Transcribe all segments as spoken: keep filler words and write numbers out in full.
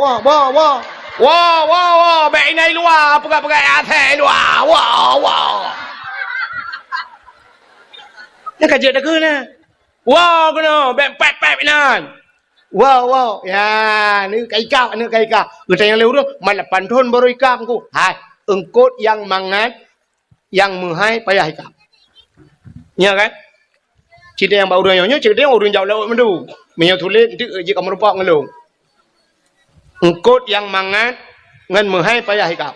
Woe, woe, woe. Woe, woe, woe. Bèk inan i luwa, peugah-peugah asèe i luwa. Woe, woe. Nyan ka jeuet takheun na. Woe keunoe, bèk pèp-pèp inan. Woe, woe. Ya, aneuk ka ikab, aneuk ka ikab. Geutanyong lé ureueng, "Man lapan thon baru ikab, Teungku?" Hai, eungkôt nyang mangat, nyang meuhai payah ikab. Nyo kan? Cit nyang bak ureueng nyoe, nyoe cit ureueng jaweueb lewat meundu. Meunyoe tuléh, eunteuk jeuet ka meurumpok ngon lôn. Eungkôt nyang mangat ngon meuhai payah ikab.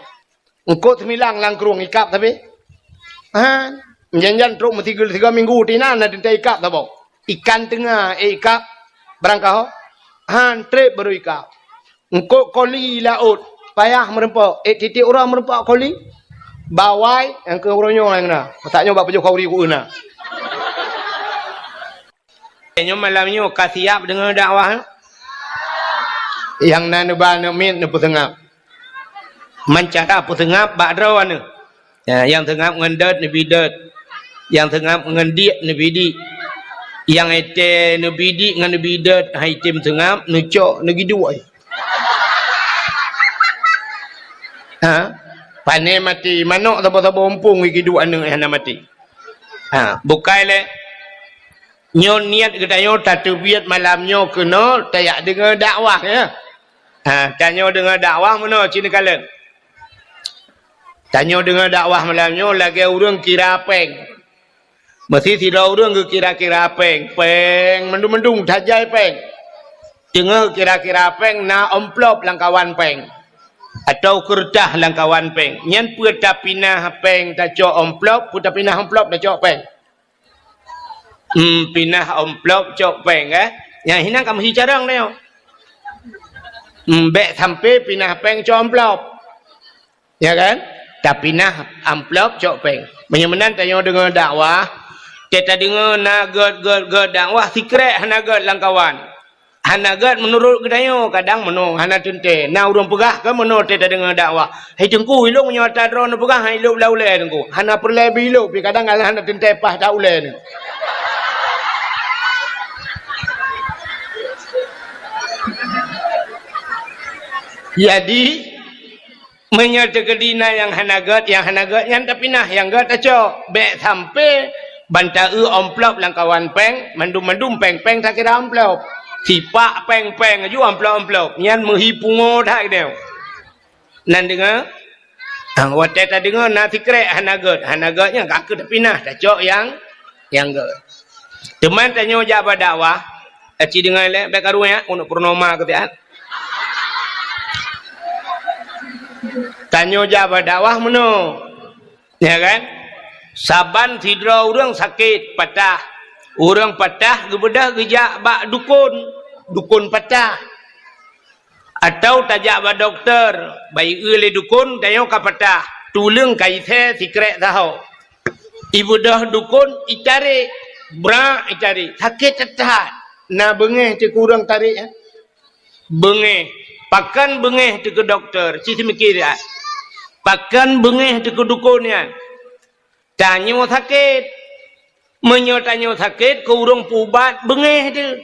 Eungkôt seumilang lam krueng ikab sabe. Ha, jan-jan trok meusigoe-sigoe minggu, tinan na teuntèe ikab saboh. Ikan teunga, eh, ikab barangkaho. Han trép baru ikab. Eungkôt koli laôt, payah meurumpok. Eh, tieb-tieb uroe meurumpok koli. Bawai, nyang keu uroe nyoe nyang na. Masa nyoe bak pajoh khauri ku na. Nyoe malam nyoe ka siap deungoe dakwah? Nyang na neuba aneuk miet neupeuseungab. Man cara peuseungab bak droeneuh. Ya, nyang seungab ngon dot neubi dot. Nyang seungab ngon diek neubi diek. Nyang étée neubi diek ngon neubi dot, han item seungab, neucok, neugiduek. Ha? Pané maté, manok saboh-saboh mumpung giduek aneuk hana maté. Ha, bukai lé. Nyoe niet geutanyoe tateubiet malam nyoe keunoe tajak deungoe dakwah, ya. Ha, tanyoe deungoe dakwah meunoe cit neukalon. Tanyoe deungoe dakwah malam nyoe lagèe ureueng kira péng. Meusi sidroe ureueng geukira-kira péng, péng mandum-mandum tajai péng. Teungoh kira-kira péng na amplop lam kawan péng, atau keureutah lam kawan péng. Nyan peue tapinah péng tacok amplop, peue tapinah amplop tacok péng. Hmm, pinah amplop cok péng, eh? Nyang hinan ka meuhi carông nyoe. Hmm, bèk sampé pinah péng cok amplop. Ya kan? Tapinah amplop cok péng. Meunyoe meunan tanyoe deungoe dakwah, teuka tadeungoe na gèt, gèt, gèt dakwah, sikrek hana gèt lam kawan. Hana gèt meunurot geutanyoe, kadang meunoe hana teuntèe. Na ureueng peugah keu meunoe teuka tadeungoe dakwah, "Hai Teungku, ilôn meunyoe ata droeneuh peugah, hai ilôn bak ulèe Teungku." Hana peureulèe bak ilôn pih, kadang hana teuntèe paih that ulèe nyoe. Jadi, meunyoe teukeudi na nyang hana gèt, nyang hana gèt nyan tapinah, nyang gèt tacok. Bèk sampé ban ta-eu amplop lam kawan péng, mandum-mandum péng-péng takira amplop. Sipak péng-péng aju amplop-amplop. Nyan meuhi pungo that geutanyoe. Nan deungoe? Ah, watèe tadeungoe na sikrek hana gèt, hana gèt nyan ka keuh tapinah, tacok nyang, nyang gèt. Teuma tanyoe jak bak dakwah, aci deungoe lé, bèk karu nyan, keuneuk purnoma keu siat. Tanyoe jak bak dakwah meunoe, ya kan? Saban sidroe ureueng sakét, patah. Ureueng patah geubeudôh geujak bak dukon, dukon patah. Atau tajak bak dokto, bak ié lé dukon, tanyoe ka patah. Tuleueng ka isé sikrek saho. Ibeudôh dukon, itarek, brak itarek, sakét that-that. Na beungéh teuh keu ureueng tarek, eh? Beungéh. Pakon beungéh teuh keu dokto, ci seumiké siat. Pakon beungéh teuh keu dukon nyan? Tanyoe sakét. Meunyoe tanyoe sakét, keu ureueng peuubat beungéh teuh.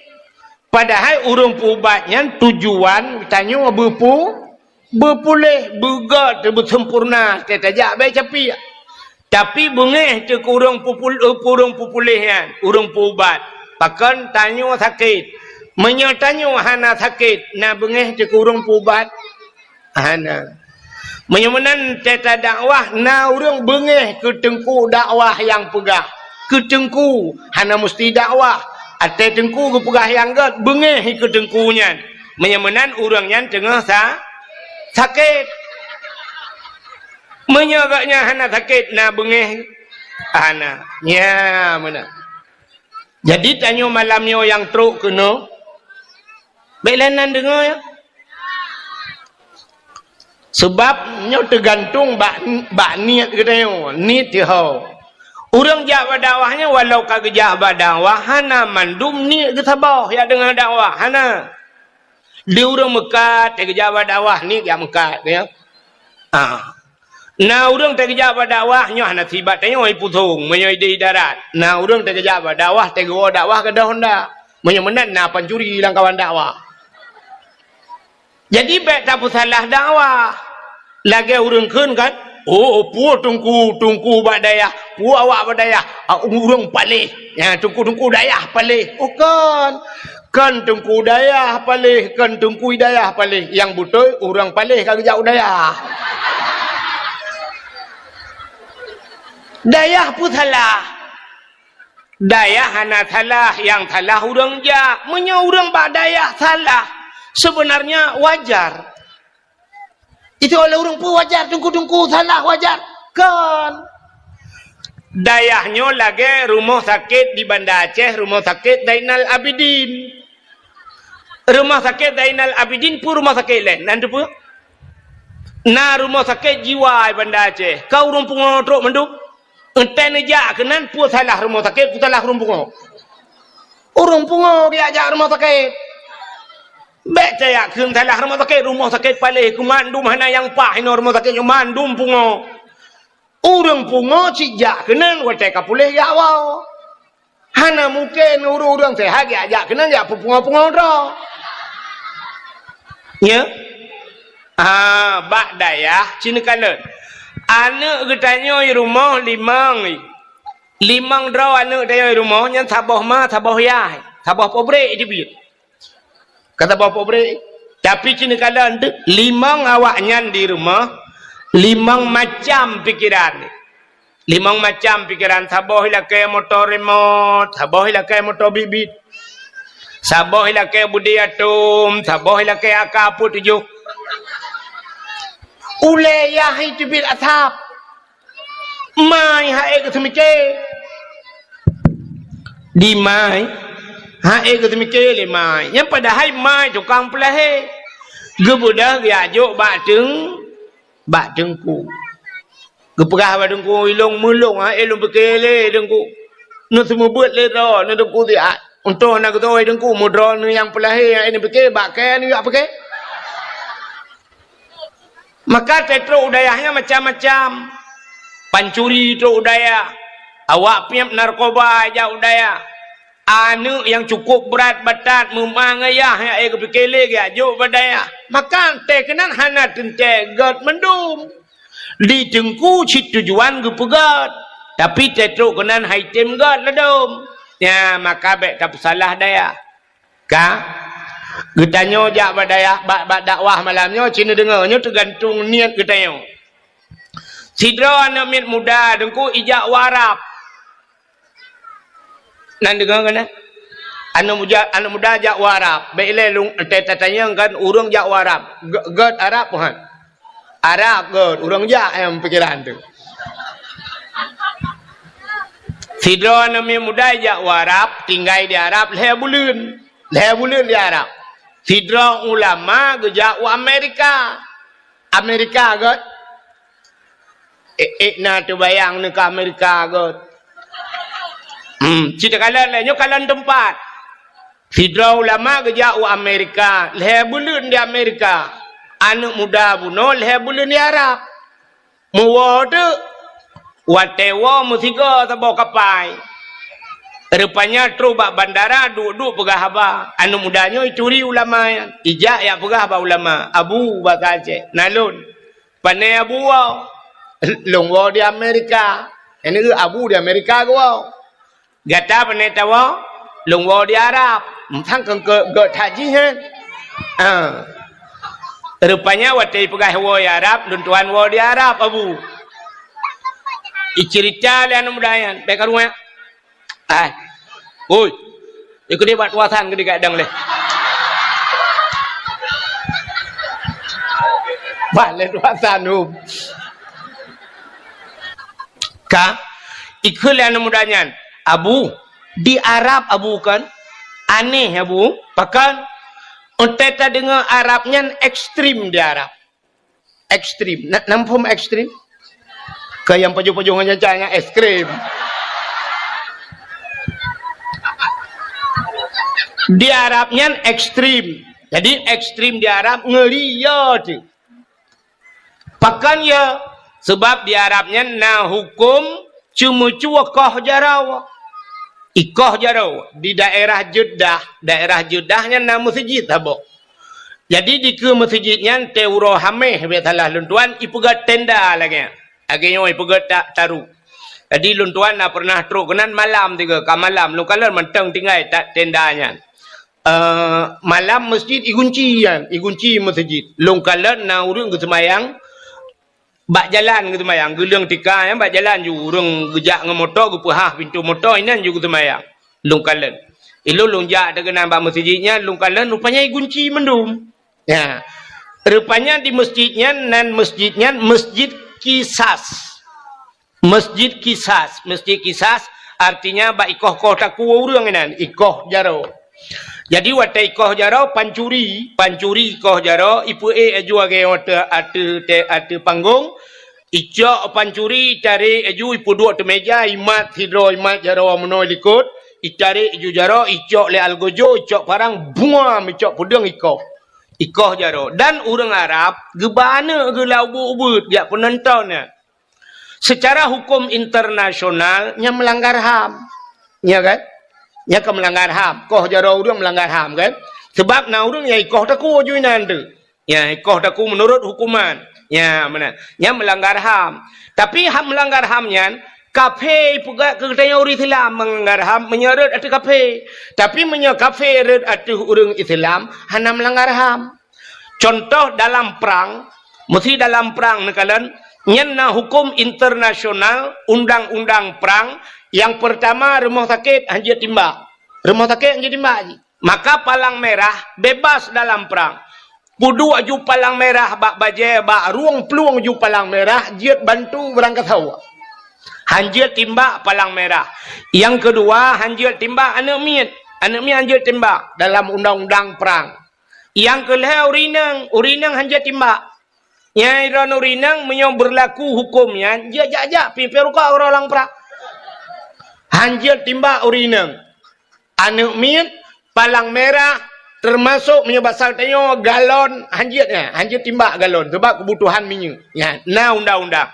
Padahai ureueng peuubat nyan tujuan tanyoe beupeu-, beupuléh, beugèt, beuseumpurna, teuka tajak bèe capiek. Tapi beungéh teuh keu ureueng peupul-, eh, keu ureueng peupuléh nyan, ureueng peuubat. Pakon tanyoe sakét. Meunyoe tanyoe hana sakét, na beungéh teuh keu ureueng peuubat? Hana. Meunyoe meunan teuka dakwah, na ureueng beungéh keu teungku dakwah nyang peugah. Keu teungku, hana musti dakwah. Até teungku geupeugah nyang gèt, beungéh keu teungku nyan. Meunyoe meunan ureueng nyan teungoh sa-, sakét. Meunyoe gobnyan hana sakét, na beungéh? Hana. Nyan meunan. Jadi tanyoe malam nyoe nyang trok keunoe, bèk lé nan deungoe, ya. Sabab nyoe teugantung bak, bak niet geutanyoe, niet teuho. Ureueng jak bak dakwah nyoe walau ka geujak bak dakwah, hana mandum niet geusaboh jak deungoe dakwah, hana. Di ureueng meukat, teugeujak bak dakwah, niet jak meukat, ya. Ah. Na ureueng teugeujak bak dakwah, nyoe hana sibat tanyoe ipusong, meunyoe idéh darat. Na ureueng teugeujak bak dakwah, teugeujak dakwah gadôh honda. Meunyoe meunan, na pancuri lam kawan dakwah. Jadi, bèk tapeusalah dakwah. Lagèe ureueng kheun kan, "Oh, peue teungku, teungku bak dayah, peue awak bak dayah, ah, ureueng paléh. Ya, teungku-teungku dayah paléh." Oh, kon. Kon teungku dayah paléh, kon teungku dayah paléh. Nyang beutôi, ureueng paléh ka geujak u dayah. Dayah peue salah? Dayah hana salah, nyang salah ureueng jak. Meunyoe ureueng bak dayah salah, seubeunarnya wajar. Itu oleh ureueng peue wajar, teungku-teungku salah wajar? Kon. Dayah nyoe lagèe rumoh sakét di Banda Aceh, Rumoh Sakét Zainal Abidin. Rumoh Sakét Zainal Abidin peue rumoh sakét laén? Nan teupeue? Na rumoh sakét jiwa di Banda Aceh. Ka ureueng pungo trok mandum? Entah neujak keunan, peue salah rumoh sakét, peue salah ureueng pungo? Ureueng pungo geujak rumoh sakét. Bèk tajak kheun salah rumoh sakét, rumoh sakét paléh keu mandum hana nyang paih inoe rumoh sakét nyoe mandum pungo. Ureueng pungo cit jak keunan watèe ka puléh jak woe. Hana mungken ureueng-ureueng seuhat jak, jak keunan jak peupungo-pungo droe. Nya? Ah, bak dayah ci neukalon. Aneuk geutanyoe i rumoh limong. Limong droe aneuk tanyoe i rumoh nyan saboh ma, saboh yah, saboh pabrék teubiet. Ka saboh pabrék. Tapi ci neukalon teuh, limong awaknyan di rumoh, limong macam pikeran. Limong macam pikeran, saboh ilakèe moto remot, saboh ilakèe moto bit-bit. Saboh ilakèe budi atom, saboh ilakèe A K peuet tujoh. Ulèe yah teubiet asap. Mai hai geuseumiké. Di mai, hai geuseumiké lé mai. Nyan padahai mai tukang peulahé. Geubeudôh geujak jok bak teung-, bak teungku. Geupeugah bak teungku, "Ilôn meulôn, hai lôn piké lé teungku. Neuseumeubeuet lé droe, neuteungku siat. Untông hana geutoe teungku, meudroe neuh nyang peulahé, hai neupiké, bak kèe neujak piké." Maka teutrok u dayah nyan macam-macam. Pancuri trok u dayah. Awak piep narkoba jak u dayah. Aneuk nyang cukup brat batat meuma ngon yah nyang ék geupiké lé geujak jok bak dayah. Maka teuh keunan hana teuntèe gèt mandum. Di teungku cit tujuan geupeugèt, tapi teutrok keunan hai tem gèt ladôm. Nyan maka bèk tapeusalah dayah. Ka? Geutanyoe jak bak dayah, bak, bak dakwah malam nyoe, ci neudeungö, nyoe teugantung niet geutanyoe. Sidroe aneuk miet muda teungku ijak u Arab. Nan deungö keunan? Aneuk muda, aneuk muda jak u Arab. Bèk ilèe lôn, ta-, tatanyong kan ureueng jak u Arab. Gèt, gèt Arab, Tuhan. Arab gèt, ureueng jak nyang pikiran teuh. Sidroe aneuk miet muda ijak u Arab, tinggai di Arab lhèe buleuen. Lhèe buleuen di Arab. Sidroe ulama geujak u Amerika. Amerika gèt. Ék, ék na teubayang neuh keu Amerika gèt. Hmm, ci takalon lé, nyoe kalon teumpat. Sidroe ulama geujak u Amerika, lhèe buleuen di Amerika. Aneuk muda bunoe lhèe buleuen di Arab. Meuwoe teuk. Watèe woe meusigoe saboh kapai. Rupanya trok bak bandara duek-duek peugah haba. Aneuk muda nyoe ituri ulama nyan. Ijak jak peugah bak ulama. "Abu," basa Aceh, "na lôn." "Pané Abu woe?" "Lôn woe di Amerika." Nyan Abu di Amerika geuwoe. "Gata pané tawoe?" "Lôn woe di Arab." Sang keu gèt that jih nyan. Ah. Rupanya watèe ipeugah woe di Arab, lôn tuan woe di Arab, Abu. Iceurita lé aneuk muda nyan, bèk karueng. Ai. Oi. Ikut dia bak tuasan ke dia kadang lé. Bak lé tuasan, hum. Ka, ikheun lé aneuk muda nyan, "Abu, di Arab Abu kan? Aneh Abu, pakon? Watèe tadeungö Arab nyan ekstrem di Arab." Ekstrem. Na, na muphom ekstrem? Keu nyang pajoh-pajoh ngon nyan, nyan ekstrem. Di Arab nyan ekstrem. Jadi ekstrem di Arab ngeuri yo teuh. Pakon yo? Seubab di Arab nyan na huköm ceumeucue koh jaroe. Ikoh jaroe di daerah Jeddah, daerah Jeddah nyan na meuseujid saboh. Jadi dikeue meuseujid nyan teuh uroe Hamèh, bèk salah lôn tuan, ipeugöt tenda lagèe nyan. Lagèe nyoe ipeugöt ta-, taru. Jadi lôn tuan na pernah trok keunan malam tiga, ka malam lôn kalon mantong tinggai ta-, tenda nyan. Eh, malam meuseujid igunci nyan, igunci meuseujid. Lôn kalon na ureueng geuseumayang bak jalan geuseumayang, geuleueng tika nyan bak jalan ju, ureueng geujak ngon moto geupeuhah pintoe moto, inan ju geuseumayang. Lôn kalon. Ilôn lôn jak teuh keunan bak meuseujid nyan, lôn kalon rupanya igunci mandum. Ya. Rupanya di meuseujid nyan, nan meuseujid nyan Meuseujid Kisas. Meuseujid Kisas. Meuseujid Kisas artinya bak ikoh-koh takue ureueng inan, ikoh jaroe. Jadi watèe ikoh jaroe pancuri, pancuri ikoh jaroe, ipeuék laju lagèe watèe ateueh, ateueh panggong, icok pancuri, itarek laju, ipeuduek ateueh mèja, imat sidroe, imat jaroe meunoe likot, itarek laju jaroe, icok lé algojo, icok parang, buam, icok peudeueng ikoh. Ikoh jaroe. Dan ureueng Arab geuba aneuk geuh lam ubeuet-ubeuet, jak peunonton nyan. Secara hukum internasional, nyan meulanggar ham. Ya kan? Nyan ka meulanggar ham. Koh jaroe ureueng meulanggar ham kan? Sebab na ureueng nyang ikoh takue ju inan teuh. Ya, ikoh takue meunurot hukuman. Ya, meunan. Nyan meulanggar ham. Tapi hak meulanggar ham nyan, kafé ipeugah keu geutanyoe ureueng Islam meulanggar ham meunyoe rhot ateueh kafé. Tapi meunyoe kafé rhot ateueh ureueng Islam, hana meulanggar ham. Contoh dalam prang, meusi dalam prang neukalon, nyan na hukum internasional, undang-undang prang, nyang peurtama rumoh sakét hanjeuet timbak. Rumoh sakét hanjeuet timbak jih. Maka palang merah bebas dalam prang. Peuduek ju palang merah bak bajèe, bak rueng plueng ju palang merah, jeuet bantu beurangkasoe. Hanjeuet timbak palang merah. Nyang keudua, hanjeuet timbak aneuk miet. Aneuk miet hanjeuet timbak dalam undang-undang prang. Nyang keu lhèe ureueng inong, ureueng inong hanjeuet timbak. Nyang droeneuh ureueng inong meunyoe beurlaku huköm nyan, jeuet jak-jak pih peuruka uroe lam prang. Hanjeuet timbak ureueng inong. Aneuk miet, palang merah, teumasok meunyoe basa tanyoe galon, hanjeuet nyan, hanjeuet timbak galon, sabab keubutuhan minyeuk. Nyan, na undang-undang.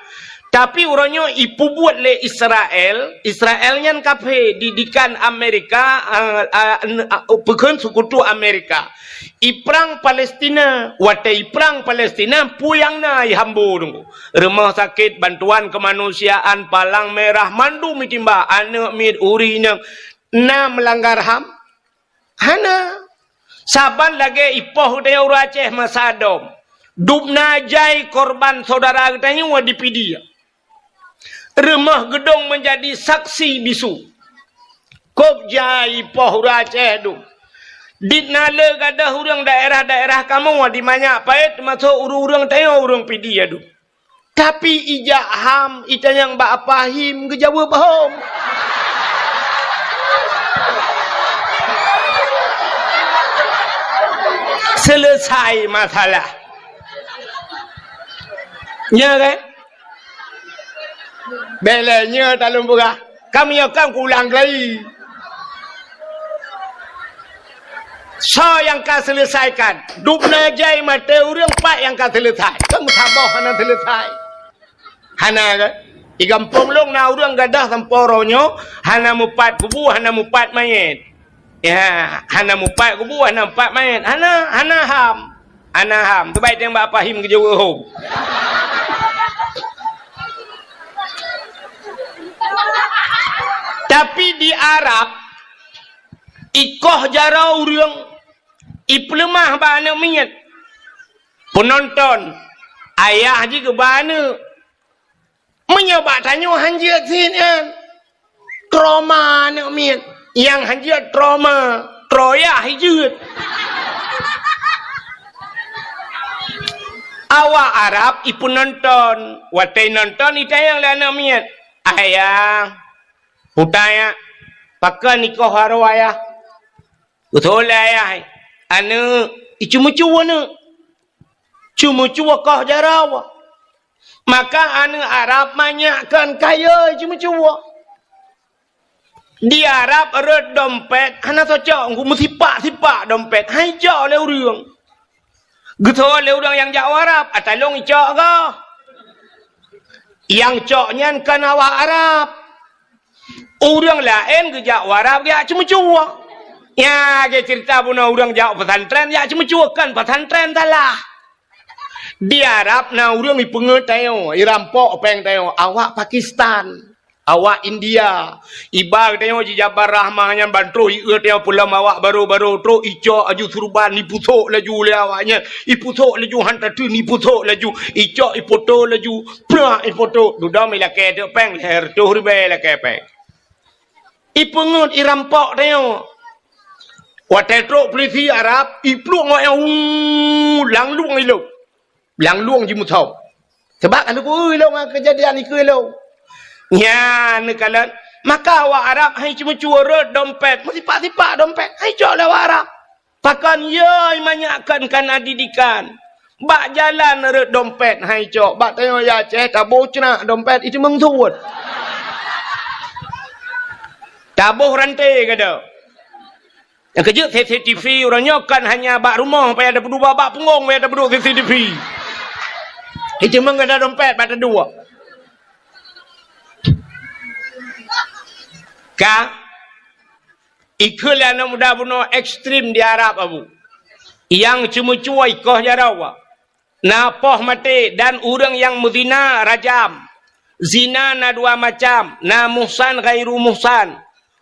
Tapi uroe nyoe ipeubuet lé Israel, Israel nyan kafé, didikan Amerika, a, a, n-, a, peukheun seukutu Amerika. Iprang Palestina, watèe iprang Palestina, peue nyang na ihambo teungku. Rumoh sakét, bantuan keumanusiaan, palang merah, mandum itimbak, aneuk miet, ureueng inong, na meulanggar ham? Hana. Saban lagèe ipoh geutanyoe ureueng Aceh masa dom. Dubna jai korban syedara geutanyoe dipidia. Rumoh geudong meunjadi saksi bisu. Kôb jai ipoh ureueng Aceh dum. Dit na le gadôh ureueng daerah-daerah kamoe di Manyak Paet, teumasok ureueng-ureueng tanyoe ureueng Pidie dum. Tapi ijak ham, itanyong bak Apa Him, geujaweueb hom. Selesai masalah. Nya kan? Bèk lé nyoe talôn peugah. Ka meunyoe kan kuulang kali. Soe nyang ka seuleusaikan? Dubna jai maté ureueng, pat nyang ka seuleusai? Kan meusaboh hana seuleusai. Hana kan? Di gampông lôn na ureueng gadôh sampoe uroe nyoe hana mupat kubu, hana mupat manyét. Ya, hana mupat kubu, hana mupat manyét. Hana, hana ham. Hana ham. Teubai teueng bak Apa Him geujaweueb hom. Tapi di Arab, ikoh jaroe ureueng, ipeuleumah bak aneuk miet. Peunonton, ayah jih geuba aneuk. Meunyoe bak tanyoe hanjeuet sit nyan, trauma aneuk miet. Nyang hanjeuet trauma, troyah jeuet. Awak Arab ipeunonton, watèe nonton itanyong lé aneuk miet, "Ayah, puta ya, pakon ikoh jaroe ayah?" Beutôi lé ayah, "Aneuk, iceumeucue aneuk." Ceumeucue koh jaroe. Maka aneuk Arab manyak kon kayée ceumeucue. Di Arab rot dompet hana socok, meusipak-sipak dompet, han icok lé ureueng. Geutho lé ureueng nyang jak u Arab, "Ata lôn icok goh." Nyang cok nyan kon awak Arab. Ureueng laén geujak u Arab geujak ceumeucue. Nyan lagèe cerita bunoe ureueng jak pesantren, jak ceumeucue, kon pesantren salah. Di Arab na ureueng ipeungeut tanyoe, irampok péng tanyoe, awak Pakistan, awak India. Iba geutanyoe jijabar rahmah nyan ban troh ieu tanyoe peulom awak barô-barô, troh icok laju surban, ipusok laju lé awak nyan, ipusok laju han tateun, ipusok laju, icok ipoto laju, prak ipoto, dudoe ilakèe teuk péng, lhèe reutôh ribèe ilakèe péng. Ipeungeut irampok tanyoe. Watèe trok pulisi Arab, iplueng awak nyan, uu, lam lueng ilôn. Lam lueng jimusoe. Sabab ka lheueh ilôn ngon keujadian ikeue ilôn. Nyan neukalon, maka awak Arab han ceumeucue rhot dompet, meusipak-sipak dompet, han icok lé awak Arab. Pakon? Yoi, manyak kon kana didikan. Bak jalan rhot dompet han icok. Bak tanyoe Aceh, taboh ceunak dompet, iteumeung suet. Taboh ranté gata. Nyang keujeuet C C T V ureueng nyoe kon hanya bak rumoh payah tapeuduek, bak punggong payah tapeuduek C C T V. Iteumeung gata dompet bak taduek. Ka? Ikheun lé aneuk muda bunoe ekstrem di Arab, Abu. Nyang ceumeucue ikoh jaroe. Na poh maté dan ureueng nyang meuzina rajam. Zina na dua macam, na muhsan ghairu muhsan.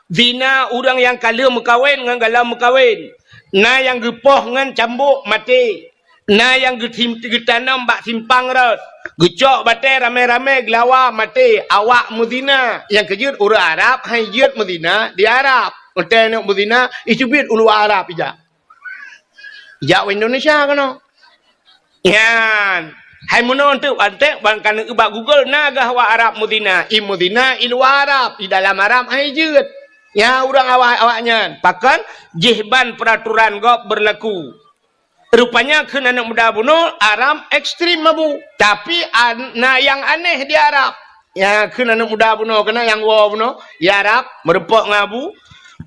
Zina ureueng nyang ka lheueh meukawen ngon galom meukawen. Na nyang geupoh ngon cambôk maté. Na nyang geutim-, geutanom bak simpang rot, geucok batèe ramé-ramé geulawa maté, awak meuzina. Nyang keujeuet ureueng Arab han jeuet meuzina di Arab. Watèe neuk meuzina, iteubiet u luwa Arab ijak. Ijak u Indonesia keunoe. Nyan. Hai meunoe teuk, antek ban ka neuk bak Google, na gah awak Arab meuzina. I meuzina i luwa Arab, i dalam Arab han jeuet. Nyan ureueng awak, awak nyan. Pakon? Jih ban peuraturan gob beurlaku. Rupanya kheun aneuk muda bunoe, Arab ekstrem, Abu. Tapi an-, na nyang aneh di Arab. Nyang kheun aneuk muda bunoe, keunan nyang woe bunoe, di Arab, meureumpok ngon Abu.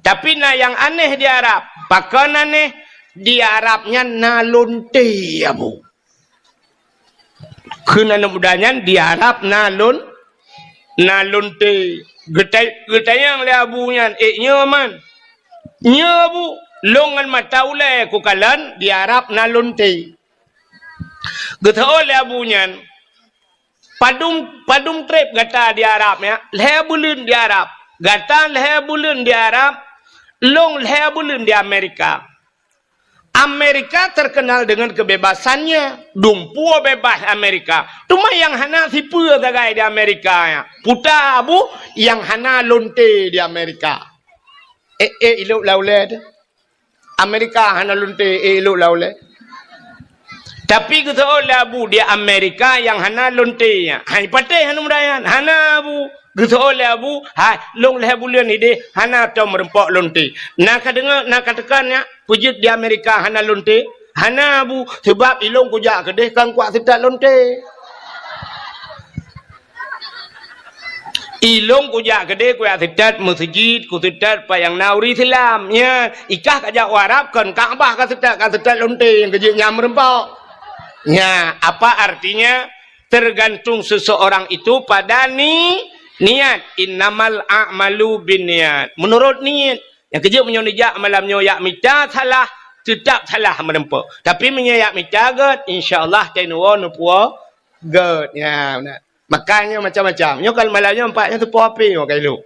Tapi na nyang aneh di Arab. Pakon aneh? Di Arab nyan na lonte, Abu. Kheun aneuk muda nyan di Arab na lon-, na lonte. Geutai-, geutanyong lé Abu nyan, "Eh, nyoe man?" "Nyoe, Abu, lôn ngon mata ulèe kukalon di Arab na lonte." Geuseuôt lé Abu nyan, "Padum, padum trép gata di Arab nyan?" "Lhèe buleuen di Arab." "Gata lhèe buleuen di Arab, lôn lhèe buleuen di Amerika." Amerika terkenal dengan kebebasannya. Dumpeue bebas Amerika. Teuma nyang hana sipeue sagai di Amerika nyan, peue ta, Abu, nyang hana lonte di Amerika. Eh, eh, ilok lam ulèe teuh. Amerika hana lonte, eh, ilok lam ulèe. Tapi geuseuôt lé Abu di Amerika nyang hana lonte nyan. Hai patéh aneuk muda nyan. Hana, Abu. Geuseuôt lé Abu, "Hai, lôn lhèe buleuen idéh hana tom meureumpok lonte." Na ka deungö, na ka teuka nyak, peue jeuet di Amerika hana lonte? Hana, Abu, sabab ilôn kujak keudéh kon kuat seutat lonte. Ilôn kujak keudéh kuat seutat meuseujid, kuseutôt pat nyang na ureueng Islam. Nyan, ikah kajak u Arab kon Ka'bah kaseutôt, kaseutôt lonte nyang keujeuet nyan meureumpok. Nyan, apa artinya? Tergantung seseorang itu pada ni-, niat. "Innamal a'malu binniyat." Menurut niet. Nyang keujeuet meunyoe neujak malam nyoe jak mita salah, teutap salah meureumpok. Tapi meunyoe jak mita gèt, insya Allah teunoe neupuwoe gèt. Ya, beuna. Makanya macam-macam. Nyoe kan malam nyoe nampak nyoe teupoh H P nyoe ka ilok.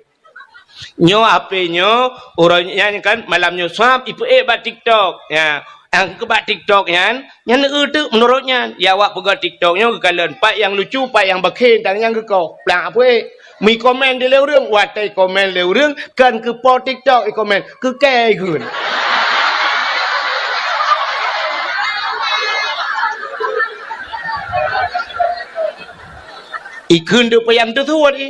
Nyoe H P nyoe, uroe nyan kan malam nyoe swab ipeuék bak TikTok. Ya. Nyang keu bak TikTok nyan, nyan eu teuk meunurot nyan. Ya awak peugah TikTok nyoe geukalon pat nyang lucu, pat nyang bakhen, tan nyang geukoh. Plang apui. Meukomen di lé ureueng, watèe komen lé ureueng, kon keu po TikTok ikomen, keu kèe ikheun. Ikheun deuk payah teusuet i.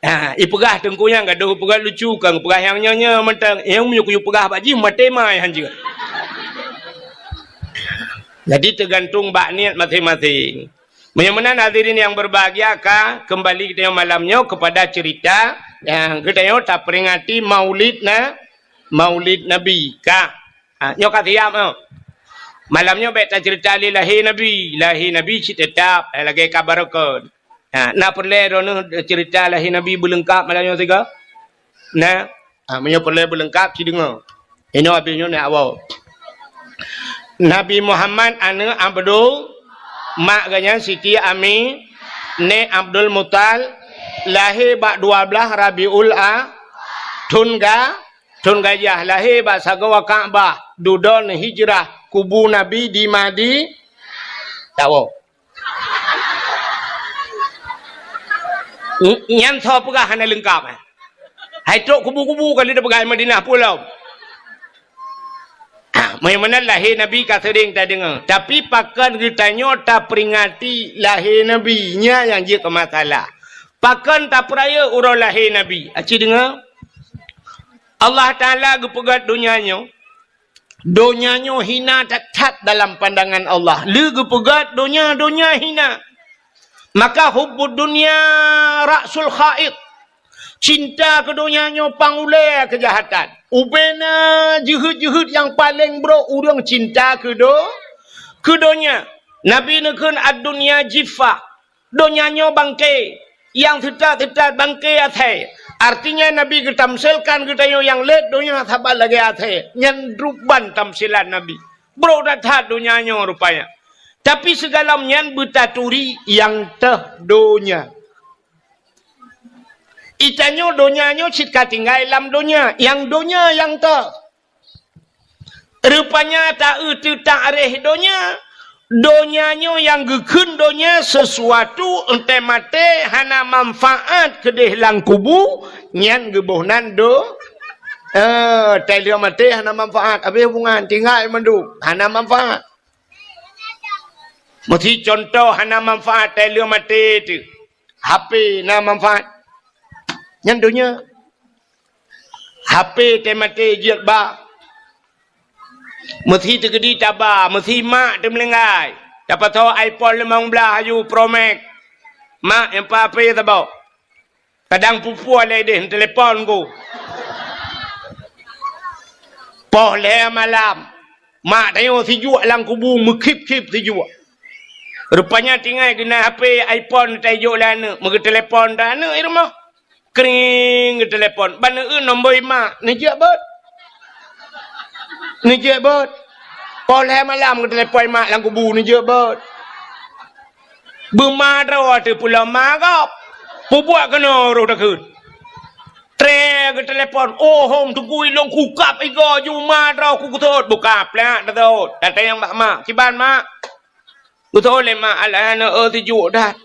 Ha, ipeugah teungku nyang gadoh peugah lucu, kon peugah nyang nyoe-nyoe mantong. Nyang meunyoe kuyue peugah bak jih maté mai hanjeuet. Jadi teugantung bak niet maséng-maséng. Meunyoe meunan hadirin yang berbahagia, ka kembali kita malam nyoe kepada cerita nyang geutanyoe taperingati Maulid na-, Maulid Nabi. Ka. Ha, nyoe ka siap nyoe. Malam nyoe bèk tacerita lé lahé Nabi. Lahé Nabi cit teutap, eh, lagèe ka barokon. Ha, na peureulèe droeneuh cerita lahé Nabi beuleungkap malam nyoe sigoe? Na? Ha, meunyoe peureulèe beuleungkap, ci deungö. Inoe abéh nyoe nyak woe. Nabi Muhammad aneuëk Abdul, mak geuh nyan Siti Ami, nèk Abdul Muthalib, lahé bak dua blaih Rabiul A, thon ga-, thon gajah, lahé bak sagoe Ka'bah, dudoe hijrah, kubu Nabi di Madi-, tawoe. N-, nyan soe peugah hana leungkap, eh? Hai trok kubu-kubu ka lheueh peugah Madinah pulo. Ah, meunyoe meunan lahé Nabi ka seuring tadeungoe, tapi pakon geutanyoe taperingati lahé Nabi, nyan nyang jeuet keu masalah. Pakon tapeurayeuk uroe lahé Nabi? Aci deungoe. Allah Taala geupeugét donya nyoe, donya nyoe hina that-that dalam pandangan Allah. Lé geupeugét donya, donya hina. Maka hubbud dunya ra'sul khati'ah. Cinta keu donya nyoe pang ulée keujahatan. Ubena jeuhet-jeuhet nyang paleng brok ureuëng cinta keu do-, keu donya. Nabi neukheun, "Ad-dunya jiffah." Donya nyoe bangke, nyang teutat-teutat bangke asèe. Artinya, Nabi geutamsilkan geutanyoe nyang lét donya saban lagée asèe. Nyan ruban tamsilan Nabi. Brok that-that donya nyoe rupanya. Tapi sigohlom nyan beutaturi nyang teuh donya. Geutanyoe donya nyoe cit ka tinggai lam donya, nyang donya nyang teuh. Rupanya ta-eu teutareh donya, donya nyoe nyang geukheun donya sesuatu, enteuk maté hana manfaat keudeh lam kubu, nyan geuboh nan do-, eh, tai lheueh maté hana manfaat, habéh hubungan, tinggai mandum, hana manfaat. Meusi contoh hana manfaat tai lheueh maté teuh. H P na manfaat. Nyan donya. H P teumaté jeuet ba. Meusi teukeudi taba, meusi mak teumeulinggai. Tapasoe iPhone limong blaih aju Pro Max. Mak, nyang pa H P saboh. Kadang pupue lé deh, telepon ku. Poh lhée malam. Mak tanyoe sijuek lam kubu, meukhip-khip sijuek. Rupanya tinggai geunan H P iPhone tajok lé aneuëk, meugeuteulepon dah aneuëk i rumoh. Kring, geuteulepon. Ban eu nombor i mak, neujeuet beuet. Neujeuet beuet. Poh lhée malam geuteulepon i mak lam kubu, neujeuet beuet. Beuma droe teuh pulo ma gob. Peubuet keunoe roh takheun. Tré geuteulepon, "Oh, hom teungku ilong kukab igo ju ma droe ku geutot." Buka plak tatot. Datang bak mak. "Kiban, Mak?" Geutot lé mak, "Alah, aneuëk, eh, sijuek that.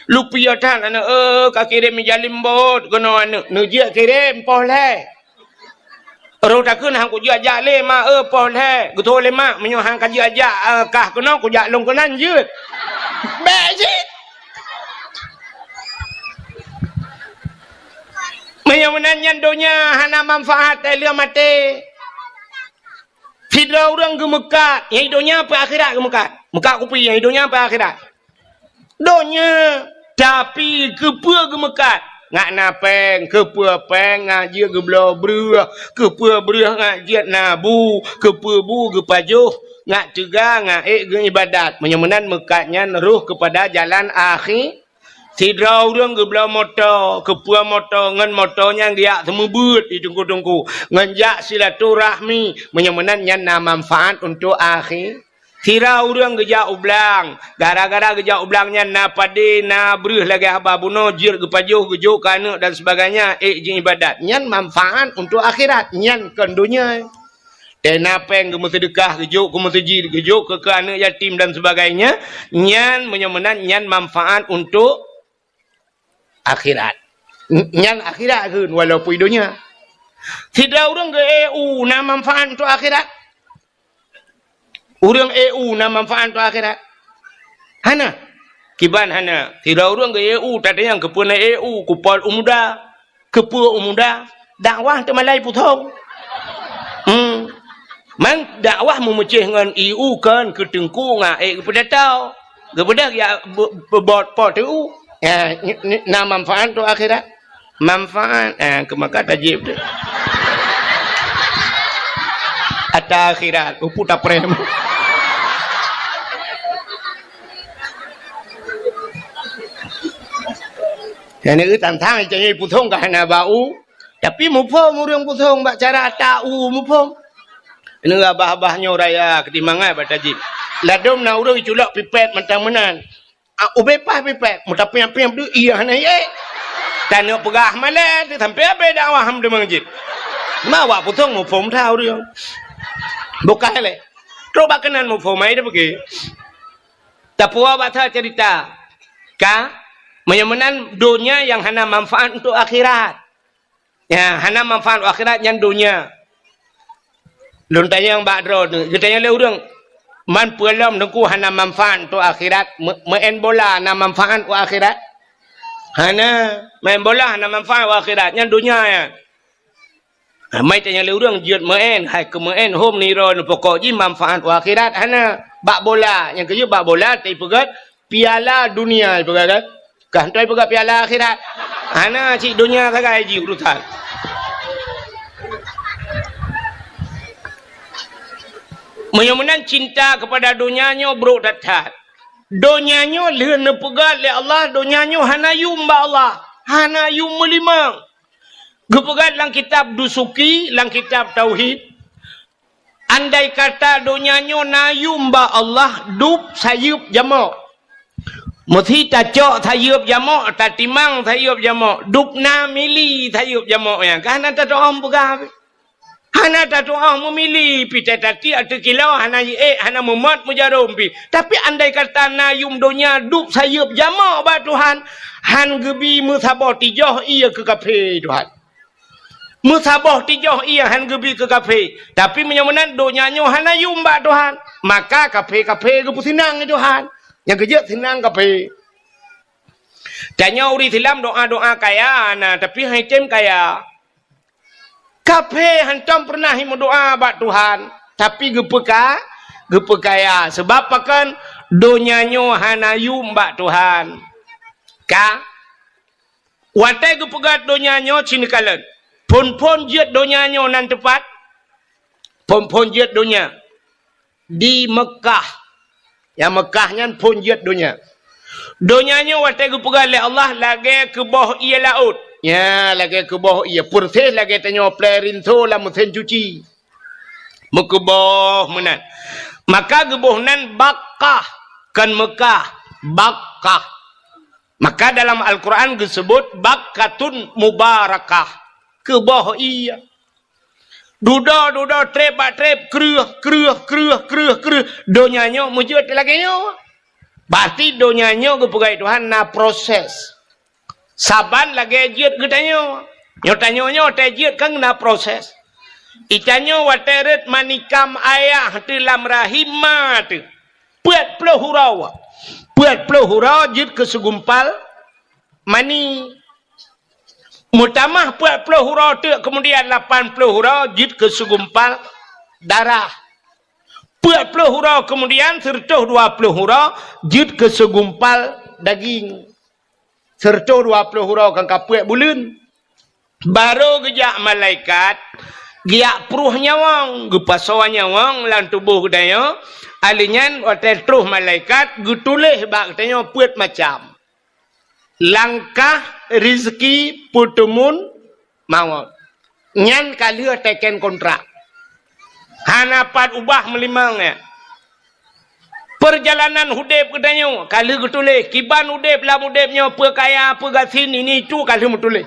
Lupiah that, aneuëk, eh, ka kirém ija limbot keunoe aneuëk." Neujeuet kirém poh lhée. Roh takheun han kujak-jak lé mak, eh, poh lhée. Geutot lé mak, "Meunyoe han kajak-jak, eh, kah keunoe kujak lôn keunan jeuet." Bék jeuet. Meunyoe meunan nyan donya hana manfaat, eh, lheueh maté. Sidroe ureuëng geumeukat, nyang i donya peu akhirat geumeukat. Meukat kupi, nyang i donya peu akhirat. Donya, tapi keupeue geumeukat? Ngat na péng, keupeue péng ngat jeuet geubloe breueh, keupeue breueh ngat jeuet na bu, keupeue bu geupajoh, ngat teuga, ngat ék geuibadat. Meunyoe meunan meukat nyan roh keupada jalan akhi-, Sidroe ureuëng geubloe moto, keupeue moto, ngon moto nyan geujak seumeubeuet di teungku-teungku, ngon jak silaturahmi, meunyoe meunan nyan na manfaat untuk akhi-, Sidroe ureuëng geujak u blang, gara-gara geujak u blang nyan na padé, na breueh lagée haba bunoe, jeuet geupajoh, geujok keu aneuëk dan sebagainya, ék jiibadat. Nyan manfaat untuk akhirat, nyan kon donya. Teuh na péng geumeuseudeukah, geujok keu meuseujid, geujok keu, keu aneuëk yatim dan sebagainya, nyan meunyoe meunan nyan manfaat untuk akhirat. N-, nyan akhirat kheun walaupun i donya. Sidroe ureuëng geu-E U na manfaat untuk akhirat? Ureuëng E U na manfaat untuk akhirat? Hana. Kiban hana. Sidroe ureuëng geu-E U, tatanyong keupeue na E U, kupol u muda. Keupeue u muda? Dakwah teumalai pusong. Hmm. Man dakwah meumeucéh ngon E U kon keu teungku ngat ék geupeudato. Geubeudôh ya be-, be-, bot po teu. Ya, n-, n-, na manfaat untuk akhirat. Manfaat, eh, keu maka tajib tu. Ata akhirat, upu taprem. Yang ni tantang cari pusong ka hana bau. Tapi muphom ureuëng pusong bak cara ata u muphom. Ini abah-abah nyoe raya keutimbangan bak tajim. Ladôm na ureuëng culok pipet mantong meunan. Ah, ubé paih pipet, meutapiang-piang deuek, iya hana ék. Taneuk peugah malée, sampai abéh dakwah ham deungon jih. Ma awak pusong muphom that ureuëng. Bukai lé. Trok bak keunan muphom ai dah pergi. Tapuwoe bak that cerita. Ka? Meunyoe meunan donya nyang hana manfaat untuk akhirat. Ya, hana manfaat akhirat nyan donya. Lôn tanyong bak droe tu, geutanyong lé ureuëng, "Man peue lom Teungku hana manfaat untuk akhirat? Me-, meu'en bola hana manfaat untuk akhirat?" Hana, main bola hana manfaat untuk akhirat, nyan donya nyan. Ha, mai tanyong lé ureuëng jeuet meu'en, hai keu meu'en hom niro pokok jih manfaat untuk akhirat hana. Bak bola, nyang keujeuet bak bola teupeugöt Piala dunia ipeugah kan? Kah hana ipeugah piala akhirat. Hana cit donya sagai jih urusan. Meunyoe meunan cinta kepada donya nyoe brok that-that. Donya nyoe lheueh neupeugah lé Allah, donya nyoe hana yum bak Allah, hana yum meulimang. Geupeugah lam kitab Dusuki, lam kitab Tauhid, andai kata donya nyoe na yum bak Allah, dub sayeup jamok. Meusi tacok sayeup jamok, tatimang sayeup jamok, dub na mili sayeup jamok nyan. Ka hana tatu'oh peugah. Hana tatu'oh meumili, pi tati ateueh kilo hana jiék, hana meumot meujarom pi. Tapi andai kata na yum donya dub sayeup jamok bak Tuhan, han geubi meusaboh tijoh ie keu kafé Tuhan. Meusaboh tijoh ie han geubi keu kafé. Tapi meunyoe meunan donya nyoe hana yum bak Tuhan, maka kafé-kafé geupeusinang lé Tuhan. Nyang keujeuet sinang kafé. Tanyoe ureuëng Islam doa-doa kaya na, tapi han item kaya. Kafé hantom peureunah meudoa bak Tuhan, tapi geupeuka-, geupeukaya. Sebab pakon? Donya nyoe hana yum bak Tuhan. Ka? Watée geupeugah donya nyoe cit neukalon. Phon-phon jeuet donya nyoe nan teupat. Phon-phon jeuet donya. Di Meukah. Nyang Meukah nyan phon jeuet donya. Donya nyoe watée geupeugah lé Allah lagée keuboh ie laôt. Nya, lagée keuboh ie. Peureséh lagée tanyoe plée rinso lam meusén cuci. Meukeuboh meunan. Maka geuboh nan Bakkah, kon Meukah, Bakkah. Maka dalam Al-Quran geuseubut bakkatun mubarakah, keuboh ie. Dudoe-dudoe, treb bak treb, kreueh, kreueh, kreueh, kreueh, kreueh. Donya nyoe meujeuet lagée nyoe. Berarti donya nyoe geupeugah Tuhan na proses. Saban lagée jeuet geutanyoe. Nyoe tanyoe nyoe watée jeuet kan na proses. Itanyoe watée rhot manikam ayah teuh lam rahim ma teuh. Peuet ploh uroe. Peuet ploh uroe jeuet keu segumpal mani. Meutamah peuet ploh uroe teuk, keumudian lapan ploh uroe jeuet keu segumpal darah. Peuet ploh uroe keumudian, seureutôh dua ploh uroe jeuet keu segumpal daging. Seureutôh dua ploh uroe kan ka peuet buleuen. Barô geujak malaikat, geujak pruh nyawöng, geupasoe nyawöng lam tuboh geutanyoe. Alheuh nyan watée troh malaikat, geutuléh bak geutanyoe peuet macam. Langkah, rizki, peuteumun, mawöt. Nyan ka lheueh teken kontrak. Hana pat ubah meulimong nyan. Peurjalanan udeb geutanyoe ka lheueh geutuléh. Kiban udeb lam udeb nyoe, peue kaya, peue gasien, ini itu ka lheueh meutuléh.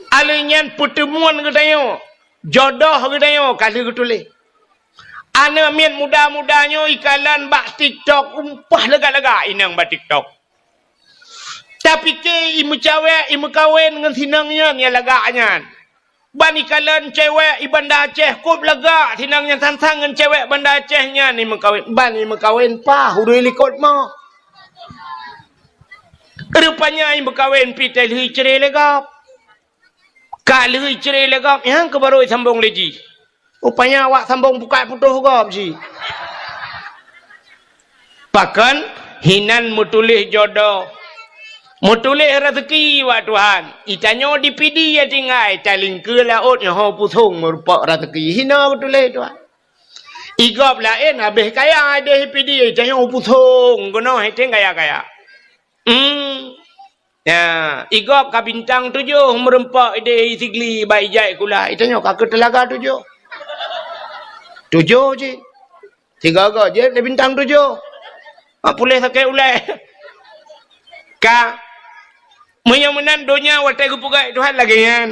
Alheuh nyan peuteumuan geutanyoe, jodoh geutanyoe ka lheueh geutuléh. Aneuk miet muda-muda nyoe ikalon bak TikTok, umpah lagak-lagak inong bak TikTok. Tapike imeucawek, imeukawen ngon sinong nyan nyang lagak nyan. Ban ikalon cewek i Banda Aceh, kop lagak sinong nyan sang-sang ngon cewek Banda Aceh nyan imeukawen. Ban imeukawen paih ureuëng likot ma. Rupanya imeukawen pi teuh lheueh icre lé gob. Ka lheueh icre lé gob, nyang keuh barô isambong lé jih. Rupanya awak sambong pukat putôh gob jih. Pakon? Hinan meutuléh jodoh. Meutuléh raseuki bak Tuhan. Itanyoe di Pidie tinggai, talingkeue laôt nyoe ho pusong meurumpok raseuki. Hina meutuléh Tuhan. Igob laén habéh kaya ideh Pidie, itanyoe pusong keunoe hiteng kaya-kaya. Hmm. Ya, igob ka bintang tujoh meurumpok ideh Sigli bak ijai kula, itanyoe ka keu teulaga tujoh. Tujoh jih. Sigoe-goe jih lé bintang tujoh. Ha, puléh sakét ulée. Ka. Meunyoe meunan donya watée geupeugah Tuhan lagée nyan.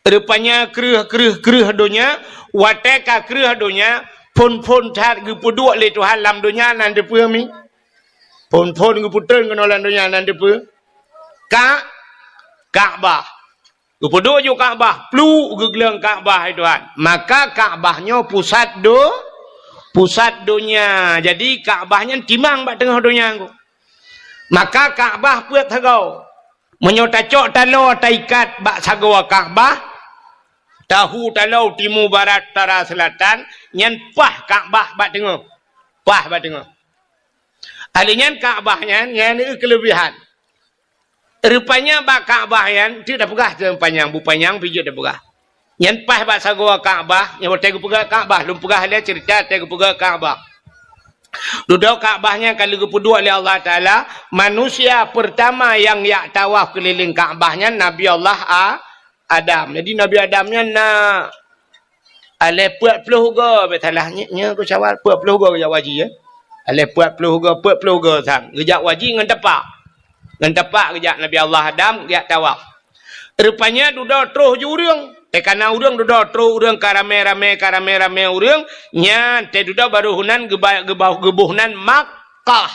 Rupanya kreueh, kreueh, kreueh donya, watée ka kreueh donya, phon-phon that geupeuduek lé Tuhan lam donya nan deupeue mi? Phon-phon geupeutreun keunoe lam donya nan deupeue? Ka-, Ka'bah. Geupeuduek ju Ka'bah, pluek geugleueng Ka'bah, hai Tuhan. Maka Ka'bah nyoe pusat do-, pusat donya. Jadi Ka'bah nyan timang bak teungoh donya nyoe. Maka Ka'bah peuet sagoe. Meunyoe tacok taloe taikat bak sagoe Ka'bah, tahu taloe timu, barat, utara, seulatan, nyan paih Ka'bah bak teungoh. Paih bak teungoh. Ahli nyan Ka'bah nyan, nyan keuleubihan. Rupanya bak Ka'bah nyan, teuk tapeugah teuh panyang, bu panyang pih jeuet tapeugah. Nyan paih bak sagoe Ka'bah, nyang watée geupeugah Ka'bah, lôn peugah lé ceurita watée geupeugah Ka'bah. Dudoe Ka'bah nyan ka lheueh geupeuduek lé Allah Taala, manusia peurtama nyang jak tawaf keulileng Ka'bah nyan Nabi Allah A-, Adam. Jadi Nabi Adam nyan na alée peuet ploh goe, bèk salah, nyoe, nyoe keu Syawal, peuet ploh goe geujak haji, ya. Alée peuet ploh goe, peuet ploh goe sang. Geujak haji ngon tapak. Ngon tapak geujak Nabi Allah Adam, geujak tawaf. Rupanya dudoe troh ju ureuëng. Teuka na ureuëng dudoe troh ureuëng ka ramé-ramé, ka ramé-ramé ureuëng. Nyan, teududoe barô heunan geuba-, geuba-, geuboh nan Makkah.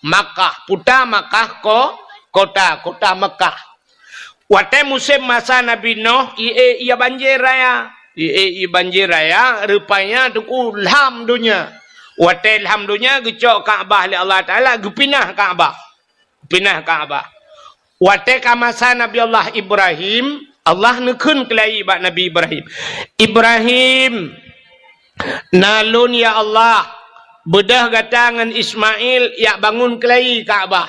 Makkah, puta Makkah ko-, kota, kota Makkah. Watée musém masa Nabi Nuh, ié, ié banjir raya. Ié, ié banjir raya, rupanya teungku lham donya. Watée lham donya, geucok Ka'bah lé Allah Taala, geupinah Ka'bah. Pinah Ka'bah. Watée ka masa Nabi Allah Ibrahim, Allah neukheun keulayi bak Nabi Ibrahim, "Ibrahim, na lôn, ya Allah, beudôh gata ngon Ismail jak bangun keulayi Ka'bah."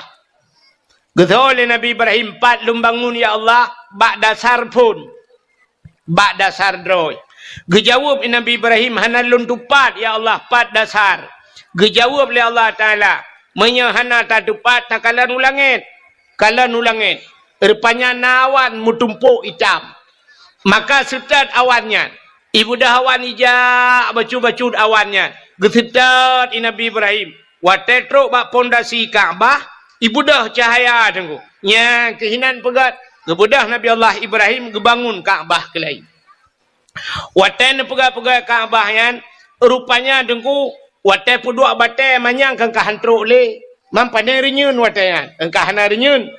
Geutho lé Nabi Ibrahim, "Pat lôn bangun, ya Allah, bak dasar phon." Bak dasar droe. Geujaweueb Nabi Ibrahim, "Hana lôn tupat, ya Allah, pat dasar." Geujaweueb lé Allah Taala, "Meunyoe hana tatupat, takalon u langét." Kalon u langét. Rupanya na awan meutumpok itam. Maka seutôt awan nyan. Ibeudôh awan ijak bacut-bacut awan nyan. Geuseutôt Nabi Ibrahim. Watée trok bak pondasi Ka'bah, ibeudôh cahya teungku. Nyang keuhinan peugét, geubeudôh Nabi Allah Ibrahim geubangun Ka'bah keulayi. Watée neupeugét-peugét Ka'bah nyan, rupanya teungku, watée peuduek batée manyang keu ka han trok lé. Mam pane reunyeun watée nyan, keu ka hana reunyeun.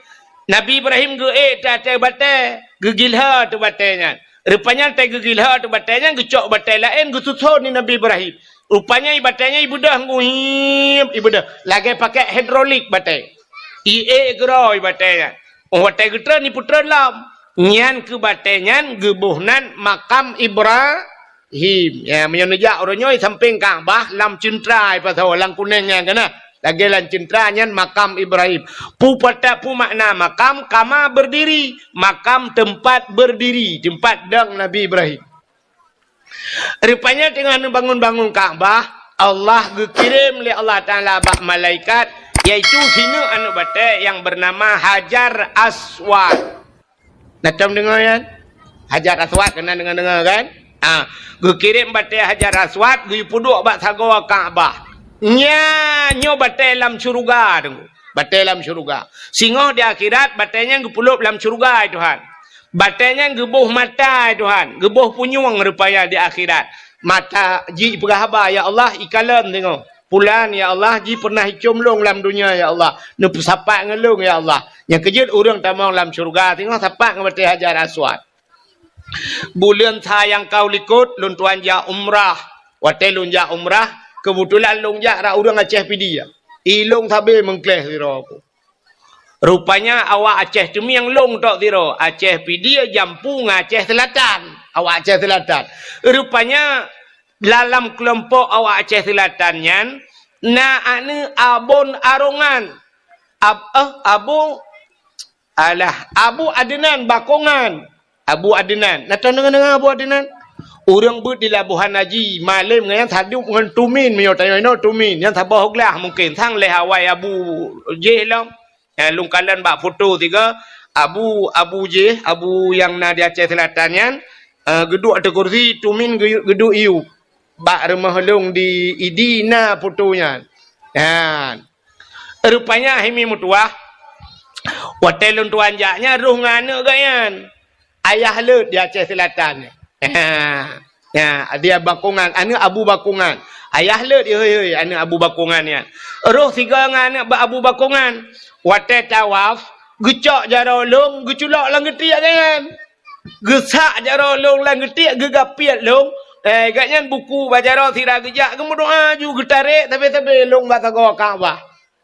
Nabi Ibrahim geuék teuh ateueh batée, geugilhô teuh batée nyan. Rupanya teuh geugilhô teuh batée nyan, geucok batée laén, geususon di Nabi Ibrahim. Rupanya ié batée nyan ibeudôh ngui, ibeudôh. Lagée pakai hidrolik batée. Ié geuro ié batée nyan. Oh, watée geutreun, ipeutreun lom. Nyan keu batée nyan geuboh nan makam Ibrahim. Ya, meunyoe neujak uroe nyoe sampéng Ka'bah lam ceuntra ipasoe lam kunéng nyan kana. Lagée lam ceuntra nyan makam Ibrahim. Pu pata-, pu makna makam, kama berdiri. Makam tempat berdiri, tempat dong Nabi Ibrahim. Rupanya teungoh neubangun-bangun Ka'bah, Allah geukirém lé Allah Taala bak malaikat, yaitu sineuk aneuëk batée nyang beunama Hajar Aswad. Na tom deungoe nyan? Hajar Aswad keunan deungoe-deungoe kan? Ah, geukirém batée Hajar Aswad geupeuduek bak sagoe Ka'bah. Nya nyoe batée lam syeuruga teungku. Batée lam syeuruga. Singoh di akhirat, batée nyan geupeuleub lam syeuruga, ya Tuhan. Batée nyan geuboh mata, ya Tuhan. Geuboh punyueng rupanya di akhirat. Mata jih ipeugah haba, "Ya Allah, ikalon singoh. Pulan, ya Allah, jih pernah icom lôn lam dunia, ya Allah. Neupeusapat ngon lôn, ya Allah." Nyang keujeuet ureuëng tamong lam syeuruga, singoh sapat ngon batée Hajar Aswad. Buleuen sa nyang ka likot, lôn tuan jak umrah. Watée lôn jak umrah, keubeutulan lôn jak rot ureuëng Aceh Pidie. Ilôn sabe meungkléh sidroe ku. Rupanya awak Aceh Teumieng lôn tok sidroe, Aceh Pidie jampu ngon Aceh Seulatan. Awak Aceh Seulatan. Rupanya lam keulompok awak Aceh Seulatan nyan, na aneuëk Abon Arongan. Ab-, eh, Abu Alah, Abu Adnan Bakongan. Abu Adnan. Na tom deungoe-deungoe Abu Adnan? Ureuëng beuet di Labuhan Haji, malém ngon nyan sadup ngon Tumin, meunyoe tanyoe inoe Tumin, nyan saboh glah mungken, sang lhée awai Abu jih lom. Eh, lôn kalon bak foto tiga, Abu, Abu jih, Abu nyang na di Aceh Seulatan nyan, eh, geuduek ateueh kursi, Tumin geu-, geuduek iyup. bak rumoh lôn di Idi na foto nyan. Nyan. Rupanya hai mi meutuwah, watée lôn tuan jak nyan rôh ngon aneuk geuh nyan. Ayah Leuet di Aceh Selatan nyan. Ha, ha, dia Bakongan, aneuk Abu Bakongan. Ayah Leuet, hei, hei, aneuk Abu Bakongan nyan. Rôh sigoe ngon aneuk Abu Bakongan. Watée tawaf, geucok jaroe lôn, geuculok lam geutiek geuh nyan. Geusak jaroe lôn lam geutiek, geugapiet lôn. Eh, geuh nyan buku bak jaroe sira geujak, geumeudoá ju geutarek sabe-sabe lôn bak sagoe Ka'bah.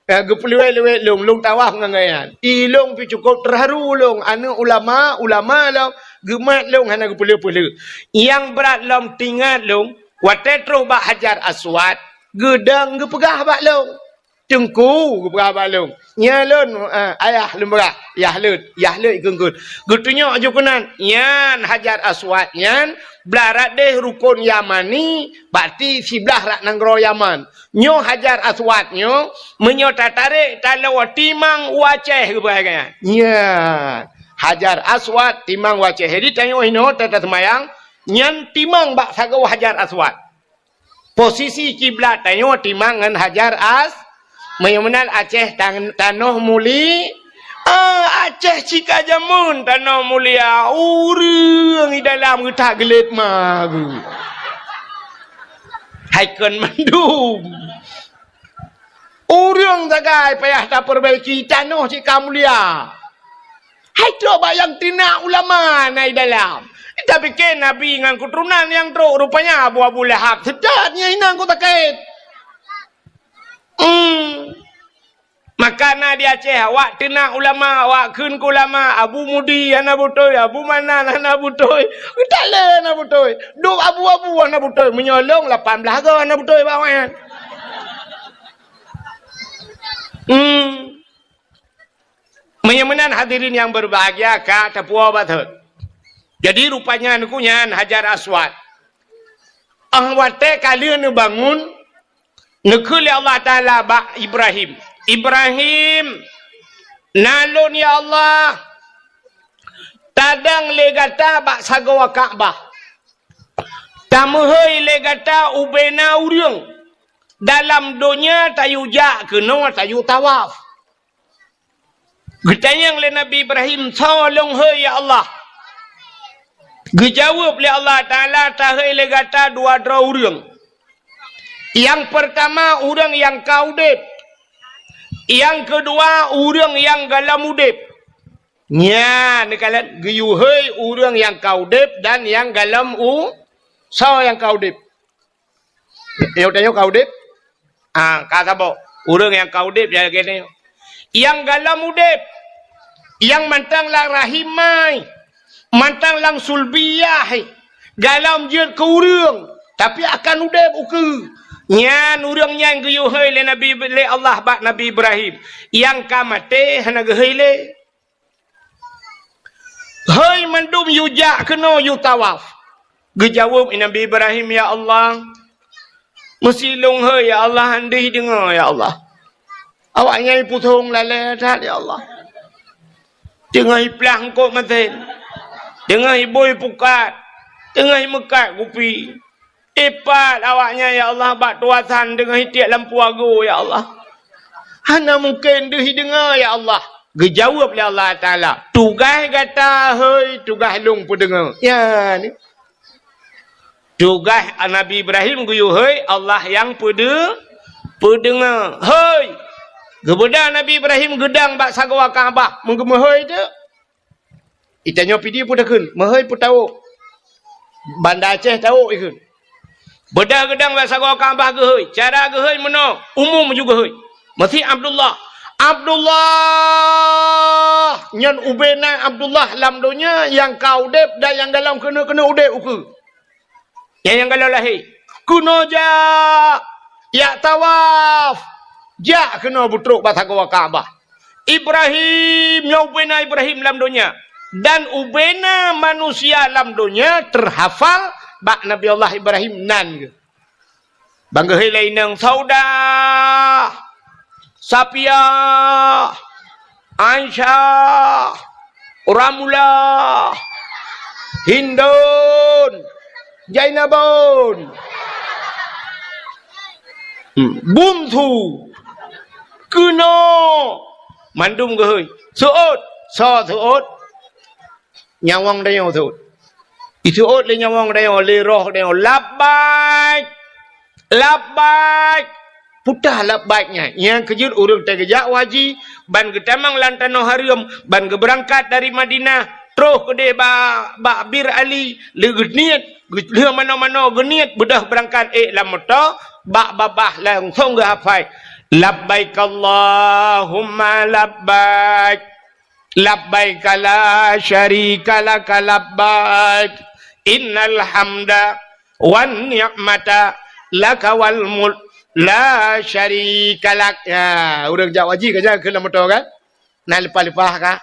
Eh, geupeuleuwet-leuwet lôn, lôn tawaf ngon geuh nyan. I lôn pih cukôp teuharu lôn, aneuk ulama, ulama lôn, geumat lôn hana geupeuleueh-peuleueh. Nyang brat lom teuingat lôn, watée trôh bak Hajar Aswad, geudong geupeugah bak lôn. Teungku, geupeugah bak lôn. Nyan lôn, eh, ayah lôn peugah, Yah Leuet, Yah Leuet ikheun-kheun. Geutunyok ju keunan, nyan Hajar Aswad nyan, blah rot deh rukon Yamani, berarti siblah rot nanggroe Yaman. Nyoe Hajar Aswad nyoe, meunyoe tatarek taloe timang u Aceh geupeugah nyan. Nyan, Hajar Aswad timang u Aceh. Jadi tanyoe inoe tata seumayang, nyan timang bak sagoe Hajar Aswad. Posisi kiblat tanyoe timang ngon Hajar As-, meunyoe meunan Aceh tan-, tanoh muli-, ah, Aceh cit ka jameun tanoh mulia, ureuëng i dalam geutak geulet ma geuh. Hai kon mandum. Ureuëng sagai payah tapeubaiki, tanoh cit ka mulia. Hai trok bak nyang teunak ulama na i dalam. Tapike Nabi ngon keuturonan nyang trok, rupanya Abu, Abu Lahab. Seutôt nyan inan ku sakét. Hmm. Maka na di Aceh, awak teunak ulama, awak kheun keu ulama, Abu Mudi hana beutôi, Abu Manan hana beutôi, Geutalé hana beutôi, duek Abu-Abu hana beutôi, meunyoe lôn lapan blaih goe hana beutôi bak awaknyan. Hmm. Meunyoe meunan hadirin nyang berbahagia ka tapuwoe bak thot. Jadi rupanya nyan Hajar Aswad. Ah watée ka lheueh neubangun, neukheun lé Allah Taala bak Ibrahim, "Ibrahim, na lôn ya Allah, tadong lé gata bak sagoe Ka'bah. Tameuhôi lé gata ubena ureuëng dalam donya tayue jak keunoe tayue tawaf." Geutanyong lé Nabi Ibrahim, "Soe lôn hôi ya Allah?" Geujaweueb lé Allah Taala, "Tahôi lé gata dua droe ureuëng. Nyang peurtama ureuëng nyang ka udeb. Nyang keudua ureuëng nyang gohlom udeb." Nyan neukalon geuyue hôi ureuëng nyang ka udeb dan nyang gohlom u-, soe nyang ka udeb? Nyoe tanyoe ka udeb? Ah, ka saboh. Ureuëng nyang ka udeb nyang lagée nyoe. Nyang gohlom udeb, nyang mantong lam rahim mai, mantong lam sulbiyah, gohlom jeuet keu ureuëng, tapi akan udeb ukeue. Nyan ureuëng nyan geuyue hôi lé Nabi, lé Allah bak Nabi Ibrahim. Nyang ka maté hana geuhôi lé. Hôi mandum yue jak keunoe yue tawaf. Geujaweueb Nabi Ibrahim, "Ya Allah, meusi lôn hôi ya Allah, han deuh deungoe ya Allah. Awaknyan pusong lalée that ya Allah. Teungoh iplah eungkôt masen, teungoh ibui pukat, teungoh imeukat kupi." Ipat awaknyan, ya Allah, bak tuasan deungon itiek lampu ago, ya Allah. Hana mungken deuh ideungoe, ya Allah. Geujaweueb lé Allah Taala, "Tugaih gata hôi, tugaih lôn peudeungoe." Ya, ni. Tugaih Nabi Ibrahim geuyue hôi, Allah nyang peudeu-, peudeungoe. Hôi! Geubeudôh Nabi Ibrahim geudong bak sagoe Ka'bah, meugeumeuhôi teuk. Itanyoe pidi peue takheun, meuhôi peutawök. Banda Aceh tawök ikheun. Beudôh geudong bak sagoe Ka'bah geuhôi. Cara geuhôi meunoe, umum ju geuhôi. Meusi Abdullah. Abdullah! Nyan ubena Abdullah lam donya nyang ka udeb dan nyang gohlom keuneuk-keuneuk udeb ukeue. Nyang, nyang gohlom lahé. Keunoe jak, jak tawaf. Jak keunoe beutrok bak sagoe Ka'bah. Ibrahim, nyoe ubena Ibrahim lam donya. Dan ubena manusia lam donya teuhafal bak Nabi Allah Ibrahim nan geuh. Ban geuhôi lé inong Saudah, Sapiah, Aisyah, Ramlah, Hindun, Jainabun. Hmm. Bumsu. Keunoe. Mandum geuhôi. Seuôt. Soe seuôt? Nyawöng tanyoe seuôt. Iseuôt lé nyawöng tanyoe, lé roh tanyoe, "Labbaik! Labbaik!" Peugah labbaik nyan. Nyang keujeuet ureuëng teugeujak u haji, ban geutamong lam tanoh hareuem, ban geubeurangkat dari Madinah, troh keudeh ba-, bak Bir Ali, lé geuniet, lheueh manoe-manoe geuniet, beudôh beurangkat ék lam moto, bak babah langsong geuhafai, "Labbaik Allahumma labbaik." Labbaika la syarika laka labbaik. Innal hamda wan ni'mata laka wal mulk la syarika lak. Ya, ureuëng jak haji ka jak keu lam moto kan? Na leupah-leupah ka?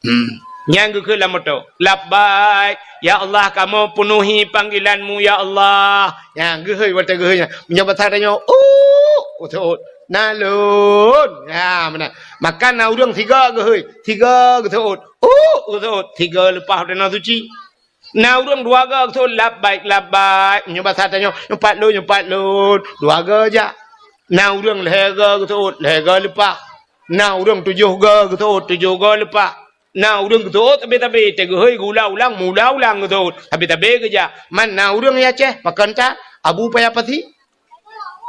Hmm. Nyang geukheun lam moto. Labbaik. Ya Allah, kamoe peunuhi panggilan-Mu, ya Allah. Nyang geuhôi watée geuhôi nyan. Meunyoe basa tanyoe, "Uh," seuôt. "Na lôn." Ya, meunan. Maka na ureuëng sigoe geuhôi, sigoe geuseuôt, "Uh," geuseuôt, sigoe leupah u tanoh suci. Na ureuëng dua goe geuseuôt, "Labbaik, labbaik." Meunyoe basa tanyoe, "Nyoe pat lôn, nyoe pat lôn." Dua goe jak. Na ureuëng lhée goe geuseuôt, lhée goe leupah. Na ureuëng tujoh goe geuseuôt, tujoh goe leupah. Na ureuëng geuseuôt tabe-tabe, teuh geuhôi geuulang-ulang, meuulang-ulang geuseuôt, tabe-tabe geujak. Man na ureuëng di Aceh, pakon that, Abu Paya Pasi.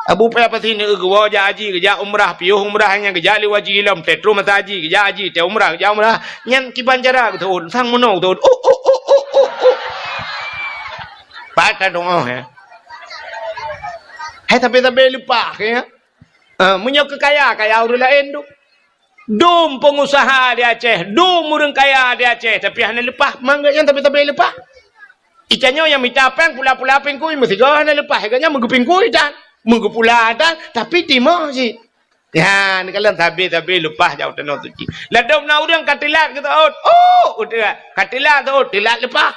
Abu Paya Pasi neu geuwoe jak haji, geujak umrah, piôh umrah nyan geujak lé haji ilom, teuh troh masa haji, geujak haji, teuh umrah, geujak umrah. Nyan kiban cara geuseuôt, sang meunoe geuseuôt. Uh, uh, uh, uh, uh, uh. Pat ka doa, ya. Hai tabe-tabe leupah, ya. Ah, meunyoe keu kaya, kaya ureuëng laén tu. Dum peungusaha di Aceh, dum ureuëng kaya di Aceh, tapi hana leupah, mangat nyan tabe-tabe leupah. Itanyoe nyang mita péng pula-pula pingkui, meusigoe hana leupah, gobnyan meugeupingkui tan, meugeupula tan, tapi timoh cit. Ya, neukalon tabe-tabe leupah jak u tanoh suci. Ladôm na ureuëng ka teulat geuseuôt, oh, udeh, ka teulat seuôt, teulat leupah.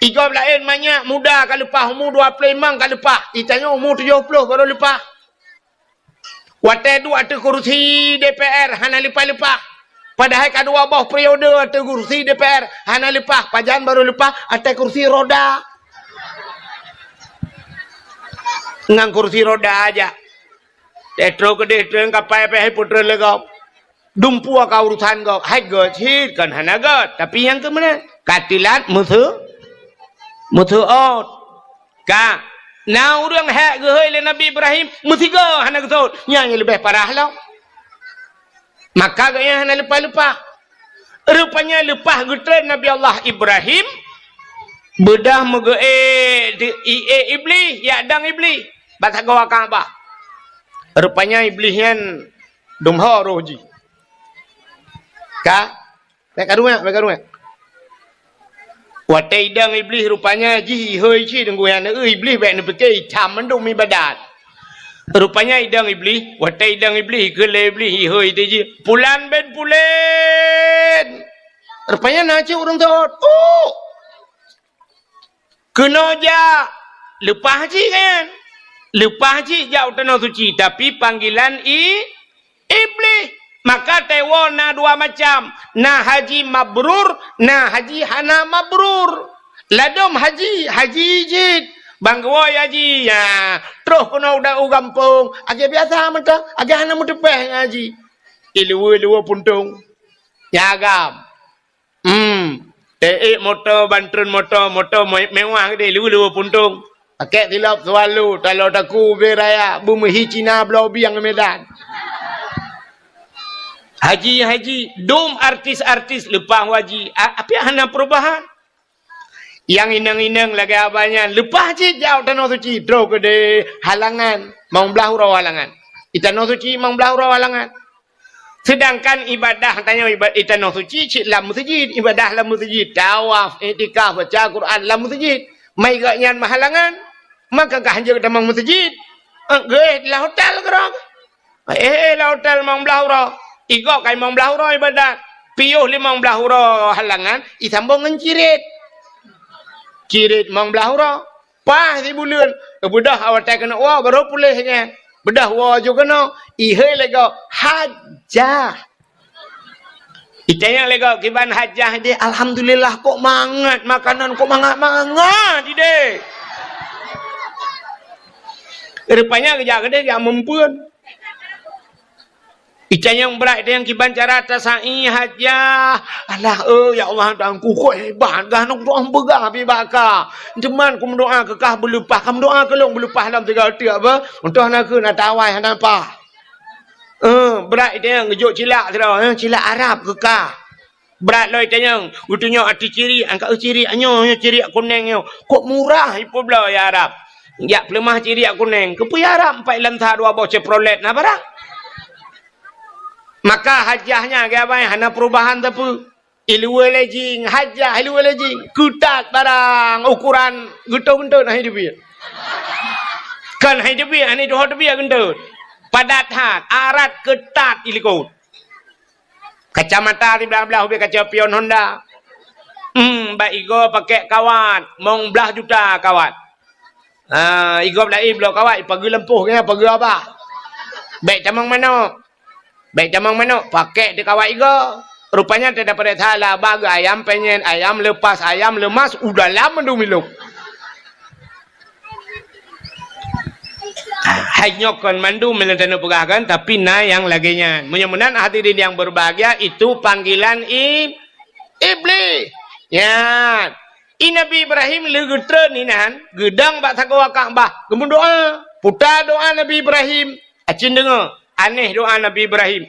Igob laén manyak muda ka leupah, umu dua ploh limong ka leupah, itanyoe umu tujoh ploh baru leupah. Watée duek ateueh kursi D P R hana leupah-leupah. Padahai ka dua boh periode ateueh kursi D P R hana leupah, pajan baru leupah ateueh kursi roda. Ngon kursi roda aja. Teuh troh keudeh treun kapai pih hai putreun lé gob. Dumpeue ka urusan gob, hai gét cit kon hana gét, tapi nyang keu meunan ka teulat meuseu-, meuseuôt. Ka na ureuëng hék geuhôi lé Nabi Ibrahim, meusigoe hana geuseuôt, nyan nyang leubeh parah lom. Maka gobnyan hana leupah-leupah. Rupanya leupah geutreun Nabi Allah Ibrahim, beudôh meugeuék di, i-, ék Iblih, jak dong Iblih, bak sagoe Ka'bah. Rupanya Iblih nyan dum ho roh jih. Ka Bék karuek, bék karuek. Watée idong Iblih rupanya jih ihôi cit deungon aneuk Iblih bék neupike itam mandum ibadat. Rupanya idong Iblih, watée idong Iblih keu lé Iblih ihôi teuh jih, "Pulan ben pulen!" Rupanya na cit ureuëng teuôt. Uh! Keunoe jak, leupah cit kan? Leupah cit jak u Tanoh Suci, tapi panggilan i-, Iblih. Maka teuwoe na dua macam, na haji mabrur, na haji hana mabrur. Ladôm haji, haji jih. Ban geuwoe haji, ya, troh keunoe u da-, u gampông, lagée biasa mantong, lagée hana meuteupeh ngon haji. Iluwe-luwe puntông. Nyagam. Hmm. Teuék moto, ban treun moto, moto me-, mewah geude, lue-lue puntông. Pakèk silop Swallow, talo taku ubé raya, beumeuhi Cina bloe bieng Medan. Haji-haji, dum artis-artis leupah haji, a-, api hana perubahan. Nyang inong-inong lagée abah nyan, leupah cit jak u Tanoh Suci, troh keudeh halangan, mong blah uroe halangan. Di Tanoh Suci mong blah uroe halangan. Seudangkan ibadah tanyoe iba-, di Tanoh Suci cit lam meuseujid, ibadah lam meuseujid, tawaf, iktikaf, baca Quran lam meuseujid. Mai gobnyan meuhalangan, maka ka hanjeuet tamong meuseujid. Eh, geuéh lam hotel keudroe. Eh, eh, lam hotel mong blah uroe. Igob kai mong blah uroe ibadat. Piôh limong blah uroe halangan, isambong ngon cirit. Cirit mong blah uroe. Paih sibuleuen, beudôh awai keuneuk woe, barô puléh nyan. Beudôh woe ju keunoe, ihôi lé gob, hajah. Itanyong lé gob, "Kiban hajah ideh?" "Alhamdulillah, kok mangat makanan, kok mangat-mangat ideh." Rupanya geujak keudeh jak meumpeuen. Itanyong brat, itanyong kiban cara tasa'i hajah. Alah, eh, ya Allah, Tuhanku, kok hebat gah, nong doa beugah pi baka. Teuma kumeudoa keu kah beuleupah, kam doa keu lôn beuleupah lam tiga teuk apa? Untôh na keu na tawai hana pah. Eh, brat itanyong geujok cilak sidroe, eh, cilak Arab keu kah. Brat lom itanyong, geutunyok ateueh ciriek, angkat ciriek nyoe, nyoe ciriek kunéng nyoe. Kok murah ipeubloe ya Arab. Jak peuleumah ciriek kunéng. Keupeue ya Arab, empat lam sa dua boh Chevrolet na barang. Maka hajah nyan geubai hana perubahan sapeue. Iluwa lejing, hajah iluwa lejing. Keutat barang ukuran geutoh-geutoh na hidup. Kan hidup, hana tuho teubiet geutoh. Padat that, arat keutat ilikot. Kacamata siblah-blah ubé kaca pion Honda. Hmm, bak igoe pakèk kawat, mong blah juta kawat. Ha, igoe laén bloe kawat, ipageue lampôh keunan, ipageue abah. Bèk tamong manok. Bèk tamong manok, pakèk di kawat igoe. Rupanya teudapat salah, abah geu ayam penyet, ayam lepas, ayam lemas, u dalam mandum ilong. Hai nyoe kon mandum nyang taneuk peugah kan, tapi na nyang lagèe nyan. Meunyoe meunan hadirin yang berbahagia, itu panggilan i-, iblis. Nyan. I Nabi Ibrahim lheueh geutreun inan, geudong bak sagoe Ka'bah, geumeudoa. Peue doa Nabi Ibrahim? Acin deungö, aneh doa Nabi Ibrahim.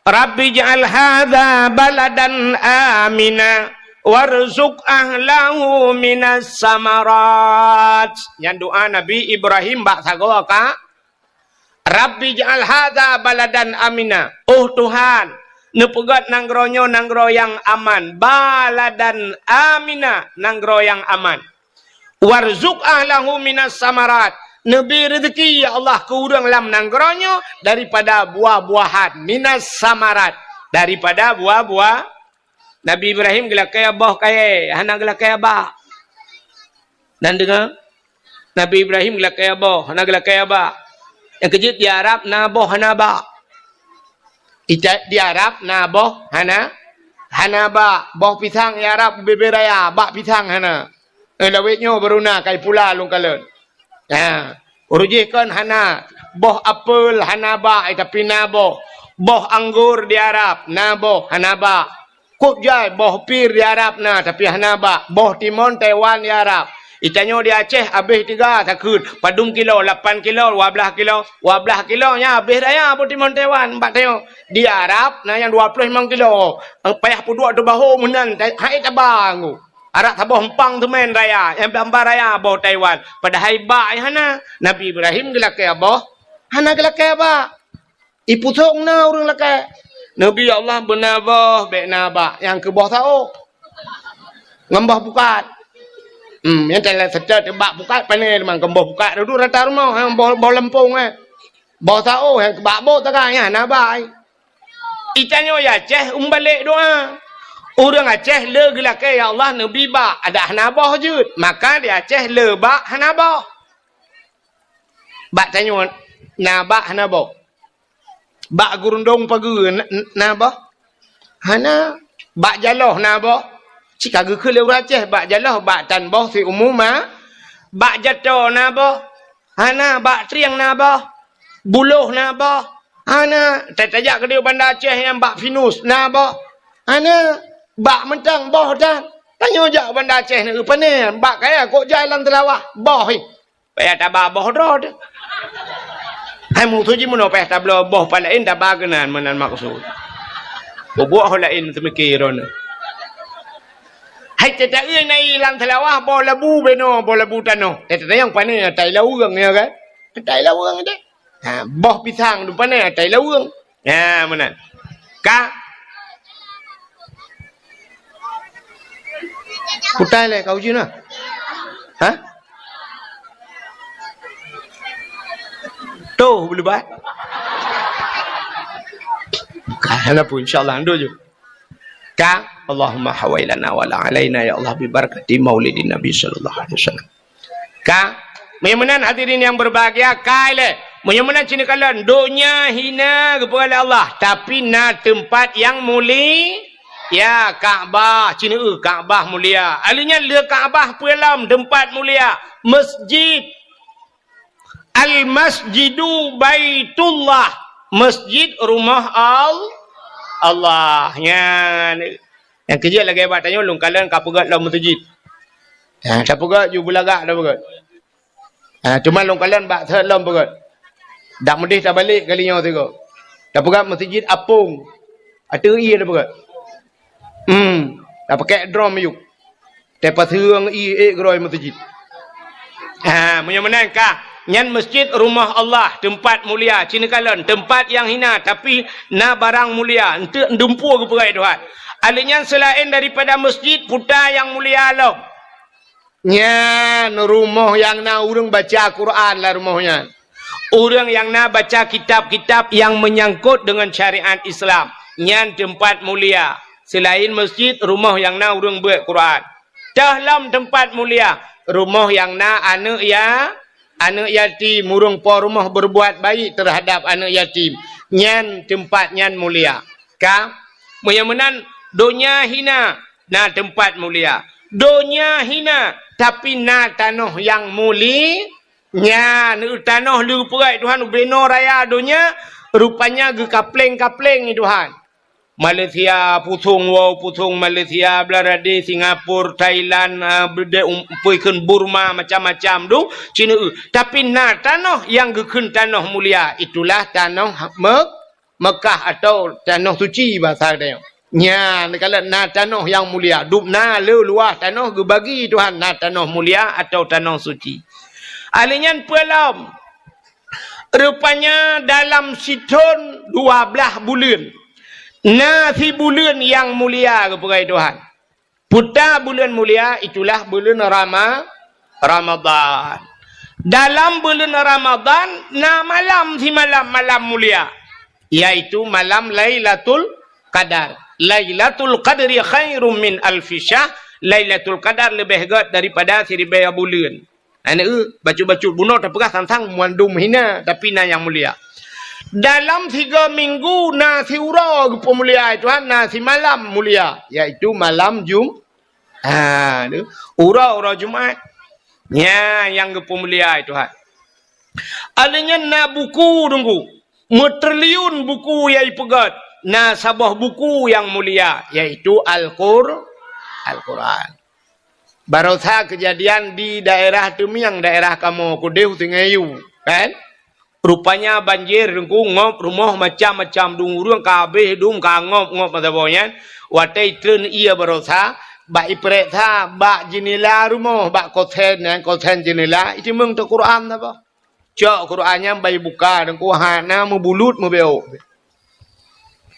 "Rabbi ij'al hadza baladan amina warzuq ahlahu minas samarat." Nyan doa Nabi Ibrahim bak sagoe ka, "Rabbi ij'al hadza baladan amina." Oh Tuhan, neupeugöt nanggroe nyoe nanggroe nyang aman. Baladan amina, nanggroe nyang aman. "Warzuq ahlahu minas samarat." Neubri reuzeki, ya Allah, keu ureuëng lam nanggroe nyoe daripada buah-buahan, minas samarat, daripada buah-buah. Nabi Ibrahim geulakèe boh kayèe, hana geulakèe bak. Nan deungö, Nabi Ibrahim geulakèe boh, hana geulakèe bak. Nyang keujeuet di Arab na boh hana bak. Ita-, di Arab na boh hana, hana bak. Boh pisang di Arab ubé-bé raya, bak pisang hana. Eh, lawét nyoe baru na kai pula lôn kalon. Ha, ureuëng jih kon hana. Boh apel hana bak, eh, tapi na boh. Boh anggor di Arab na boh, hana bak. Kok jai boh pir di Arab na, tapi hana bak. Boh timon Taiwan di Arab. Itanyoe di Aceh abéh tiga takheun. Padum kilo, lapan kilo, dua blah kilo. Dua blah kilo nyan abéh raya boh timon Taiwan. Bak tanyoe di Arab na nyang dua ploh limong kilo. Payah peuduek teubaho meunan, hai taba nggu. Arak saboh empang teumèn raya, nyang bamba raya boh Taiwan. Padahai bak nyang hana. Nabi Ibrahim geulakèe boh, hana geulakèe bak. Ipusong na ureuëng lakèe. Nabi Allah beuna boh, bèk na bak, nyang keu boh saôh. Ngon boh pukat. Hmm, nyang teulat seutôt bak pukat pané teuma ngon boh pukat dudu rata rumoh, nyang boh, boh lampông, eh. Boh saôh nyang keu bak boh taga nyan na bak. Itanyoe di Aceh umbalek doa. Ureuëng Aceh le geulakèe, "Ya Allah, neubri bak," adak hana boh jeuet. Maka di Aceh le bak hana boh. Bak tanyoe na bak hana boh. Bak gurundong pageue na, na boh? Hana. Bak jaloh na boh? Cit ka geukheun lé ureuëng Aceh, bak jaloh, bak tan boh siumu ma. Bak jato na boh? Hana. Bak trieng na boh? Buloh na boh? Hana. Ta-, tajak keudéh Banda Aceh nyang bak pinus na boh? Hana. Bak mantong boh tan. Tanyoe jak Banda Aceh na geupané, bak kaya kok jai lam teulawah, boh, eh. Payah taba boh droe teuh. Hai musoh jih meunoe payah tabloe boh pat laén taba keunan meunan maksud. Bubuet ho laén teumiki droeneuh. Hai teuta-eu na ilang teulawah boh labu beno, boh labu tanoh. Eh, teuta nyang pané atai laweueng, ya kan? Atai laweueng deh. Ha, boh pisang tu pané atai laweueng. Ya, meunan. Ka? Kutai lé kau jina. Ha? Tuh, boleh bah. Ka, hana pun, insya Allah, ando je. Ka, Allahumma hawailana wala alaina, ya Allah, bi barakati maulidin Nabi sallallahu alaihi wasallam. Ka? Meunyoe meunan hadirin yang berbahagia, kai lé. Meunyoe meunan cit neukalon, donya hina geupeugah lé Allah, tapi na teumpat nyang muli-, ya, Ka'bah, cit neueu Ka'bah mulia. Aleuh nyan le Ka'bah peue lom teumpat mulia, masjid. Al-masjidu baitullah. Masjid rumoh Al-, Allah. Nyan. Nyang keujeuet lagèe bak tanyoe lôn kalon ka peugöt lom meuseujid. Ha, tapeugöt ju beulagak tapeugöt. Ha, teuma lôn kalon bak sot lom peugöt. Dak meudeh tabalek kali nyoe sigoe. Tapeugöt meuseujid apong. Ateueh ié tapeugöt. Hmm, tapakèk drom ayub. Teupaseueng ié ék keudroe meuseujid. Ha, meunyoe meunan ka, nyan masjid rumoh Allah, teumpat mulia, ci neukalon, teumpat nyang hina, tapi na barang mulia, eunteuk dumpeue geupeugah Tuhan. Alheuh nyan seulaén daripada masjid, peue nyang mulia lom. Nyan rumoh nyang na ureuëng baca Quran lam rumoh nyan. Ureuëng nyang na baca kitab-kitab nyang meunyangkot deungon syariat Islam, nyan teumpat mulia. Seulaén masjid, rumoh nyang na ureuëng beuet Quran. Toh lom teumpat mulia, rumoh nyang na aneuëk ya-, aneuëk yatim, ureuëng po rumoh berbuat baik terhadap aneuëk yatim. Nyan teumpat nyan mulia. Ka? Meunyoe meunan, donya hina, na teumpat mulia. Donya hina, tapi na tanoh nyang muli-, Nyan, tanoh leupeureuet Tuhan ubenoe raya donya, rupanya geukapleng-kapleng Tuhan. Malaysia, pusong woe, pusong Malaysia, Bangladesh, Singapura, Thailand, ah, beudé um-, peue kheun Burma, macam-macam dum, Cina. Tapi na tanoh nyang geukheun tanoh mulia, itulah tanoh me-, Mekah atau tanoh suci basa geutanyoe. Nyan, neukalon na tanoh nyang mulia, dum na le luwah tanoh geubagi Tuhan na tanoh mulia atau tanoh suci. Alheuh nyan peue lom? Rupanya dalam sithon dua blaih buleuen, na sibuleuen nyang mulia geupeugah Tuhan. Peue buleuen mulia, itulah buleuen Rama-, Ramadhan. Dalam buleuen Ramadhan na malam simalam malam mulia, yaitu malam Lailatul Qadar. Lailatul Qadri khairum min alfi syahr. Lailatul Qadar leubeh gét daripada siribèe buleuen. Aneuk, bacut-bacut bunoe tapeugah tantang mandum hina, tapi na nyang mulia. Dalam tiga minggu na siuroe geupeumulia Tuhan, na simalam mulia, yaitu malam Jum-, ha, tu, uroe-uroe Jumat. Nyan nyang geupeumulia Tuhan. Alheuh nyan na buku teungku, meutriliun buku nyang ipeugét, na saboh buku nyang mulia, yaitu Al-Qur-, Al-Quran. Barosa keujadian di daerah Teumieng, daerah kamoe keudeh u Sungai Yu, kan? Rupanya banjir teungku ngop rumoh macam-macam dum ureuëng ka habéh dum ka ngop-ngop masa boh nyan. Watèe itreun ié barosa, bak ipeuriksa bak jeunela rumoh, bak kosen nyan, kosen jeunela, iteumeung teuh Quran saboh. Cok Quran nyan bak ibuka teungku hana meubulut meubeuk.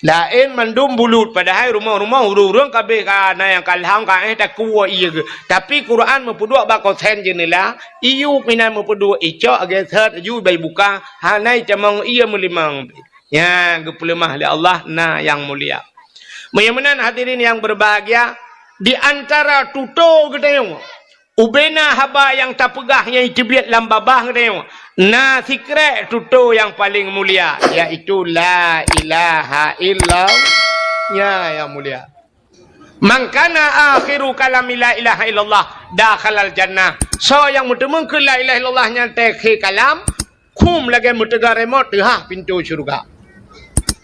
Laén mandum bulut, padahai rumoh-rumoh ureuëng-ureuëng ka habéh ka na nyang ka lhang ka éh takue ié geuh. Tapi Quran meupeuduek bak kosen jeunela, iyup inan meupeuduek icok geuseuet laju bak ibuka, hana itamong ié meulimong. Nyan geupeuleumah lé Allah na nyang mulia. Meunyoe meunan hadirin nyang berbahagia, di antara tutoe geutanyoe, ubena haba nyang tapeugah nyang iteubiet lam babah geutanyoe, na sikrek tutoe nyang paleng mulia, yaitu la ilaha illallah. Nyan nyang mulia. Man kana akhiru kalami la ilaha illallah dakhalal jannah. Soe nyang meuteumeung keu la ilaha illallah nyan teukhe kalam, khum lagèe meuteuga remote teuhah pintoe syeuruga.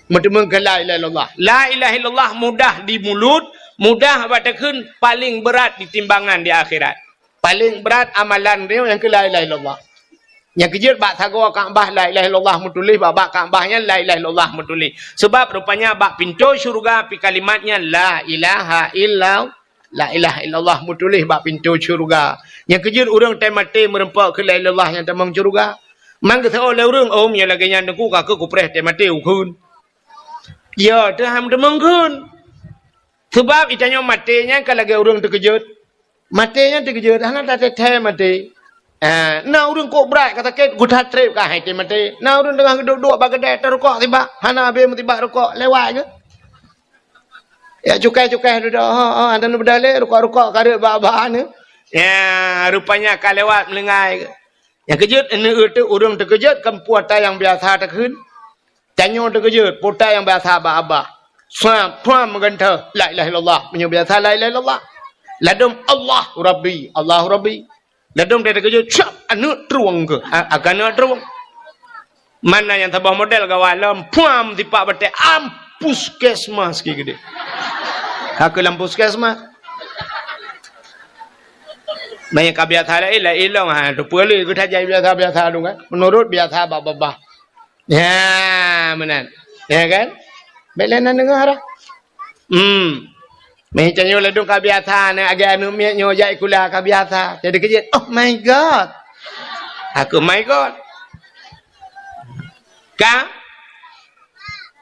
Meuteumeung keu la ilaha illallah. La ilaha illallah mudah di mulut, mudah bak takheun, paleng brat di timbangan di akhirat. Paleng brat amalan droe nyang keu la ilaha illallah. Nyang keujeuet bak sagoe Ka'bah la ilaha illallah meutuléh, bak, bak Ka'bah nyan la ilaha illallah meutuléh. Sebab rupanya bak pintoe syeuruga pi kalimat nyan la ilaha illallah. La ilaha illallah meutuléh bak pintoe syeuruga. Nyang keujeuet ureuëng teuh maté meureumpok keu la ilaha illallah nyang tamong syeuruga. Man geuseuôt lé ureuëng, "Oh, meunyoe lagèe nyan teungku ka keuh kupreh teuh maté ukheun." Ya, teuh han tamong kheun. Sebab itanyoe maté nyan ka lagèe ureuëng teukeujot. Maté nyan teukeujot, hana tateuthèe maté. Ah, na ureuëng kok brat ka sakét, geutat trép ka hai teuh maté. Na ureuëng teungoh geuduek-duek bak keudè, tarukok sibak, hana habéh meusibak rukok, lewat geuh. Ya, cukai-cukai dudoe, ha, ha, hana beudalé, rukok-rukok ka rhot bak-bak nyoe. Ya, rupanya ka lewat meulinggai. Nyang keujeuet, neu-eu teuh ureuëng teukeujot, kan peue ata nyang biasa takheun. Tanyoe teukeujot, peue ata nyang biasa bak babah. Suam, suam meugantoh, la ilaha illallah. Meunyoe biasa la ilaha illallah. Ladôm Allahu Rabbi, Allahu Rabbi. Ladôm teukeujot, cap, aneuk trueng keuh. A, akan aneuk trueng. Mana nyang saboh model gawat lom, puam sipak batée, am, puskesmas keu geude. Ka keu lam puskesmas. Meunyo ka biasa laén, laén lom, ha, tu peue lé, geutajak biasa-biasa tu kan. Menurut biasa babah-babah. Ya, meunan. Ya kan? Bék lé na deungoe dah. Hmm. Meuh tanyoe ladôm ka biasa, na agée aneuk miet nyoe jak sikula ka biasa. Jadi keujeuet, "Oh my God." Aku, "My God." Ka?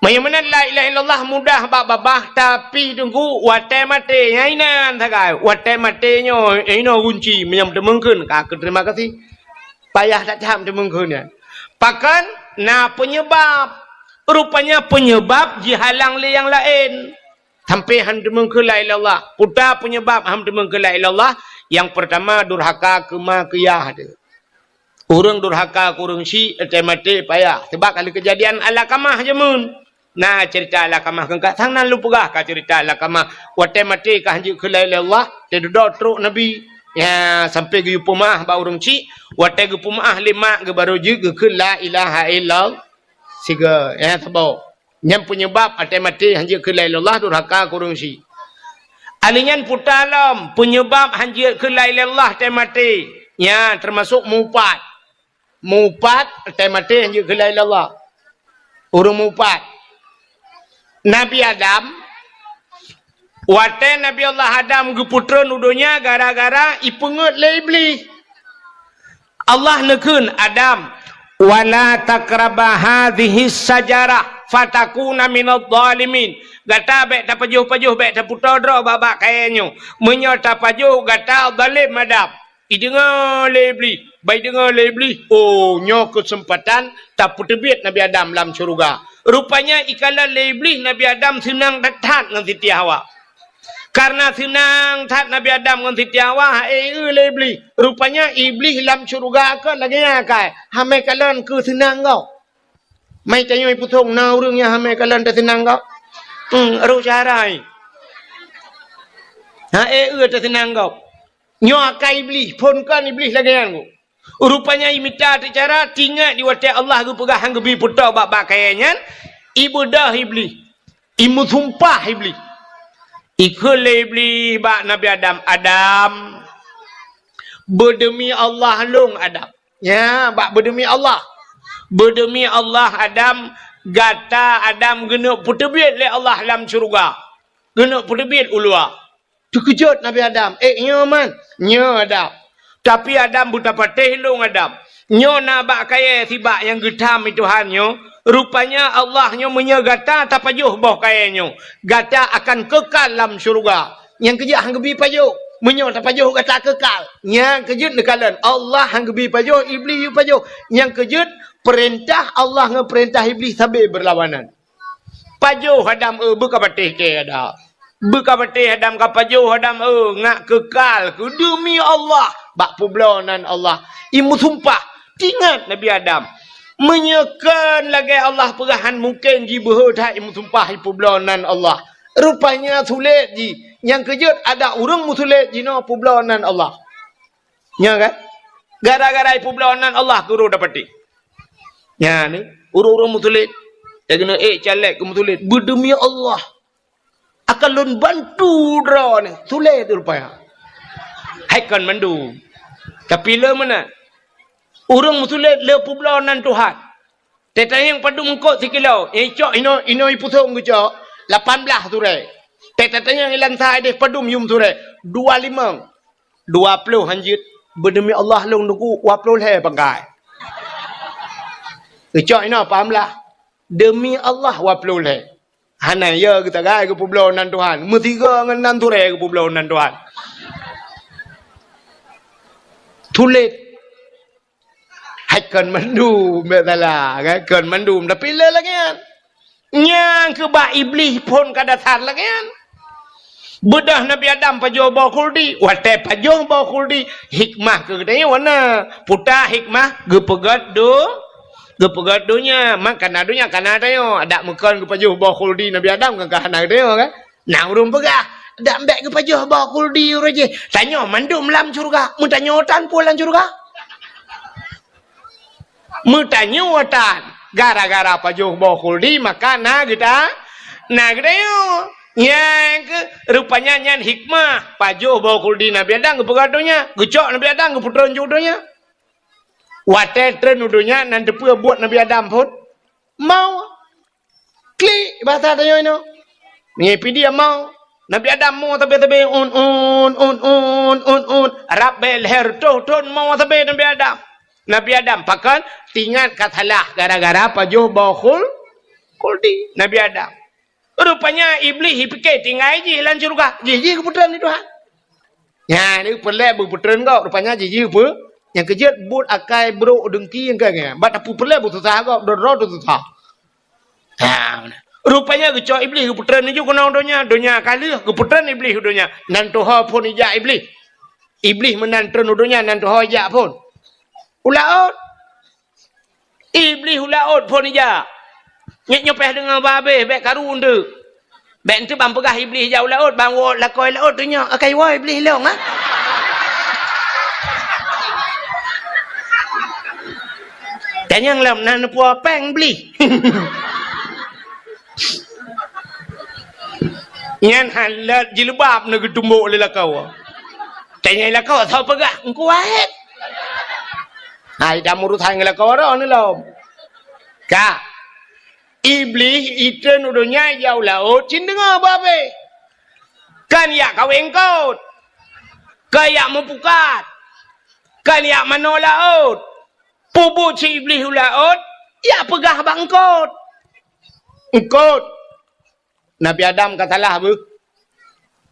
Meunyo meunan la ilaha illallah mudah bak babah, tapi teungku watée maté, nyan inan sagai. Watée maté nyoe, inoe gunci, meunyo teumeung kheun, ka keu terima kasih. Payah that cam teumeung kheun nyan. Pakon na peunyeubab. Rupanya peunyeubab jihalang lé nyang laén. Sampai han teumeung kheun la ilaha illallah. Peue ta peunyeubab han teumeung kheun la ilaha illallah? Nyang peurtama durhaka keu ma keu yah teuh. Ureuëng durhaka keu ureuëng syik, watée maté payah. Sabab ka lheueh keujadian Alakamah jameun. Na ceurita Alakamah keu ka sang nan lôn peugah ka ceurita Alakamah. Watée maté ka han jeuet kheun la ilaha illallah, teududoe trok Nabi. Ya, sampai geuyue peumeuáh bak ureuëng syik, watée geupeumeuáh lé mak geuh barô jeuet geukheun la ilaha illallah. Sigoe, ya, saboh. Nyan peunyeubab watée maté han jeuet kheun la ilaha illallah durhaka keu ureuëng syik. Alheuh nyan peue ta lom peunyeubab han jeuet kheun la ilaha illallah watée maté. Nyan teumasok mupat. Mupat watée maté han jeuet kheun la ilaha illallah. Ureuëng mupat. Nabi Adam, watée Nabi Allah Adam geupeutreun u donya gara-gara ipeungeuet lé Iblih. Allah neukheun, "Adam, wala taqraba hadhihi syajarah fatakuna minadh dhalimin." Gata bék tapajoh-pajoh, bék tapeutoe droe bak-bak kayée nyoe. Meunyoe tapajoh, gata zalem Adam. Ideungoe lé Iblih, bah ideungoe lé Iblih, oh, nyoe keuseumpatan tapeuteubiet Nabi Adam lam syeuruga. Rupanya ikalon lé Iblih Nabi Adam seunang that-that ngon Siti Hawa. Kareuna seunang that Nabi Adam ngon Siti Hawa, ha-e lé Iblih. Rupanya Iblih lam syeuruga kon lagée nyan kai, hamé kalon keu seunang gob. Mai tanyoe ipusong na ureuëng nyang hamé kalon teuseunang gob. Hmm, roh syahrai. Ha-e teuseunang gob. Nyoe akai Iblih, phon kon Iblih lagée nyan gob. Rupanya imita teucara, tingat di watée Allah geupeugah han geubi peutôh bak-bak kayée nyan, ibeudôh Iblih, imeusumpah Iblih. Ikheun lé Iblih bak Nabi Adam, "Adam, beudeumi Allah lôn Adam." Ya, bak beudeumi Allah. "Beudeumi Allah Adam, gata Adam geuneuk peuteubiet lé Allah lam syeuruga. Geuneuk peuteubiet u luwa." Teukeujot Nabi Adam, "Eh, nyoe man, nyoe Adam." Tapi Adam beutapatéh lôn Adam. Nyoe na bak kayée sibak nyang geutham i Tuhan nyoe. Rupanya Allah nyoe meunyoe gata tapajoh boh kayée nyoe, gata akan keukal lam syeuruga. Nyang keujeuet han geubi pajoh. Meunyoe tapajoh gata keukal. Nyang keujeuet neukalon Allah han geubi pajoh, Iblih yue pajoh. Nyang keujeuet peurintah Allah ngon peurintah Iblih sabe beurlawanan. Pajoh Adam, eu, beukapatéh kée Adam. Beukapatéh Adam, kapajoh Adam, eu, ngak keukal keu deumi Allah bak peubloe nan Allah. Imeusumpah, tingat Nabi Adam. Meunyoe kon lagée Allah peugah han mungken jibeuhe that imeusumpah ipeubloe nan Allah. Rupanya sulet jih. Nyang keujeuet ada ureuëng meusulet jinoe peubloe nan Allah. Nya kan? Gara-gara ipeubloe nan Allah keu roh dapatéh. Nya ni, ureuëng-ureuëng meusulet. Lagée nyoe, eh, caleg keu meusulet. Beudeumi Allah. Akan lôn bantu droeneuh. Sulet rupanya. Hai kon mandum. Tapi le meunan. Ureuëng meusulet le peubloe nan Tuhan. Teutanyong padum eungkot sikilo, eh, cok inoe, inoe ipusong geucok, lapan blaih turée. Teutanyong ilan sa ideh padum yum turée, dua limong. Dua ploh hanjeuet, beudeumi Allah lôn teungku, dua ploh lhée pangkai. Geucok inoe paam blaih, deumi Allah dua ploh lhée. Hana, ya, geutagai geupeubloe nan Tuhan. Meusigoe ngon nan turée geupeubloe nan Tuhan. Sulet. Hai kon mandum, bèk salah, kan? Kon mandum, tapi le lagèe nyan. Nyang keubah Iblih phon ka dasar lagèe nyan. Beudôh Nabi Adam pajoh boh khuldi, watèe pajoh boh khuldi, hikmah keu geutanyoe na. Peue ta hikmah? Geupeugöt do-, geupeugöt donya. Man kana donya, kana tanyoe. Adak meukon geupajoh boh khuldi Nabi Adam, kan ka hana geutanyoe, kan? Na ureueng peugah, Dak bèk geupajoh boh khuldi uroe jih. Tanyoe mandum lam syeuruga. Meutanyoe tan peue lam syeuruga? Meutanyoe tan. Gara-gara pajoh boh khuldi, maka na geuta-, na geutanyoe. Nyang keu, rupanya nyan hikmah pajoh boh khuldi Nabi Adam geupeugah donya. Geucok Nabi Adam geupeutreun ju donya. Watèe treun u donya, nan teupeue buet Nabi Adam phon? Mau. Klik, bahasa tanyoe inoe. Meunyoe pih dia mau. Nabi Adam mau sabe-sabe, un, un, un, un, un, un. Rab bèe lhèe reutôh thôn mau sabe Nabi Adam. Nabi Adam, pakon? Tingat ka salah gara-gara pajoh boh khul-, khuldi. Nabi Adam. Rupanya Iblih jipike tinggai jih lam syeuruga. Jih, jih geupeutreun lé Tuhan. Nyan, ni peureulèe beupeutreun gob. Rupanya jih, jih peu-, nyang keujeuet buet akai brok deungki nyang ka nyan. Bak tapeureulèe beususah gob, droe-droe teususah. Ha, rupanya geucok Iblih geupeutreun laju keunoe donya. Donya ka lheueh, geupeutreun Iblih u donya. Nan tuho phon ijak Iblih. Iblih meunan treun u donya, nan tuho ijak phon. U laôt. Iblih u laôt phon ijak. Nyoe, nyoe payah deungoe bah abéh, bèk karu eunteuk. Bèk eunteuk ban peugah Iblih ijak u laôt, ban woe lakoe laôt teunyoe, akai woe Iblih lôn, ha? Tanyong lom na neupue péng Iblih. Nyan halat jilbab na geutumbok lé lakoe. Tanyong lakoe, soe peugah? Engku Wahed. Hai, dah meurusan ngon lakoe droe ni lom. Ka. Iblih itreun u donya ijak u laôt, cit deungoe bah abéh. Kan ijak kawé eungkôt. Kan ijak meupukat. Kan ijak manoe laôt. Peubuet si Iblih u laôt, ijak peugah bak eungkôt. Eungkôt. Nabi Adam ka salah beuh.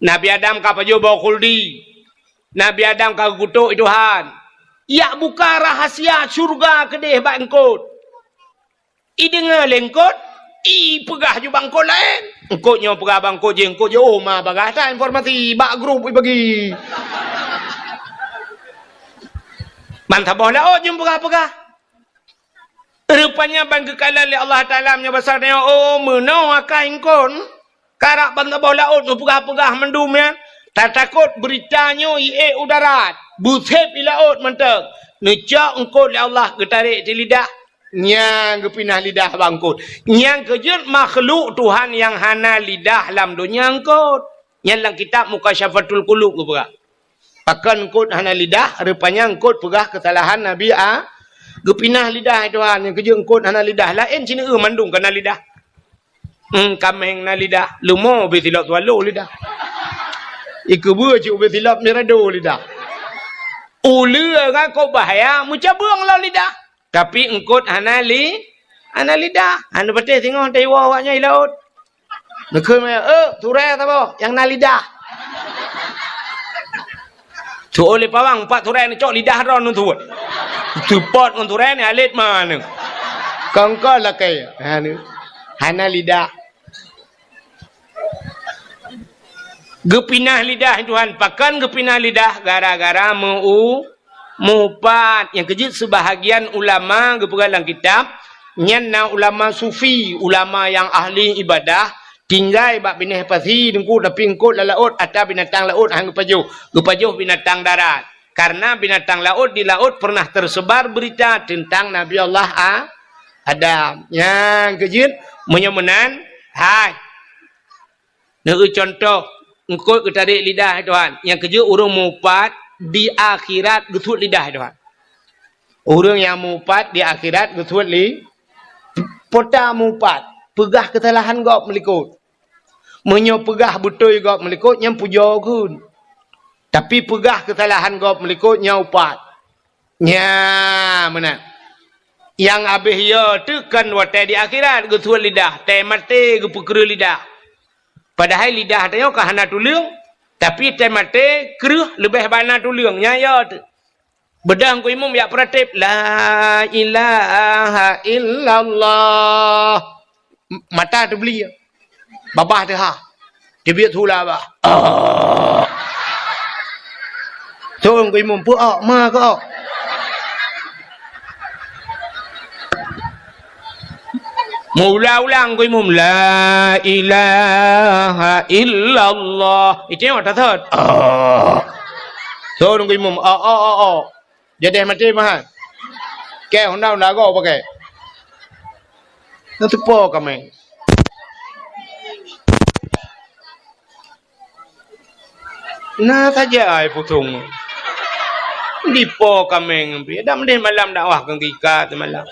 Nabi Adam ka pajoh boh khuldi. Nabi Adam ka geukutôk Tuhan. Ijak buka rahasia syeuruga keudeh bak eungkôt. Ideungoe lé eungkôt, ipeugah ju bak eungkôt laén. Eungkôt nyoe peugah bak eungkôt jih, eungkôt jih, oh, ma bagah that informasi bak grup ibagi. Ban saboh laôt jeuem peugah-peugah. Rupanya ban geukalon lé Allah Taala meunyoe basa nyoe, oh, meunoe akai eungkôt. Karab ban saboh laôt neupeugah-peugah mandum nyan, tatakot beurita nyoe iék u darat, beusép i laôt mantong. Neucok eungkôt lé Allah geutarek di lidah, nyang geupinah lidah bak eungkôt. Nyang keujeuet makhluk Tuhan nyang hana lidah lam donya eungkôt. Nyan lam kitab Mukasyafatul Qulub geupeugah. Pakon eungkôt hana lidah, rupanya eungkôt peugah keusalahan Nabi A-, geupinah lidah Tuhan, nyang keujeuet eungkôt hana lidah. Laén sineuk mandum ka na lidah. Hmm, kaméng na lidah, leumo ubé silop swallow lidah. Ikeubeue cit ubé silop mirado lidah. Uleue ngon kok bahya meucabeueng lom lidah. Tapi eungkôt hana li-, hana lidah. Hana patéh singoh teuiwoe awaknyan i laôt. Neukheun meunan, "Eh, turée saboh nyang na lidah." Tu'oh lé pawang, pat turée neucok lidah droe neutuwot. Teupot ngon turée ni alet ma neu. Kongkon lakée. Ha, neu. Hana lidah. Geupinah lidah Tuhan. Pakon geupinah lidah? Gara-gara meu-, meuupat. Nyang keujeuet seubahagian ulama geupeugah lam kitab, nyan na ulama sufi, ulama nyang ahli ibadah, tinggai bak binéh pasi teungku, tapi eungkôt lam laôt, atra binatang laôt han geupajoh. Geupajoh binatang darat. Karena binatang laôt di laôt pernah tersebar berita tentang Nabi Allah A-, Adam. Nyang keujeuet, meunyoe meunan, hai. Neueu cuntoh, eungkôt geutarek lidah Tuhan. Nyang keujeuet ureuëng meuupat di akhirat geusuet lidah Tuhan. Ureuëng nyang meuupat di akhirat geusuet li-, pota meuupat. Peugah keusalahan gob meulikot. Meunyoe peugah beutôi gob meulikot, nyan pujoe kheun. Tapi peugah keusalahan gob meulikot, nyan upat. Nya, meunan. Nyang abéh yo teuh kon watée di akhirat geusuet lidah, tée maté geupeukreueh lidah. Padahai lidah tanyoe ka hana tuleueng, tapi tée maté kreueh leubeh bana tuleueng, nya yo teuh. Beudang ku imum jak peuratéb, "La ilaha illallah." M-, mata teubeli. Babah teuha. Teubiet sula bah. Oh. Thôn ku imum, peu ok, ma keu ok. Meuulang-ulang keu imum, "La ilaha illallah." Itu nyang that-that. Oh. So, nunggu imum, "Oh, oh, oh, oh." Jadi maté mah. Keu honda-honda go pakai. Nyan teupo kaméng. Na saja ai pusong. Dipo kaméng pih. Dak meudeh malam dakwah keu kita semalam.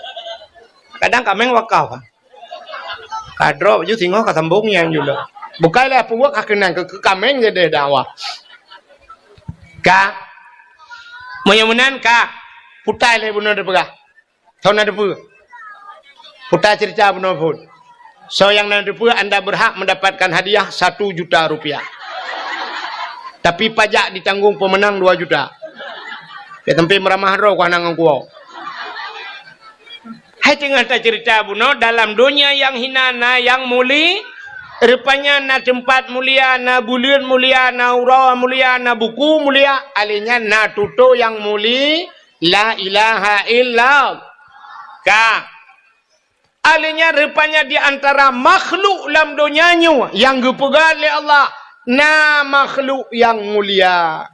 Kadang kaméng wakaf. Ka droe baju singoh ka sambong nyang jula. Bukai lé peue ka keunan keu, keu kaméng jadi dakwah. Ka. Meunyoe meunan ka. Putai lé bunoe dipeugah. Soe na teupeue? Putai cerita bunoe phon. Soe nyang na teupeue, anda berhak mendapatkan hadiah satu juta rupiah. Tapi pajak ditanggung pemenang dua juta. Keu teumpat meuramah droe ku hana ngon kuwoe. Hai teungoh tacerita bunoe dalam donya nyang hina na nyang muli, rupanya na teumpat mulia, na buleuen mulia, na uroe mulia, na buku mulia, alèh nyan na tutoe nyang muli, la ilaha illallah. Ka. Alèh nyan rupanya di antara makhluk lam donya nyoe nyang geupeugah lé Allah, na makhluk nyang mulia.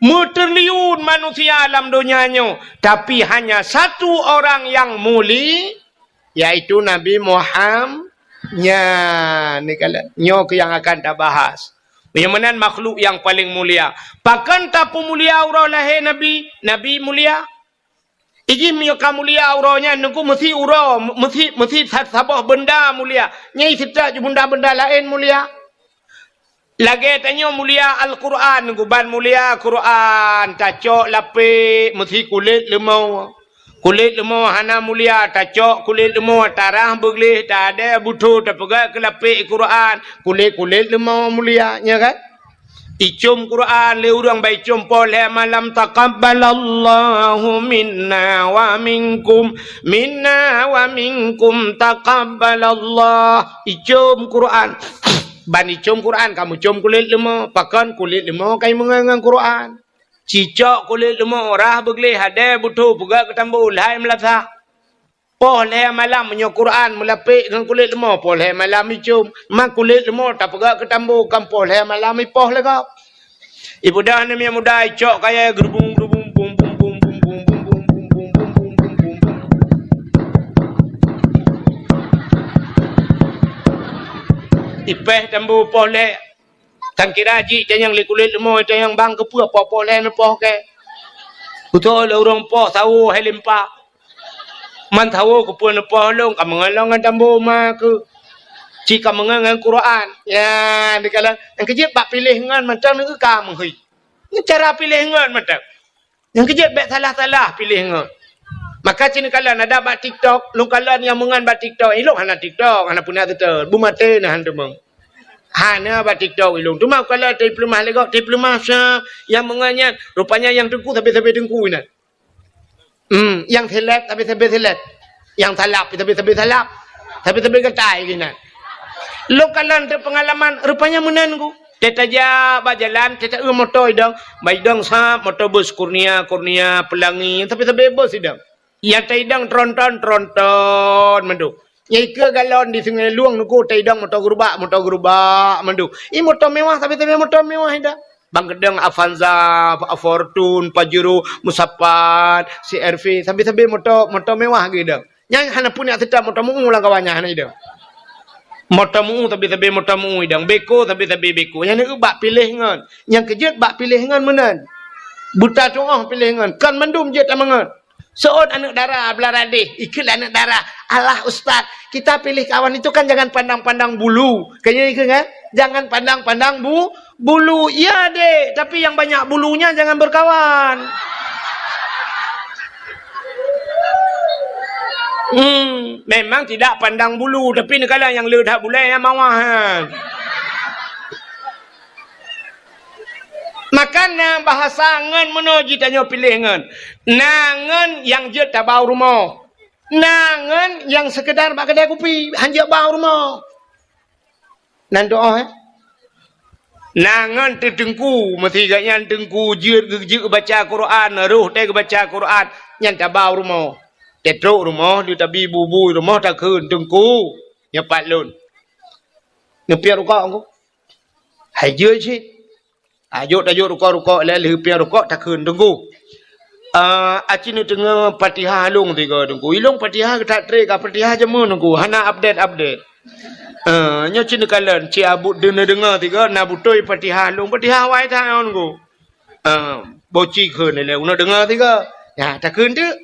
Meutriliun manusia lam donya nyoe, tapi hanya satu orang nyang muli, yaitu Nabi Muhammad. Nyan, ni kala-, nyoe keuh nyang akan tabahas. Nyang meunan makhluk nyang paleng mulia. Pakon tapeumulia uroe lahé Nabi? Nabi mulia. Iji meunyoe ka mulia uroe nyan, nungku meusi uroe, meusi, meusi sa-, saboh beunda mulia. Nyang seutôt ju beunda-beunda laén mulia. Lagèe tanyoe mulia Al-Qur'an, nungku ban mulia Qur'an, tacok lapék meusi kulét leumo. Kulét leumo hana mulia, tacok kulét leumo, tarah beugleh, tadè butho, tapeugah keu lapék Qur'an, kulét-kulét leumo mulia, nya kan? Icom Quran lé ureuëng, bai com poh lhée malam, "Taqabbalallahu minna wa minkum, minna wa minkum taqabbalallah." Icom Quran. Ban icom Quran, kamu com kulét leumo, pakon kulét leumo kai meungon ngon Quran. Cicok kulét leumo, rah beugleh, hadé butho, peugah keu tambo, lhai meulasah. Poh lhée malam meunyoe Quran meulapék ngon kulét leumo, poh lhée malam icom. Ma kulét leumo tapeugah keu tambo, kan poh lhée malam ipoh lé gob. Ibudah aneuk miet muda icok kayée geurubung-geurubung, bum, bum, bum. Ipéh tambo poh lhée. Tangkira jih tanyong lé kulét leumo, tanyong bang keupeue poh-poh lhée neupoh kée. Beutôi lé ureuëng poh sawo hai limpa. Man sawo keupeue neupoh lôn, ka meungon lôn ngon tambo ma keuh. Cit ka meungon ngon Quran. Ya, dikalon nyang keujeuet bak piléh ngon mantong neu ka meuhôi. Ngon cara piléh ngon mantong. Nyang keujeuet bék salah-salah piléh ngon. Maka cit neukalon ada bak TikTok, lôn kalon nyang meungon bak TikTok. Ilôn hana TikTok, hana peuna teuteun. Beumaté na han teumong. Hana bak TikTok ilôn. Teuma kalon teupeulumah lé gob, teupeulumah sa nyang meungon nyan. Rupanya nyang teungku sabe-sabe teungku inan. Hmm, nyang seleb sabe-sabe seleb. Nyang salab sabe-sabe salab. Sabe-sabe gatai inan. Lôn kalon teupeungalaman, rupanya meunan ku. Teutajak bak jalan, teuta eu moto idong, bak idong sab moto bus Kurnia, Kurnia, Pelangi, sabe-sabe bus idong. Nyang taidong tronton, tronton mandum. Nyang ikeue galon di Sungai Lueng nuku taidong moto gerubak, moto gerubak mandum. I moto mewah, sabe-sabe moto mewah idong. Bang keudong Avanza, Fortuner, Pajero, Musapat, C R V, sabe-sabe moto, moto mewah geuidong. Nyang hana pun nyang seutôt moto meu lam kawan nyan hana idong. Moto meu, sabe-sabe moto meu idong. Beko, sabe-sabe beko. Nyang neu bak piléh ngon. Nyang keujeuet bak piléh ngon meunan. Buta tuoh piléh ngon. Kon mandum jeuet tameungon. Seuôt aneuk dara beulara deh. Ikheut lé aneuk dara. "Alah ustaz, kita pilih kawan itu kan jangan pandang-pandang bulu." Kan nyan ikheut kan? Jangan pandang-pandang bu-, bulu, iya dek, tapi yang banyak bulunya jangan berkawan. Hmm, memang tidak pandang bulu, tapi neukalon nyang le that bulèe nyang mawah nyan. Maka na bahasa ngon meunoe jitanyoe piléh ngon. Na ngon nyang jeuet tabau rumoh. Na ngon nyang sekedar bak kedai kupi, han jeuet bau rumoh. Nan doa, eh? Na ngon teuteungku, meusi gobnyan teungku jeuet geu-, jeuet baca Quran, roh teuh geubaca Quran, nyan tabau rumoh. Teutrok rumoh, di tabi bubui rumoh takheun teungku. nyoe pat lôn. Neupiep rukok Teungku. Hai jeuet cit. Ah, jok tajok rukok-rukok lé lheueh piep rukok takheun Teungku. Ah, aci neuteungoh Fatihah lôn tiga Teungku. Ilôn Fatihah geutak trek ka Fatihah jameun Teungku. Hana update-update. Ah, nyoe ci neukalon, ci abut deungoe-deungoe tiga na beutôi Fatihah lôn, Fatihah wai that ngon Teungku. Ah, boci kheun lé uneuk deungoe tiga. Ya, takheun teuk.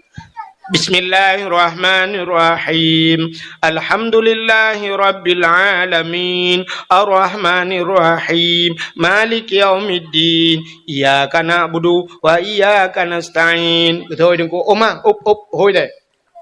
Bismillahirrahmanirrahim. Alhamdulillahirabbil alamin. Arrahmanirrahim. Maliki yaumiddin. Iyyaka na'budu wa iyyaka nasta'in. Beutôi Teungku. Oma, up, up, hôi deh.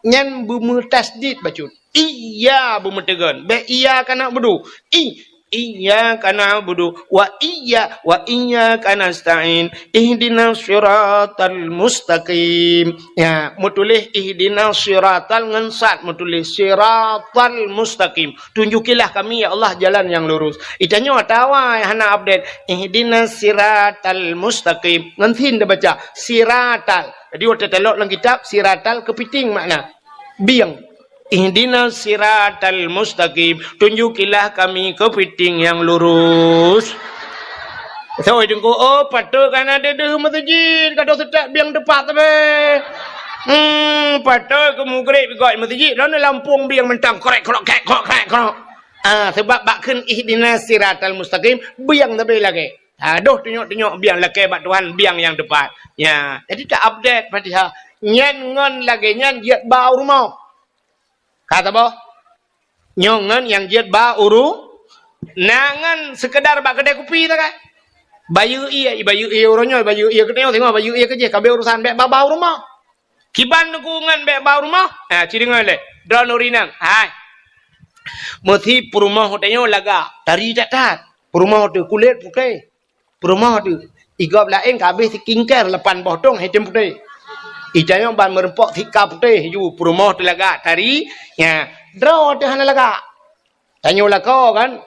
Nyan beumeutasydid bacut. Iya beumeuteugon. Bék iyyaka na'budu. I, iyyaka na'budu wa iyya, wa iyyaka nasta'in. Ihdinas siratal mustaqim. Ya, meutuléh ihdinas siratal ngon sad meutuléh siratal mustaqim. Tunjukilah kami, ya Allah, jalan yang lurus. Itanyoe atawa hana update. Ihdinas siratal mustaqim. Ngon sin tabaca. Siratal. Jadi, watée talok lam kitab, siratal keupiting makna. Bieng. Ihdinas siratal mustaqim. Tunjukilah kami keupiting nyang lurus. Soe Teungku, oh, patôt kana deuh meuseujid, ka deuh seutôt bieng teupat sabe. Hmm, patôt keu mugreb gok meuseujid, lôn lampôh bieng mantong, krek, krok, krek, krok, krek, krok. Ah, sebab bak kheun ihdinas siratal mustaqim, bieng sabe lagée. Ha, doh tunyok-tunyok biang lakée bak Tuhan, biang nyang teupat. Ya, jadi ta-update Fatihah. Nyan ngon lagée nyan jeuet ba u rumoh. Ka saboh? Nyoe ngon nyang jeuet ba u ru-, na ngon seukeudar bak keudée kupi sagai. Bayeue ié, bayeue ié uroe nyoe, bayeue ié keunoe, singoh bayeue ié keujih, ka abéh urosan bék ba, ba u rumoh. Kiban Teungku ngon bék ba u rumoh? Ha, ci deungoe lé. Droeneuh ureueng inong. Hai. Meusi peurumoh tanyoe lagak, tari that-that. Peurumoh teuh kulét putéh. Peurumoh teuh. Igob laén ka abéh skincare lapan boh thôn, hitam putéh. Itanyoe ban meureumpok sika putéh ju. Peurumoh teuh lagak, tari. Nya, droe teuh hana lagak. Tanyoe lakoe kan.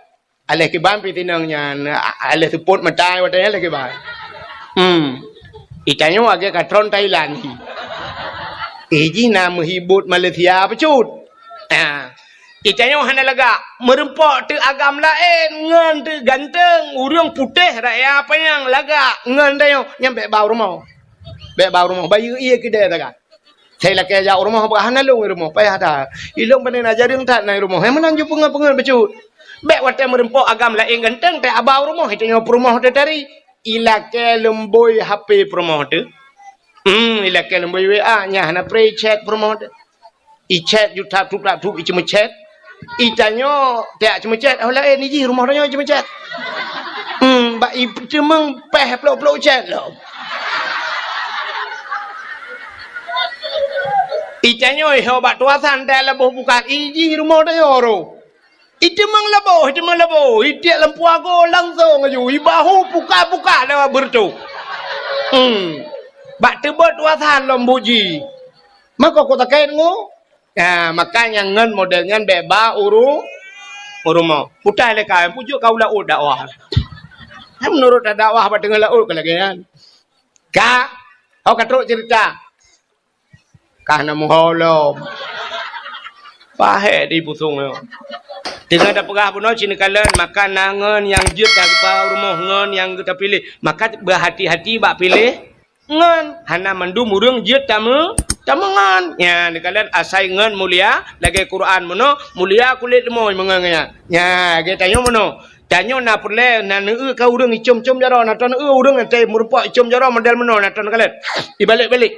Aléh kiban pih tinong nyan, a-, aléh seupôt meutai watée nyan aléh kiban. Hmm. Itanyoe lagée katron Thailand. Ih jih na meuhibot Malaysia bacut. Ha. Itanyoe hana lagak, meureumpok teuh agam laén, ngon teuh ganteng, ureueng putéh raya panyang lagak, ngon tanyoe nyan bék ba u rumoh. Bék ba u rumoh, bayeue ié keudée sagai. Sai lakée jak u rumoh, bah hana lôn i rumoh, payah that. Ilôn pane na jareueng that na i rumoh. Hai meunan ju peungeut-peungeut bacut. Bék watée meureumpok agam laén ganteng teuh aba u rumoh, itanyoe peurumoh teuh tari. Ilakée leumbôi H P peurumoh teuh. Hmm, ilakée leumbôi W A, nyan hana pré chat peurumoh teuh. Ichat ju tap tup tap tup iceumeuchat. Itanyoe tiak ceumeuchat, oh laén ijih rumoh tanyoe ceumeuchat. Hmm, bak iteumeung péh plôk-plôk chat lom. Itanyoe iho bak tuasan teuak laboh bukan ijih rumoh tanyoe ro. Iteumeung laboh, iteumeung laboh, itiek lam puago langsong aju, ibahu puka-puka lewat beureutoh. Hmm. Bak teubot tuasan lom buji. Mako kota kain ngo. Ya, maka nyang ngon model nyan bék ba uru-, u rumoh. Utai lé ka, pujuk ka u laôt dakwah. Hai meunurot dakwah bak teungoh laôt ka lagée nyan. Ka, ho ka trok cerita. Ka na muho lom. Pahé di pusong nyoe. Teungoh tapeugah bunoe ci neukalon, maka na ngon nyang jeuet ta-, ba u rumoh ngon nyang geuta piléh. Maka beuhati-hati bak piléh. Ngon, hana mandum ureueng jeuet tameu-, tameungon. Nyan, neukalon asai ngon mulia, lagée Quran meunoe, mulia kulét leumoi meungon nyan. Nyan, lagée tanyoe meunoe. Tanyoe na peureulée, na neueu ka ureueng icom-com jaroe, na ton neueu ureueng nyang teumeureumpok icom jaroe model meunoe, na ton neukalon. Ibalek-balek.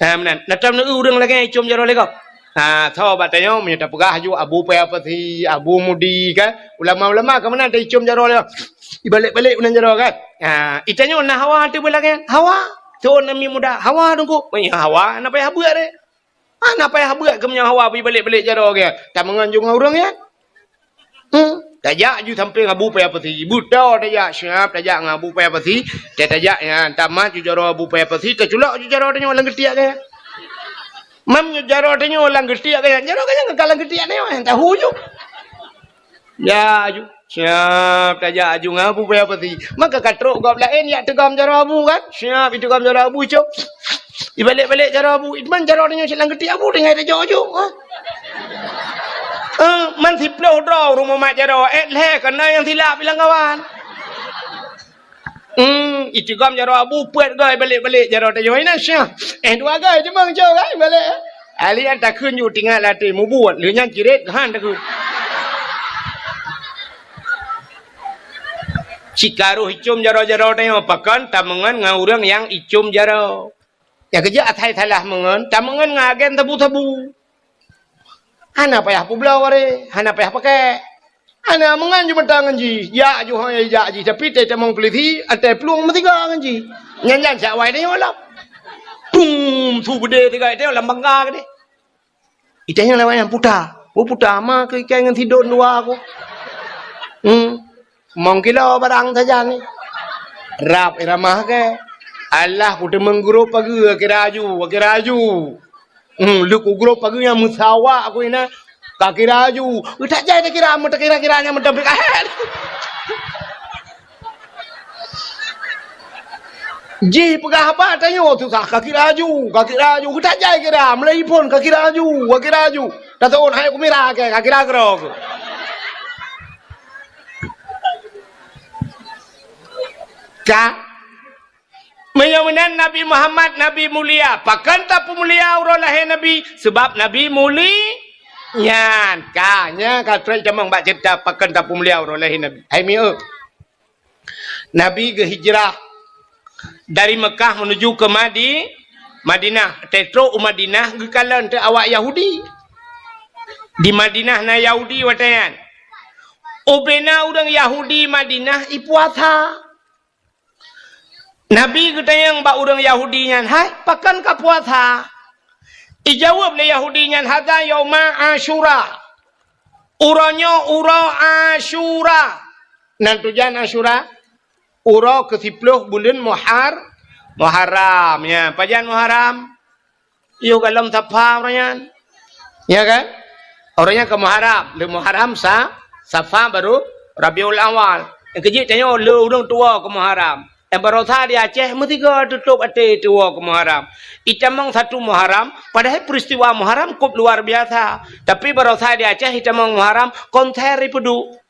Ha, meunan. Na ton neueu ureueng lagée icom jaroe lé gob. Ha, tho bak tanyoe, meunyoe tapeugah aju Abu Paya Pasi, Abu Mudi, kan? Ulama-ulama ka meunan ta icom jaroe lé. Ibalek-balek meunan jaroe, kan? Ha, itanyoe na hawa teuh beulagée. Hawa. Thon namiet muda. Hawa Teungku. Meunyoe hawa, hana payah beuet deh. Hana payah beuet keu meunyoe hawa beuibalek-balek jaroe geuh. Tameungon ju ngon ureueng nyan. Hmm. Tajak ju sampéng Abu Paya Pasi. Buta tajak, siap tajak ngon Abu Paya Pasi. Tajak nyan, tamat ju jaroe Abu Paya Pasi, taculok ju jaroe tanyoe lam geutiek geuh. Mam ju jaroe tanyoe lam geutiek geuh, jaroe geuh nyang ka lam geutiek tanyoe, tahu ju. Ya, aju. Siap tajak aju ngon Abu Paya Pasi. Maka ka trok gob laén yak teugom jaroe Abu kan? Siap iteugom jaroe Abu, cok. Ibalek-balek jaroe Abu. Itman jaroe tanyoe silang geutik Abu tinggai tajak aju. Ha? Eh, man siploh droe ureuëng mumat jaroe, eh, lhée keunan nyang silap ilang kawan. Hmm, itigom jaroe abu, peuet goe balek-balek jaroe tanyoe. Inan syah. Eh, dua goe cuma ngejok kan balek. Ahli an takheun ju tinggai latée mubuet, lheueh nyan ciret han takheun. Cikaroh icom jaroe-jaroe tanyoe, pakon tameungon ngon ureuëng nyang icom jaroe. Nyang keujeuet asai salah meungon, tameungon ngon agen sabu-sabu. Hana payah peubloe waréh, hana payah pakèk. Hana meungon jumeuta ngon jih, jak ju hôi jak jih, tapi teutamong peulisi, até plueng meusiga ngon jih. Nyan-nyan siat wai tanyoe lom. Pum, su beudé siga tanyoe lam bangga keudeh. Itanyong lewat nyan, "Puta, oh, puta, ma keu ikai ngon sidon dua aku." Hmm. Mong kilo barang sajan ni. Rab irama ke. Alah, kuteumeung grob pageue, kira aju, kira aju. Hmm, leuku grob pageue nyang meusawa aku ina. Ka kira aju. Utak jai takira, meutakira-kira nyang meudompet kahet. Jih peugah haba tanyoe susah, ka kira aju, ka kira aju. Utak jai kira, meulai phon ka kira aju, ka kira aju. Dah tahun hai kumira ke, ka kira keudroe. Ka? Meunyoe meunan Nabi Muhammad, Nabi mulia. Pakon tapeumulia uroe lahé Nabi? Sabab Nabi muli-, nyan. Ka, nyan ka trok tamong bak ceurita pakon tapeumulia uroe lahé Nabi. Hai mieu. Nabi geuhijrah dari Mekah menuju ke Madi-, Madinah. Tetrok u Madinah geukalon teu awak Yahudi. Di Madinah na Yahudi watée nyan. Ubena ureuëng Yahudi Madinah ipuasa. Nabi geutanyong bak ureuëng Yahudi nyan, "Hai, pakon ka puasa?" Ijaweueb lé Yahudi nyan, "Hadza yauma Asyura." Uroe nyoe uroe Asyura. Nan tujan Asyura? Uroe keusiploh buleuen Muhar-, Muharram. Ya, pajan Muharram? Yoh goh lom Safa uroe nyan. Ya kan? Uroe nyan ka Muharram. Lé Muharram sa-, Safa baru Rabiul Awal. Nyang keujeuet tanyoe lé ureuëng tuwoe keu Muharram. Nyang barosa di Aceh meusigoe tutôp até tuwoe keu Muharram. Itamong satu Muharram, padahai peristiwa Muharram kôp luar biasa. Tapi barosa di Aceh itamong Muharram, konser ipeuduek.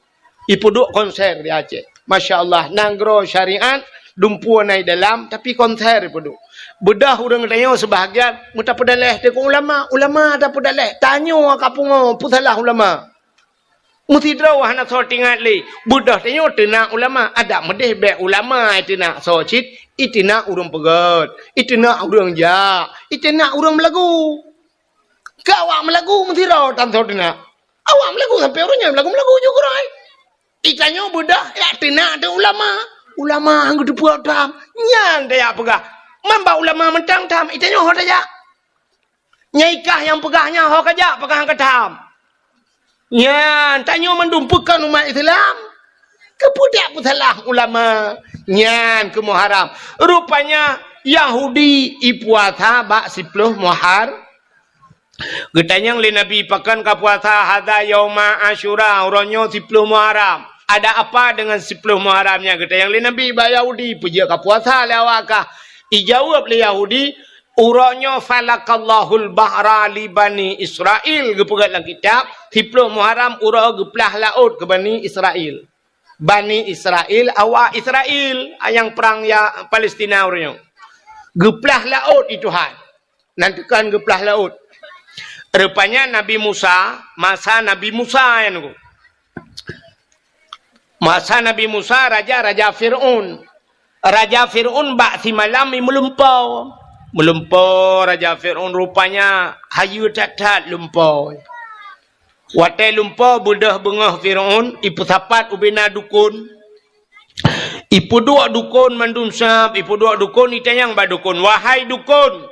Ipeuduek konser di Aceh. Masya Allah, nanggroe syariat, dumpeue na i dalam, tapi konser ipeuduek. Beudôh ureuëng tanyoe seubahagian meutapeudaléh teuk ulama, ulama tapeudaléh. Tanyoe ka pungo, peue salah ulama? Meusidroe hana soe teuingat lé. Beudôh tanyoe teunak ulama, adak meudeh bék ulama iteunak soe cit, iteunak ureuëng peugét, iteunak ureuëng jak, iteunak ureuëng meulagu. Keu awak meulagu meusidroe tan soe teunak. Awak meulagu sampoe uroe nyan meulagu-meulagu ju keurôi. Itanyoe beudôh jak teunak teuh ulama. Ulama han geuteupeue tham. Nyan tajak peugah. Man bak ulama mantong tham, itanyoe ho tajak. Nyang ikah nyang peugah nyan ho kajak, pakon han ka tham. Nyan, tanyoe mandum peue kon umat Islam. Keupeue dak peusalah ulama? Nyan keuh Muharram. Rupanya Yahudi ipuasa bak siploh Muhar-, Geutanyong lé Nabi, "Pakon ka puasa?" "Hadza yauma Asyura, uroe nyoe siploh Muharram." "Ada apa dengan siploh Muharram nyan?" geutanyong lé Nabi bak Yahudi, "Peue jeuet ka puasa lé awak kah?" Ijaweueb lé Yahudi, "Uroe nyoe falaqallahul bahra li Bani Israil," geupeugah lam kitab, siploh Muharram uroe geuplah laôt keu Bani Israil. Bani Israil, awak Israil, nyang prang ya Palestina uroe nyoe. Geuplah laôt di Tuhan. Nan teukan geuplah laôt. Rupanya Nabi Musa, masa Nabi Musa nyan nyoe. Masa Nabi Musa, raja, raja Fir'aun. Raja Fir'aun bak simalam i meulumpoe. Meulumpoe raja Fir'aun rupanya hayeue that-that lumpoe. Watée lumpoe beudôh beungoh Fir'aun, ipeusapat ubena dukon. Ipeuduek dukon mandum sab, ipeuduek dukon, itanyong bak dukon, "Wahai dukon,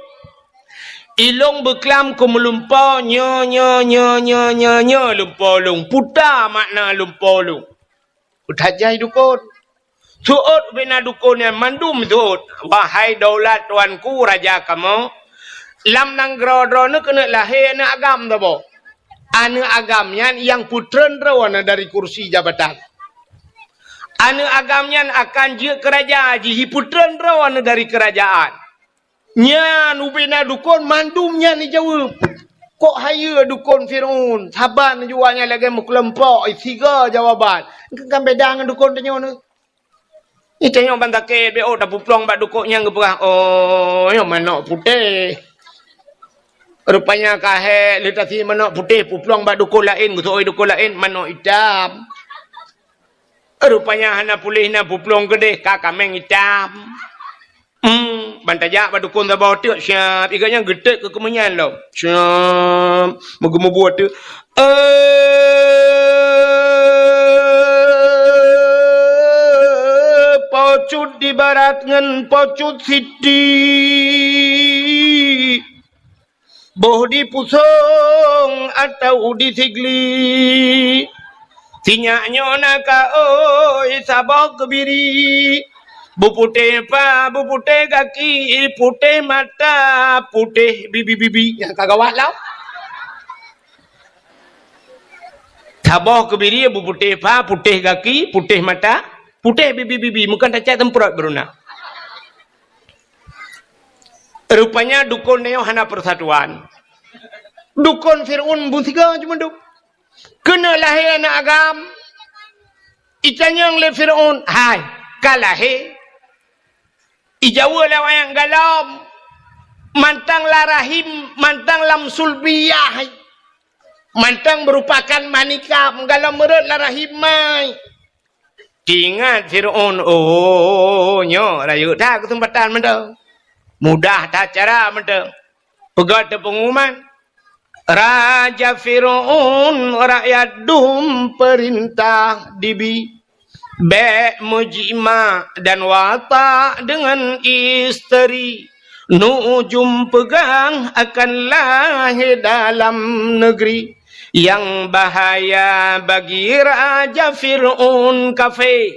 ilong beuklam keu meulumpoe nyoe, nyoe, nyoe lumpoe lôn. Peue makna lumpoe lôn?" Peue tajai dukon? Seuôt ubena dukon nyan mandum seuôt, "Wahai daulat tuanku raja kamoe, lam nanggroe droeneuh keuneuk lahé aneuëk agam saboh. Aneuëk agam nyan nyang peutreun droeneuh dari kursi jabatan. Aneuëk agam nyan akan jeuet keu raja jih, jipeutreun droeneuh dari keurajaan." Nyan ubena dukon mandum nyan ijaweueb. Kok hayeue dukon Fir'aun, saban jua nyan lagèe meukelompok, siga jawaban. Kan beda ngon dukon tanyoe nyoe. Ih, tanyoe ban sakét, bèk oh tapeuplong bak dukon nyang geupeugah, "Oh, nyoe manok putéh." Rupanya ka hék lé tasi manok putéh, peuplong bak dukon laén, geuseuôt dukon laén, manok itam. Rupanya hana puléh na peuplong keudéh, ka kaméng itam. Hmm, ban tajak bak dukon saboh teuk, siap. Iga nyan geutek keu keumeu'en lom. Siap. Meugeumeubuet teuk. Eh, pocut di barat ngon pocut siti. Boh di pusong atau di sigli. Sinyak nyoe na ka oi saboh keubiri. Beuputéh pa, beuputéh gaki, putéh mata, putéh bibi-bibi. Nyang ka gawat lom. Saboh keubiri beuputéh pa, putéh gaki, putéh mata, putéh bibi-bibi. Meukan tacak teumprot beuruna. Rupanya dukon nyoe hana persatuan. Dukon Fir'aun beusigoe cuma duek. Keuneuk lahé aneuk agam. Itanyong lé Fir'aun, "Hai, ka lahé?" Ijaweub lé awaknyan, "Galom." Mantong lam rahim, mantong lam sulbiyah. Mantong meurupakan manikam, galom meurot lam rahim mai. Teuingat Fir'aun, "Oh, nyoe rayeuk that keuseumpatan mantong. Mudah that cara mantong." Peugah teuk peungumuman, "Raja Fir'aun, rakyat dum peurintah dibi. Bèk meujimak dan watak deungon isteri. Nujum peugah akan lahé dalam negeri. Nyang bahaya bagi Raja Fir'aun kafé."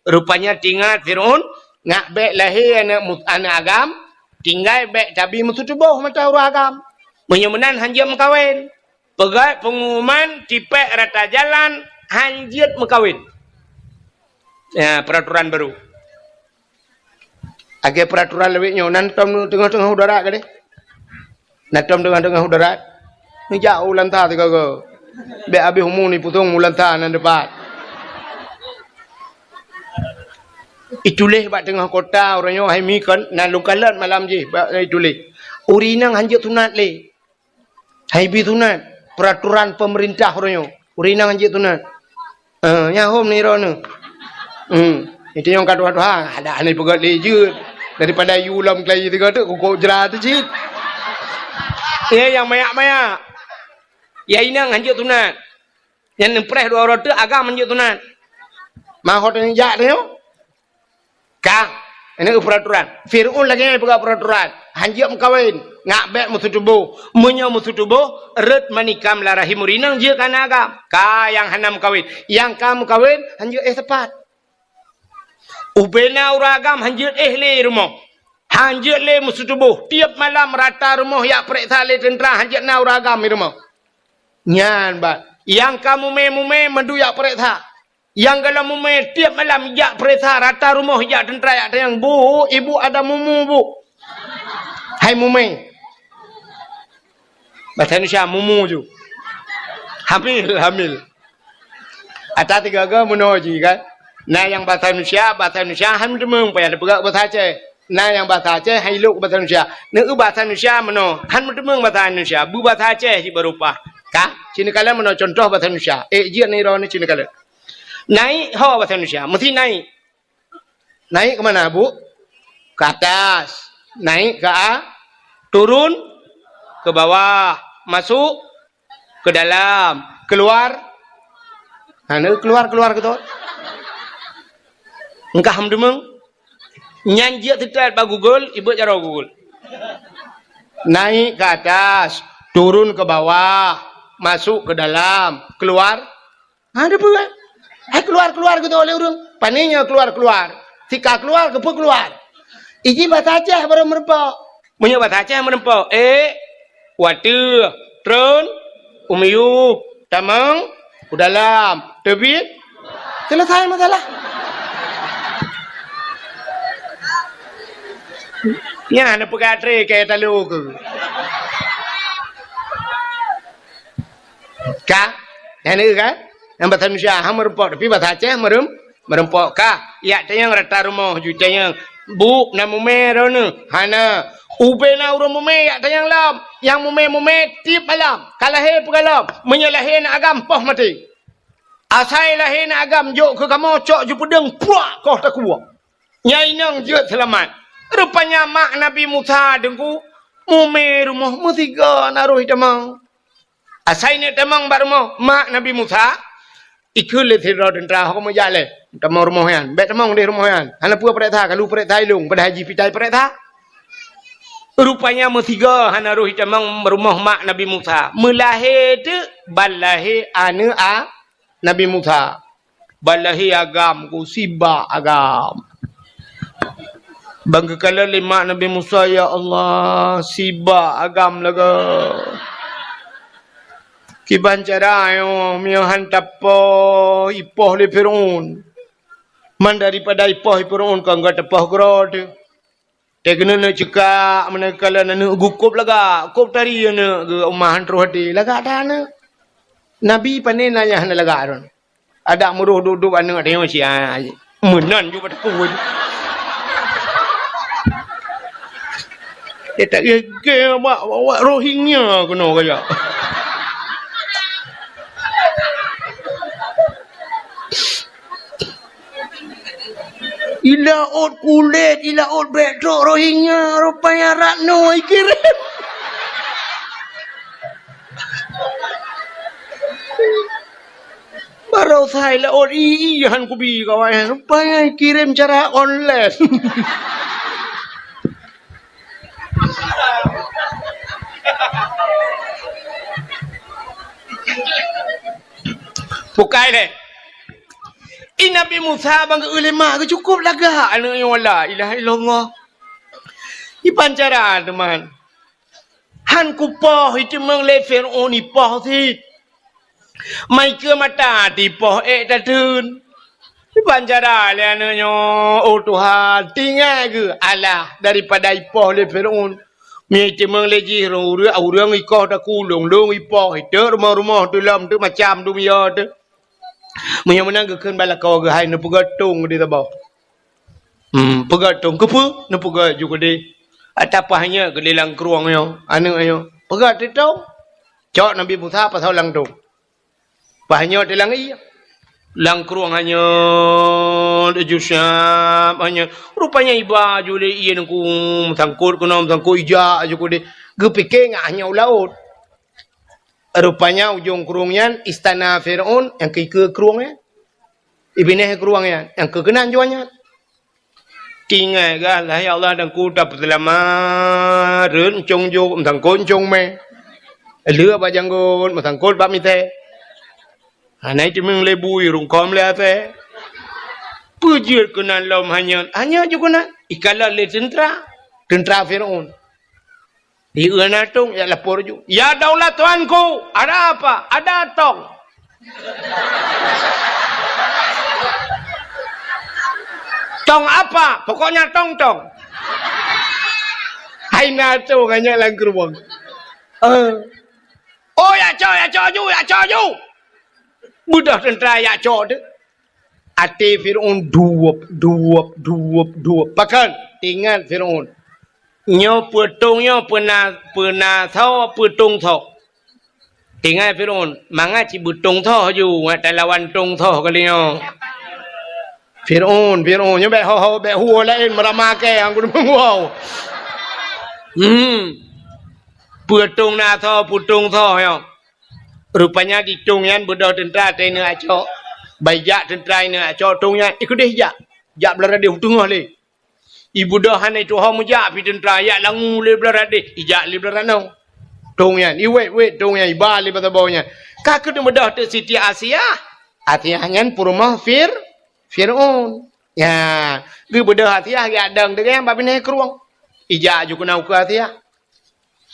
Rupanya teuingat Fir'aun, ngat bèk lahé aneuk mus-, aneuk agam, tinggai bèk tabi meuseutubôh mata uroe agam. Meunyoe meunan hanjeuet meukawen. Peugah peungumuman tipèk rata jalan hanjeuet meukawen. Ya, peraturan baru. Lagèe peraturan lawét nyoe, nan tom teungoh-teungoh u darat gadeh. Nan tom teungoh-teungoh u darat. Neujak u lanta sigoe-goe. Bèk habéh umu neupusong u lanta nan dipat. Ituléh bak teungoh kota uroe nyoe hai mi kon, nan lôn kalon malam jih bak ituléh. Ureueng inong hanjeuet sunat lé. Hai bi sunat, peraturan pemerintah uroe nyoe. Ureueng inong hanjeuet sunat. Eh, nyan hom nirone. Hmm, itu nyang ka tuha-tuha, ada aneuk peugöt lé jeuet. Daripada yue lom keulayie sigoe teuk, kukok jra teuh cit. Ye, nyang mayak-mayak. Ya inong hanjeuet sunat. Nyang neupreh dua uroe teuk agam hanjeuet sunat. Mahot nyang jak teuh nyoe. Ka, ini peraturan. Fir'aun lagèe nyan peugah peraturan. Hanjeuet meukawen, ngat bèk meuseutubôh. Meunyoe meuseutubôh, rhot manikam lam rahim ureueng inong jeuet keu aneuk agam. Ka nyang hana meukawen. Nyang ka meukawen, hanjeuet éh sapat. Ubena ureueng agam hanjeuet éh lé rumoh. Hanjeuet lé meuseutubôh. Tiep malam rata rumoh jak peureksa lé teuntra hanjeuet na ureueng agam di rumoh. Nyan ban. Nyang ka mumè-mumè mandum jak peureksa. Nyang galom mumè tiep malam jak peureksa rata rumoh jak teuntra jak tanyong, "Bu, ibu ada mumu, Bu?" Hai mumè. Bahasa Indonesia mumu ju. Hamil, hamil. Ata tiga-tiga meunoe jih kan. Na nyang bahasa Indonesia, bahasa Indonesia han meuteumèe payah tapeugah bahasa Aceh. Na nyang bahasa Aceh han ilok bahasa Indonesia. Neu bahasa Indonesia meunoe, han meuteumèe bahasa Indonesia. Bu bahasa Aceh jih baru paih. Ka, sinoe kalon meunoe contoh bahasa Indonesia. Eh, jeuet nirone sinoe kalon. Naik ho bahasa Indonesia, mesti naik. Naik ke mana, Bu? Ke atas. Naik ke a-, turun ke bawah. Masuk ke dalam. Keluar. Ha, ni keluar, keluar ke tu. Engkah meudeumeng. Nyan jeuet teutat bak Google, ibeuet jaroe Google. Naik ke atas, turun ke bawah, masuk ke dalam, keluar. Ha, ada apa, kan? Hai keluar-keluar gitu oleh ureueng. Pane nyoe keluar-keluar. Sika keluar, keupeue keluar? Iji bahasa Aceh baru meureumpok. Meunyoe bahasa Aceh meureumpok, ék, u ateueh, tron, u miyueb, tamong, u dalam, teubiet. Selesai masalah. Nyan neupeugah tré keu talo keu. Ka? Nyan ka? Nyang bahasa Indonesia, ha, meureumpok, tapi bahasa Aceh meureuem-, meureumpok. Ka? Jak tanyong rata rumoh, ju tanyong, "Bu, na mumè droeneuh?" "Hana." "Ubé na ureueng mumè?" Jak tanyong lom. Nyang mumè-mumè tiep malam. Ka lahé peue gohlom. Meunyoe lahé na agam, poh maté. Asai lahé na agam, jok keu kamoe, cok ju peudeueng, puak, koh takue. Nyang inong jeuet seulamat. Rupanya mak Nabi Musa, Teungku, mumè rumoh meusigoe na roh itamong. Asai neuk tamong bak rumoh mak Nabi Musa, ikheun lé sidroe teuntra, "Ho kamoe jak lé, tamong rumoh nyan. Bèk tamong deh rumoh nyan. Hana peue pareksa, ka lheueh pareksa ilong, padahai jih pitai pareksa." Rupanya meusigoe hana roh itamong rumoh mak Nabi Musa. Meulahé teuk, ban lahé aneuk a-, Nabi Musa. Ban lahé agam ku, sibak agam. Ban geukalon lé mak Nabi Musa, "Ya Allah, sibak agam lagèe. Kiban cara nyoe, meunyoe han tapoh, ipoh lé Firaun. Man daripada ipoh lé Firaun, kon gata poh keudroe teuh." Teuh keuneuk neuk ceukak, meunan kalon aneuk geuh kôb lagak, kôb tari aneuk geuh, uma han troh até, lagak that aneuk. Nabi pané na nyang hana lagak droen. Adak meuroh duek-duek aneuk teuh nyoe sia, meunan ju bak takue. Dia tak gègèe bak, bak, bak Rohingya keunoe kajak. Ilaôt kulét, ilaôt bèk trok Rohingya, rupanya Ratno ikirém. Baroesa ilaôt i-i han kubi kawan, rupanya ikirém cara online. Bukai lé. I Nabi Musa ban geu-eu lé mak geuh cukôp lagak aneuk nyoe, la ilaha illallah. Iban cara teuma. Han kupoh, iteumeung lé Firaun ipoh cit. Mai keu mata tipoh ék tateun. Iban cara lé aneuk nyoe, oh Tuhan, tinggai geuh alah daripada ipoh lé Firaun. Meunyoe iteumeung lé jih ureueng, ureueng ikoh takue, lôn-lôn ipoh, iteuk rumoh-rumoh, teulom teuk macam dum yo teuk. Meunyoe meunan geukheun bak lakoe geuh, hai neupeugöt tong di saboh. Hmm, peugöt tong keupeue? Neupeugöt ju keudeh. Ata paih nyoe keudeh lam krueng nyoe, aneuk nyoe. Peugöt tong. Cok Nabi Musa pasoe lam tong. Paih nyoe teulang ie. Lam krueng hanyeut, ju siap hanyeut. Rupanya iba ju lé ie ngon meusangkot keunoe, meusangkot ijak ju keudeh. Geupike ngat hanyeut u laôt. Rupanya ujong krueng nyan istana Firaun nyang keu ikeue krueng nyan. Ibinéh krueng nyan nyang keu keunan juah nyan. Tinggai gah, lah ya Allah, dan ku tapeuseulamat, rhot euncong jok, meusangkot euncong mè. Lheueh bak janggot, meusangkot bak mitée. Hana iteumeung lé bui, rungkôm lé asée. Peue jeuet keunan lom hanyeut, hanyeut ju keunan. Ikalon lé teuntra, teuntra Firaun. Di eu na tong, jak lapor ju. "Ya daulat tuanku, ada apa? Ada tong." "Tong apa? Pokoknya tong-tong." Hai na tong hanyeut lam krueng. Eh. "Oh, jak cok, jak cok ju, jak cok ju." Beudôh teuntra jak cok teuk. Até Firaun duweueb, duweueb, duweueb, duweueb. Pakon? Teuingat Firaun. Nyoe peue tong nyoe, peue na, peue na soe, peue tong soe. Teuingat Firaun, mangat cit beutong soe ju, ngat talawan tong soe kali nyoe. Firaun, Firaun, nyoe bèk ho-ho, bèk huwoe laén, meurama kèe, anggun meuwoe. Hmm. Peue tong na soe, peue tong soe nyoe. Rupanya di tong nyan beudôh teuntra teuingat jak cok. Ban jak teuntra ingat jak cok tong nyan, ikeudeh jak. Jak blah radeh u teungoh lé. Ibeudôh hana ituho meujak pih teuntra, jak langue lé blah radeh, ijak lé blah ranoe. Tong nyan, iwét-wét tong nyan, iba lé bak saboh nyan. Ka keuneuk beudôh teuk Siti Asiah. Asiah nyan peurumoh Fir-, Firaun. Nya, geubeudôh Asiah geujak dong teuk nyan bak binéh krueng. Ijak ju keunan ukeue Asiah.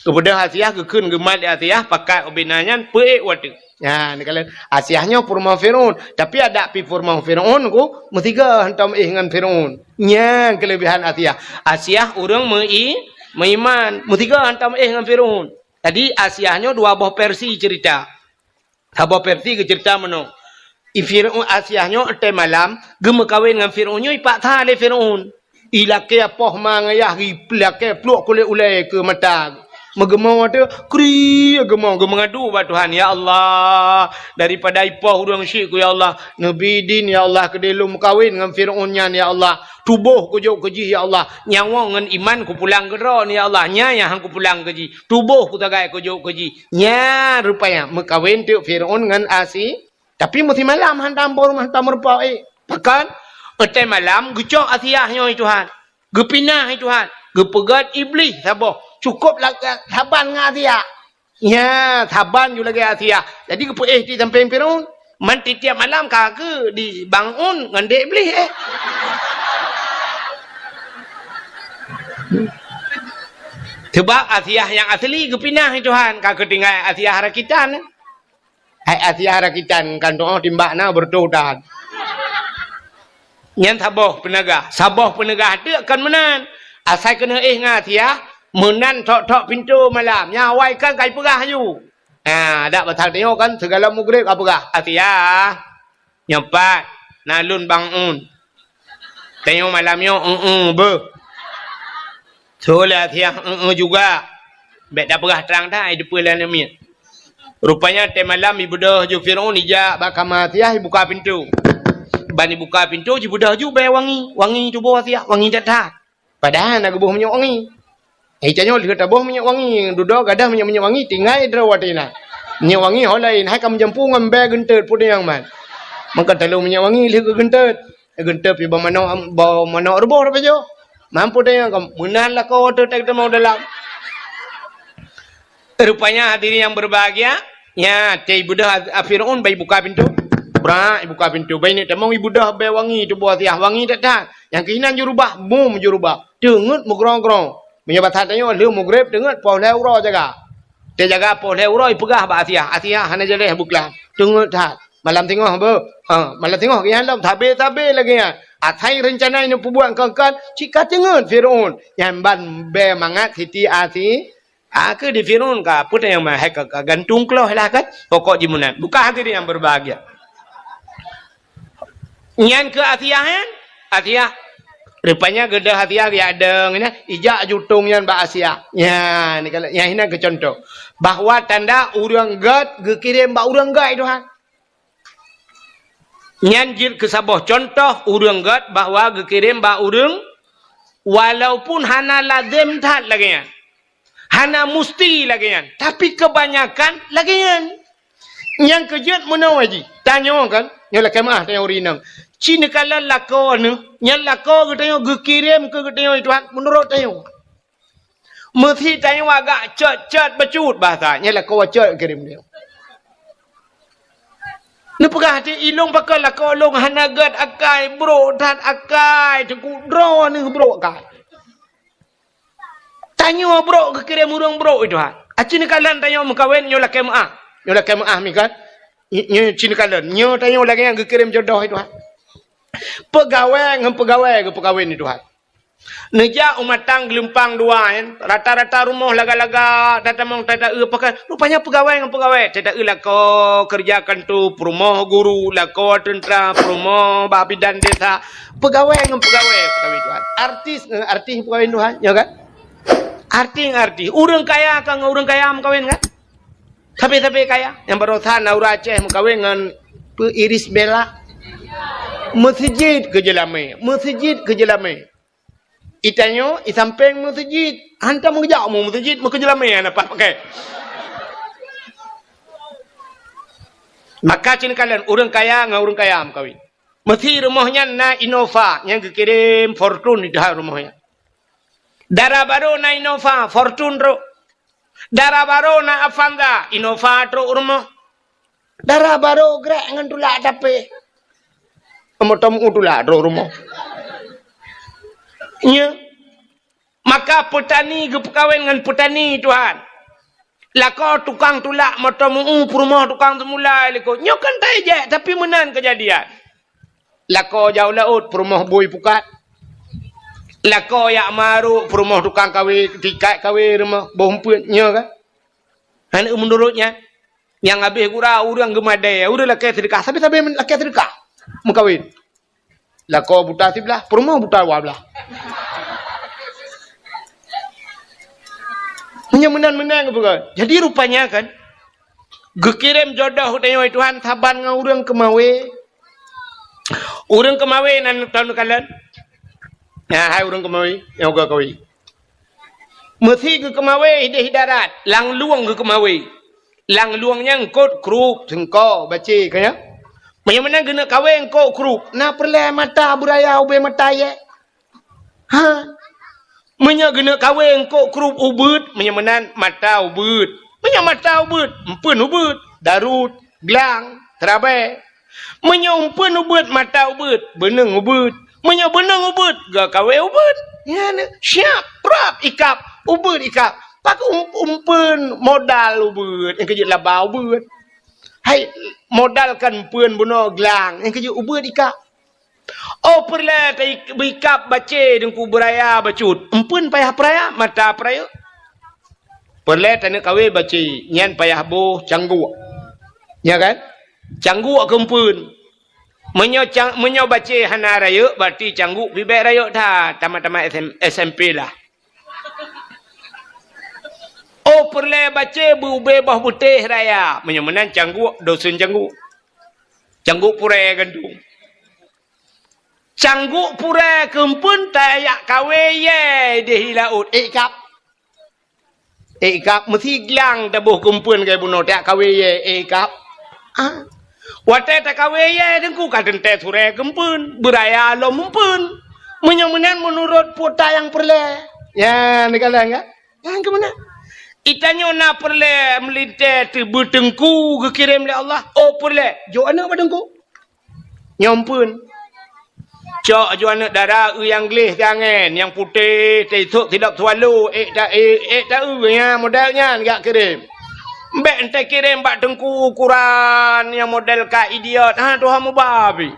Geubeudôh Asiah, geukheun geumat lé Asiah, pakat ubé na nyan, peuék u ateueh. Nyan, neukalon Asiah nyoe peurumoh Firaun, tapi adak pih peurumoh Firaun ku meusigoe hantom éh ngon Firaun. Nyan keuleubehan Asiah. Asiah ureueng meu-i-, meuiman, meusigoe hantom éh ngon Firaun. Jadi Asiah nyoe dua boh versi cerita. Saboh versi geuceurita meunoe. I Firaun Asiah nyoe watèe malam geumeukawen ngon Firaun nyoe, ipaksa lé Firaun. Ilakèe poh ma ngon yah, ilakèe pluek kulét ulèe keu mata. Meugeumong watèe, kri geumoe, geumeungadu bak Tuhan, "Ya Allah, daripada ipoh ureueng syik ku, ya Allah, neubi idin, ya Allah, keudéh lôn meukawen ngon Firaun nyan, ya Allah. Tuboh kujok keu jih, ya Allah. Nyawöng ngon iman kupulang keu droeneuh, ya Allah. Nyan nyang han kupulang keu jih. Tuboh kutagai kujok keu jih." Nyan rupanya meukawen teuk Firaun ngon Asi-, Tapi meusimalam hantom bak rumoh, hantom rumpok, eh. Pakon? Watèe malam geucok Asiah nyoe, Tuhan. Geupinah, Tuhan. Geupeugöt Iblih saboh. Cukôp la-, saban ngon Asiah. Nya, saban ju lagèe Asiah. Jadi geupeuéh di sampéng Firaun. Man tiep-tiep malam ka keu di bangun ngon dek Iblih, eh. Sebab Asiah nyang asli geupinah, Tuhan. Ka keu tinggai Asiah rakitan, eh. Hai Asiah rakitan, kan tu'oh timbak na beureutoh that. Nyan saboh peuneugah. Saboh peuneugah teuk kon meunan. Asai keuneuk éh ngon Asiah, meunan thok-thok pintoe malam. Nyan awai kan ka ipeugah laju. Ha, dak pasal tanyoe kan, sigohlom mugreb ka peugah, "Asiah, nyoe pat na lôn bangun." Tanyoe malam nyoe, eu-eu beuh. Soe lé Asiah, eu-eu juga. Bèk tapeugah trang that, ai teupeue lé aneuk miet. Rupanya watèe malam ibeudôh ju Firaun, ijak bak kama Asiah, ibuka pintoe. Ban ibuka pintoe, jibeudôh ju bèe wangi. Wangi tuboh Asiah, wangi that-that. Padahai na geuboh minyeuk wangi. Eh, tanyoe lheueh taboh minyeuk wangi, dudoe gadoh minyeuk-minyeuk wangi, tinggai droe watèe na. Minyeuk wangi ho laén, hai ka meujampu ngon bèe geunteut, peue nyang man. Maka talôn minyeuk wangi lheueh geugeunteut. Geunteut pih bak manok, bak manok ruboh tapajoh. Mampu tanyoe ka meunan lakoe teuh, teuh tamong dalam. Rupanya hadirin yang berbahagia, nya, watèe ibeudôh a-, a Firaun, ban ibuka pintoe. Brak, ibuka pintoe. Ban ineuk tamong, ibeudôh bèe wangi tuboh Asiah, wangi that-that. Nyang keuh inan jurubah, bum jurubah. Teungeut meugrong-grong. Meunyoe basa tanyoe lheueh mugreb, teungeut poh lhèe uroe jaga. Teujaga poh lhèe uroe, ipeugah bak Asiah, "Asiah, hana jaleh beuklam. Teungeut that. Malam singoh beuh." Ha, malam singoh geuh nyan lom, sabe-sabe lagèe nyan. Asai reuncana ineuk peubuet kon-kon, cit ka teungeut Firaun. Nyan ban bèe mangat Siti Asi-, A, keu di Firaun ka, peue nyang ma-, hai ka, ka gantung kloh lah kan. Pokok jih meunan. Bukan hadirin yang berbahagia. Nyan keu Asiah nyan. Asiah. Rupanya geudôh Asiah geujak dong nyan, ijak jutông nyan bak Asiah. Nyan, ni kalau, nyan hinan keu contoh. Bahwa tanda ureueng gèt geukirém bak ureueng gèt, Tuhan. Nyan jeuet keu saboh contoh ureueng gèt bahwa geukirém bak ureueng, walaupun hana lazem that lagèe nyan. Hana musti lagèe nyan, tapi keubanyakan lagèe nyan. Nyang keu jeuet meunoe jih, tanyoe kan, nyoe lakèe meu'ah tanyoe ureueng inong. Ci neukalon lakoe neuh, nyan lakoe geutanyoe geukirém keu geutanyoe, Tuhan, meunurot tanyoe. Meusi tanyoe agak cot-cot bacut bahasa, nyan lakoe cot geukirém tanyoe. Neupeugah di ilông pakon lakoe lôn hana gèt akai, brok that akai, teungku droeneuh brok akai. Tanyoe brok geukirém ureueng brok, Tuhan. Aci neukalon tanyoe meukawen nyoe lakèe meu'ah. Nyoe lakèe meu'ah mi kan. Nyoe ci neukalon. Nyoe tanyoe lagèe nyang geukirém jodoh, Tuhan. Peugawèe ngon peugawèe geupeukawen, Tuhan. Neujak u Matang Geulumpang Dua nyan, rata-rata rumoh laga-laga, tatamong tata-eu pakon. Rupanya peugawèe ngon peugawèe, tata-eu lakoe keureuja kantô, peurumoh guru, lakoe teuntra, peurumoh bak bidan desa, peugawèe ngon peugawèe meukawen, Tuhan. Artis ngon artis meukawen, Tuhan, nyo kan? Artis ngon artis. Ureueng kaya ka ngon ureueng kaya meukawen kan? Sabe-sabe kaya. Nyang barosa na ureueng Aceh meukawen ngon peu Irish Bella. Meuseujid keu jeulamé, meuseujid keu jeulamé. Itanyoe, i sampéng meuseujid. Hantom geujak mu meuseujid, meukeujeulamé hana pat pakai. Maka ci neukalon ureueng kaya ngon ureueng kaya meukawen. Meusi rumoh nyan na Innova, nyang geukirém Fortuner di dalam rumoh nyan. Dara barô na Innova, Fortuner trok. Dara barô na Avanza, Innova trok u rumoh. Dara barô grek ngon tulak tapéh. Moto meu tulak trok rumoh. Nya. Maka peutani geupeukawen ngon peutani, Tuhan. Lakoe tukang tulak moto meu, peurumoh tukang seumulai likot. Nyoe kan tajak, tapi meunan keujadian. Lakoe jak u laôt, peurumoh bui pukat. Lakoe jak marok, peurumoh tukang kawé, tikat kawé rumoh, boh umpeuet, nyoe kan? Hana meunurot nyan. Nyang habéh gura ureuëng geumadée, ureuëng lakée seudeukah, sabe-sabe lakée seudeukah meukawen. Lakoe buta siblah, peurumoh buta dua blah. Meunyoe meunan-meunan geupeugah. Jadi rupanya kan, geukirém jodoh tanyoe Tuhan saban ngon ureuëng keumawe. Ureuëng keumawe nan tahu neukalon? Nah, hai ureuëng keumawe, nyang ka kawe. Meusi geukeumawe ideh darat, lam lueng geukeumawe. Lam lueng nyan eungkôt krup, seungko, bacé, ka nyan. Meunyoe meunan geuneuk kawé eungkôt krup, na peureulée mata beuraya ubé mata yé? Ha? Meunyoe geuneuk kawé eungkôt krup ubeuet, meunyoe meunan mata ubeuet. Meunyoe mata ubeuet, eumpeuen ubeuet, darut, glang, teurabée. Meunyoe eumpeuen ubeuet mata ubeuet, beuneueng ubeuet. Meunyoe beuneueng ubeuet, geukawé ubeuet. Nyan siab, prap ikab, ubeuet ikab. Pakon um-, eumpeuen modal ubeuet, nyang keujeuet laba ubeuet. Hai, modal kan eumpeuen bunoe glang, nyang keujeuet ubeuet ikab. Oh, peureulée ta-, beuikab bacé deungku beuraya bacut. Eumpeuen payah peuraya, mata peurayeuk. Peureulée taneuk kawé bacé, nyan payah boh cangguk. Nya kan? Cangguk keu eumpeuen. Meunyoe cang-, meunyoe bacé hana rayeuk, berarti cangguk pih bék rayeuk that, tamat-tamat S M, S M P lah. Oh, peureulée bacé beu-, ubé boh beutéh raya. Meunyoe meunan cangguk, dosen cangguk. Cangguk purée gantung. Cangguk purée keu eumpeuen tajak kawé yé di laôt. Ikab. Ikab meusi glang taboh keu eumpeuen keu bunoe tajak kawé yé. Ikab. Ah. Watée takawé yé deungku ka teuntée surée keu eumpeuen, beuraya lom eumpeuen. Meunyoe meunan meunurot puta nyang peureulée. Ya, neukalon kan? Nyang keu meunan. Itanyoe na peureulée meulintée teubeu teungku geukirém lé Allah. Oh, peureulée. Jok aneuëk bak teungku. Nyoe eumpeuen. Cok aju aneuëk dara eu nyang gleh siangén, nyang putéh, teisok silop swallow, ék ta-, ék, ék ta-eu nyan model nyan jak kirém. Bék entée kirém bak teungku ukuran nyang model ka idiot, ha, tuha mubabi.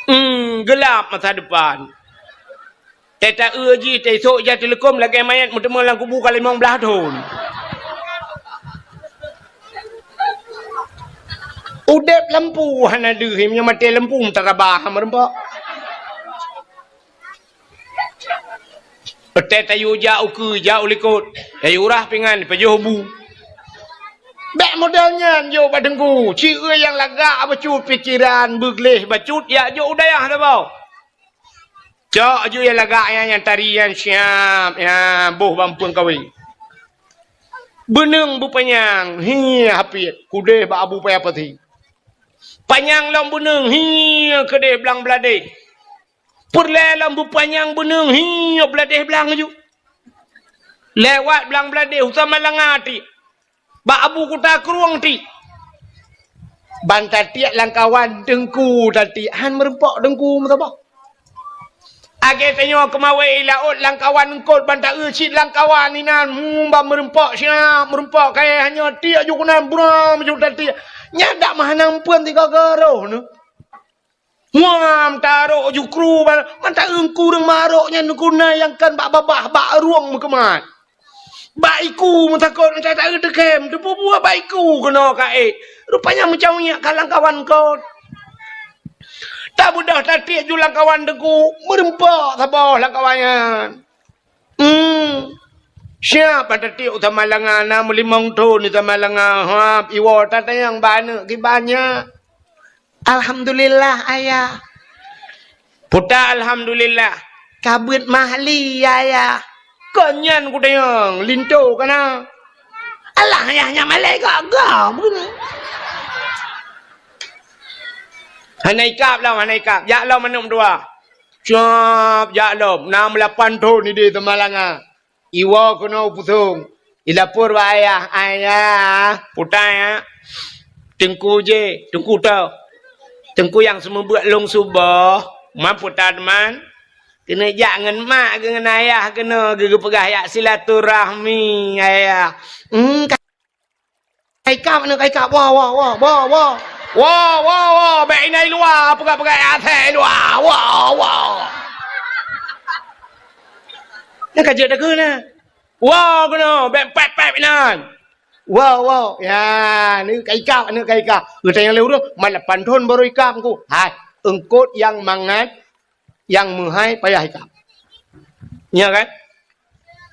Hmm, gelap masa depan. Teuta-eu jih, teusok ija teuleukom lagée manyét meuteumé lam kubu ka limong blaih thon. Udeb lampu hana deuh, meunyoe maté lampu meutarabah meureumpok. Teuta tayue jak ukeue, jak u likot, tayue rah pingan, pajoh bu. Bék model nyan jok bak teungku, ci nyang lagak bacut pikeran, beugleh bacut, jak jok u dayah saboh. Cok aju nyang lagak nyan, nyang tari nyan siab, nyan boh bak eumpeuen kawé. Beuneueng beupanyang, hi hapiet, keudeh bak Abu Paya Pasi. Panyang lom beuneueng, hi keudeh blang bladeh. Peureulée lom beupanyang beuneueng, hi bladeh blang aju. Lewat blang bladeh, u Samalanga tiek. Bak Abu Kuta Krueng tiek. Ban tatiek lam kawan teungku tatiek, han meureumpok teungku meusaboh. Lagée tanyoe keumawé i laôt lam kawan eungkôt ban ta-eu cit lam kawan inan, hmm, ban meureumpok siab, meureumpok kayée hanyoe tiek ju keunan buram ju tatiek. Nyan dak meuhana eumpeuen tiga garoh neuh. Muam tarok jukru ban, mantong eungku ureuëng marok nyan guna nyang kan bak babah, bak rueng meukeumat. Bak iku meutakot, mantong ta-, teukem, teupeue buet bak iku keunoe ka ék. Rupanya meucaweuek ka lam kawan kon. Tabeudôh tatiek ju lam kawan teungku, meureumpok saboh lam kawan nyan. Hmm. Siab ban tatiek u Samalanga, na meulimong thon di Samalanga, hab iwoe tatanyong bak aneuëk kiban nyan. Alhamdulillah, Ayah. Puta alhamdulillah. Ka beuet mahli, Ayah. Kon nyan kutanyong, linto kana. Alah, Ayah, nyan malée gaga, bunoe. Hana ikab lom, hana ikab. Jak lom aneuëk meutuah. Cop, jak lom. Na meulapan thon ideh Samalanga. Iwoe keunoe u Pusong. Ilapor bak ayah, "Ayah, puta ya. Teungku jih, teungku toh. Teungku nyang seumeubeuet lôn suboh, man puta teuma. Keuneuk jak ngon mak geuh ngon ayah keunoe geuh geupeugah jak silaturahmi, ayah." Hmm, ka-, kaikap aneuk kaikap. Woe, woe, woe, woe, woe. Woe, woe, woe. Bék inan i luwa, peugah-peugah asèe i luwa. Woe, woe. Nyan ka jeuet takheun na. Woe keunoe, bék pép-pép inan. Wow, wow. Ya, ni ka ikab, ni ka ikab. Geutanyong lé ureueng, "Man lapan thon baru ikab, Teungku?" Hai, eungkot nyang mangat, nyang meuhai payah ikab. Nya kan?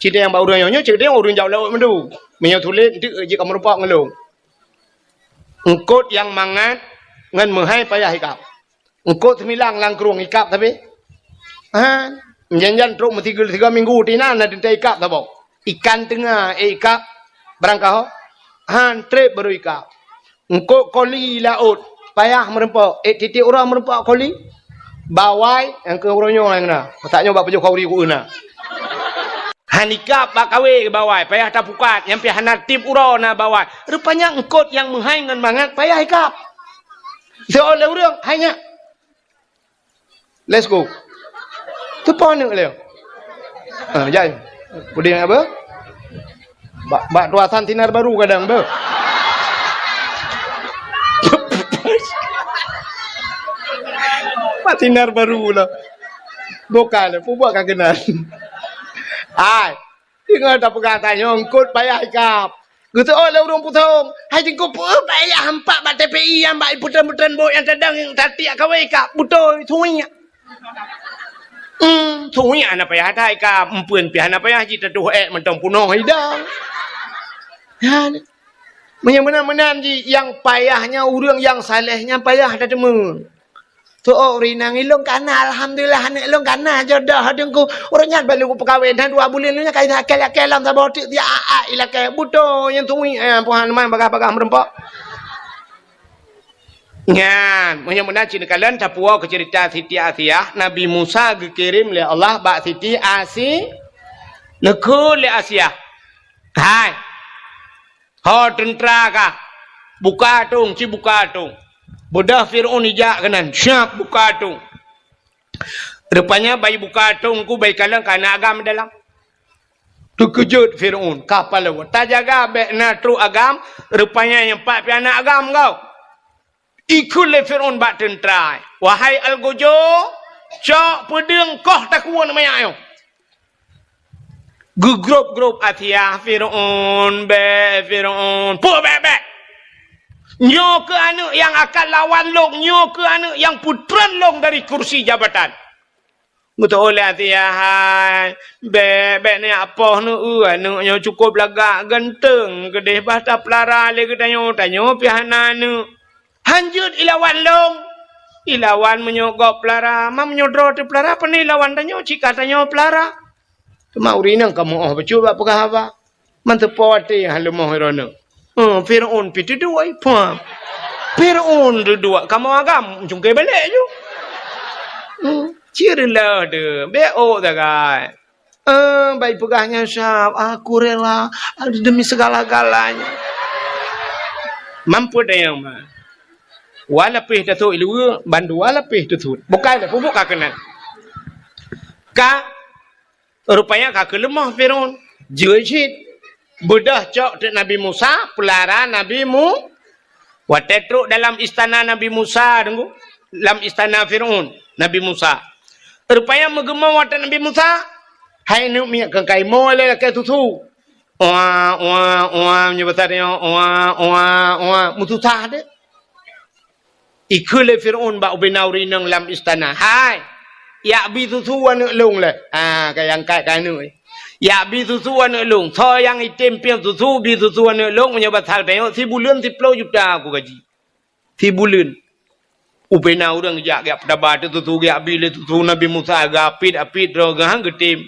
Cit nyang bak ureueng nyoe, nyoe cit nyang ureueng jak laôt mandum. Meunyoe tuléh, eunteuk jeuet ka meurumpok ngon lôn. Eungkot nyang mangat ngon meuhai payah ikab. Eungkot seumilang lam krueng ikab sabe. Ha, jan-jan trok meusigoe tiga minggu tina na teuntèe ikab saboh. Ikan teunga, eh, ikab barang kaho. Han trép baru ikab. Eungkot koli laôt, payah meurumpok. Eh, tiep-tiep uroe meurumpok koli. Bawai, nyang keu uroe nyoe nyang na. Masa nyoe bak pajoh khauri ku na. Han ikab bak kawé bawai, payah tapukat, nyang pih hana tiep uroe na bawai. Rupanya eungkot nyang meuhai ngon mangat payah ikab. Seuôt lé ureueng, hai nyak. Let's go. Teupo aneuk lé. Ha, jai. Puding apa? Bak, bak tuasan sinar baru kadang tu. Bak sinar baru lah. Bukan, pubuat ka keunan. Hai. Deungon tapeugah tanyoe eungkot payah ikab. Geuseuôt lé ureueng pusong, "Hai Teungku, peue payah hampak bak T P I nyang bak putreun-putreun bot nyang tadong nyang tatiek kawé ikab? Beutôi, suwiek." Hmm, suwiek hana payah that ikab, eumpeuen pih hana payah jitatuh ék mantong punoh idang. Nyan. Meunyoe meunan-meunan jih, nyang payah nyan ureueng nyang saleh nyan payah tateumé. Teuôt ureueng inong ilôn kana, alhamdulillah, aneuk lôn kana jodoh Teungku. Ureueng nyan baru peukawen, dan dua buleuen nyan ka ilakée-lakée lam saboh teuk, dia a-a ilakée. Beutôi nyan tui, eh, Tuhan man bagah-bagah meurumpok. Nyan, meunyoe meunan cit neukalon tapuwoe keu ceurita Siti Asiah, Nabi Musa geukirém lé Allah bak Siti Asi-, neukheun lé Asiah. Hai. Ho teuntra kah, buka atong, ci buka atong. Beudôh Fir'aun ijak keunan, siap buka atong. Rupanya bai buka atong ku bai kalon ka na agam dalam. Teukeujot Fir'aun, ka palau. Tajaga bék na trok agam, rupanya nyang pat pih na agam kau. Ikheun lé Fir'aun bak teuntra, "Wahai algojo, cok peudeueng koh takue manyak nyoe." Geugrôb-grôb Asiah, "Fir'aun, bék, Fir'aun, peue bék-bék? Nyoe keuh aneuk nyang akan lawan lôn, nyoe keuh aneuk nyang peutreun lôn dari kursi jabatan." Geuteuôt lé Asiah, "Hai, bék, bék neujak poh neueu, aneuk nyoe cukôp lagak ganteng, keudeh bah tapeulara lé geutanyoe, tanyoe pih hana aneuk. Han jeuet ilawan lôn. Ilawan meunyoe gob peulara, ma meunyoe droe teupeulara, pane ilawan tanyoe, cit ka tanyoe peulara." Teuma ureueng inong ka meu'oh bacut bak peugah haba. Man teupo até han leumoh droeneuh. Hmm, Fir'aun pih teuduek, pah. Fir'aun teuduek, kamoe agam cungké balek ju. Hmm, cit reuloh deuh, bék ôk sagai. Eh, bai peugah nyan siap, "Aku rela demi segala-galanya." Mampu dayang ma. Wa lapéh tasut ileue, bandua lapéh tasut. Bukai dah pupuk ka keunan. Ka Rupanya ka keuleumoh Fir'aun. Jeuet cit. Beudôh cok teuk Nabi Musa, peulara Nabi Mu-, watée trok dalam istana Nabi Musa, deungoe, lam istana Fir'aun, Nabi Musa. Rupanya meugeumong watée Nabi Musa, hai neuk miet keu kaimoe lé lakée susu. Oa, oa, oa, meunyoe basa tanyoe, oa, oa, oa, meususah deh. Ikheun lé Fir'aun bak ubena ureueng inong lam istana, "Hai, yak bi susu aneuk lôn lé." Ha, ka nyang angkat keu aneuk. "Yak bi susu aneuk lôn. Soe nyang item piep susu, bi susu aneuk lôn, meunyoe basa tanyoe sibuleuen siploh juta aku gaji." Sibuleuen. Ubena ureueng jak, jak peutaba teuk susu, jak bi lé susu Nabi Musa, geuapit-apit droe geuh han geutem.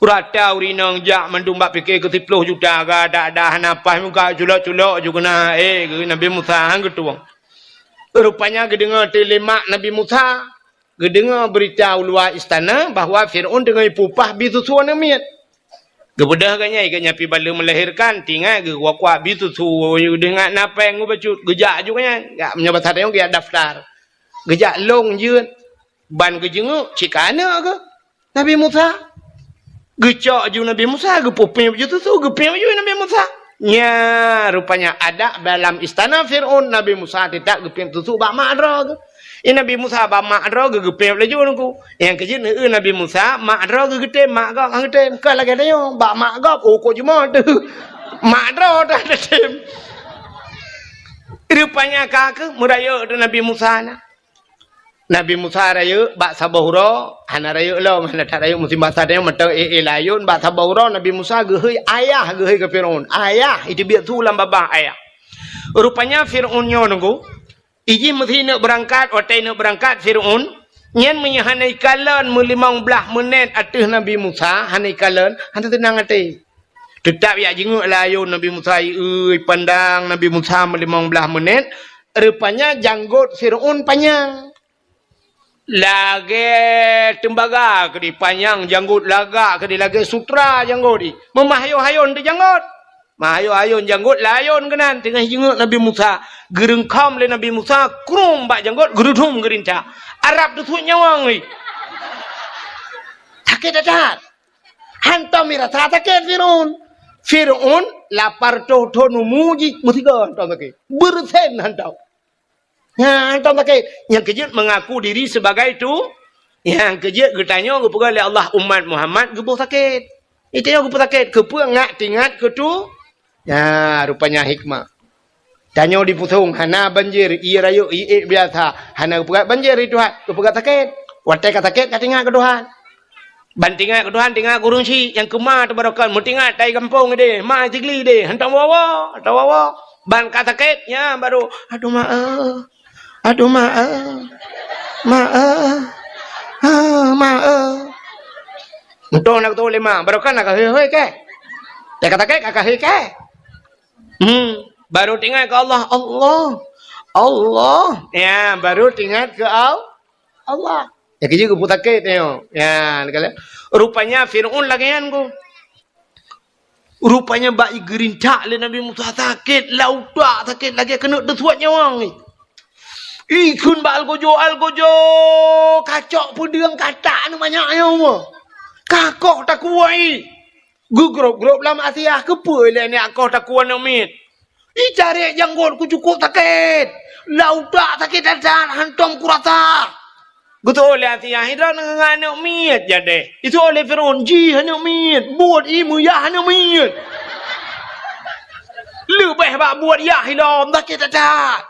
Rata ureueng inong jak mandum bak pike keu siploh juta, gada-da hana paih muka culok-culok ju keunan, eh, geuh Nabi Musa han geutueng. Rupanya geudeungoe teuh lé mak Nabi Musa, geudeungoe beurita u luwa istana bahwa Fir'aun teungoh ipeupah bi susu aneuk miet. Geubeudôh geuh nyan, geuh nyan pih baleue meulahirkan, tingat geuh kuak-kuak bi susu, geudeungoe na péng geuh bacut, geujak ju geuh nyan. Gak meunyoe basa tanyoe geujak daftar. Geujak lôn jeuet, ban geujeungeuk cit ka aneuk geuh. Nabi Musa. Geucok ju Nabi Musa, geupeupiep ju susu, geupiep ju Nabi Musa. Nya, rupanya adat dalam istana Fir'aun, Nabi Musa teutab geupiep susu bak mak droe geuh. I Nabi Musa bak mak droe geuh geupiep laju nungku. Nyang keujeuet neueu Nabi Musa, mak droe geuh geutem, mak gob han geutem. Ka lagée tanyoe, bak mak gob, oh, kok jumoe teuh. Mak droe dah tasem. Rupanya ka keuh meurayeuk tu Nabi Musa na. Nabi Musa rayeuk bak saboh uroe, hana rayeuk lom, hana that rayeuk musim basa tanyoe mantong éh-éh layôn bak saboh uroe Nabi Musa geuhôi ayah geuhôi keu Firaun. Ayah, iteubiet su lam babah ayah. Rupanya Firaun nyoe nunggu, ijih meusineuk beurangkat, watée neuk beurangkat Firaun, nyan meunyoe hana ikalon meulimong blaih meunét ateueh Nabi Musa, hana ikalon, hana teunang até. Teutap jak jingeuk layôn Nabi Musa, ieu ipandang Nabi Musa meulimong blaih meunét, rupanya janggot Firaun panyang. Lagée teumbaga keudeh panyang janggot, lagak keudeh lagée sutra janggot jih. Meumah hayôn-hayôn teuh janggot. Mah hayôn-hayôn janggot layôn keunan teungoh jingeuk Nabi Musa. Geureungkhom lé Nabi Musa, krum bak janggot, geurudum geurintak. Arab teusuet nyawöng jih. Sakét that-that. Hantom mirasa sakét Firaun. Firaun lapar toh thon umu jih meusigoe hantom sakét. Beureusen hantom. Nyan hantom sakét. Nyang keujeuet mengaku diri sebagai tu, nyang keujeuet geutanyoe geupeugah lé Allah umat Muhammad geuboh sakét. Geutanyoe geuboh sakét, keupeue ngak tingat keu tu? Nyan rupanya hikmah. Tanyoe di Pusong hana banjir, ié rayeuk, ié ék biasa, hana geupeugah banjir di Tuhan, geupeugah sakét. Watée ka sakét ka tingat keu Tuhan. Ban tingat keu Tuhan, tingat keu ureuëng syiek nyang keuma teubarokan, meutingat tai gampông ideh, ma sigli ideh, hantom woe-woe, hantom woe-woe. Ban ka sakét, nyan baru, "Aduh ma eh, aduh ma eh, ma eh, ah, ma eh." Meutoh na geutoh lé ma, barokan na ka hôi-hôi keh. Ka sakét ka hôi keh. Hmm, baru tingat keu Allah, Allah, Allah. Ya, baru tingat keu Al-, Allah. Ya, keu jih geupeusakét nyoe. Ya, rupanya Firaun lagée nyan ku. Rupanya bak geurintak lé Nabi Musa sakét, lautak sakét lagée keuneuk teusuet nyawöng. Ikheun bak algojo, algojo, kacok peudeueng katak nyoe banyak nyoe. Kakoh takuwai. Geugrôp-grôp lam asiah, keupeue lé nyak koh takuwai aneuk miet. Icarek janggot ku cukôp sakét. Lautak sakét that-that, hantom kurasa. Geutu'oh lé asiah, "Droeneuh ngon aneuk miet jadeh." Itu'oh lé Firaun, "Jih aneuk miet, buet ié meuyah aneuk miet." Leubeh bak buet yah ilom, sakét that-that.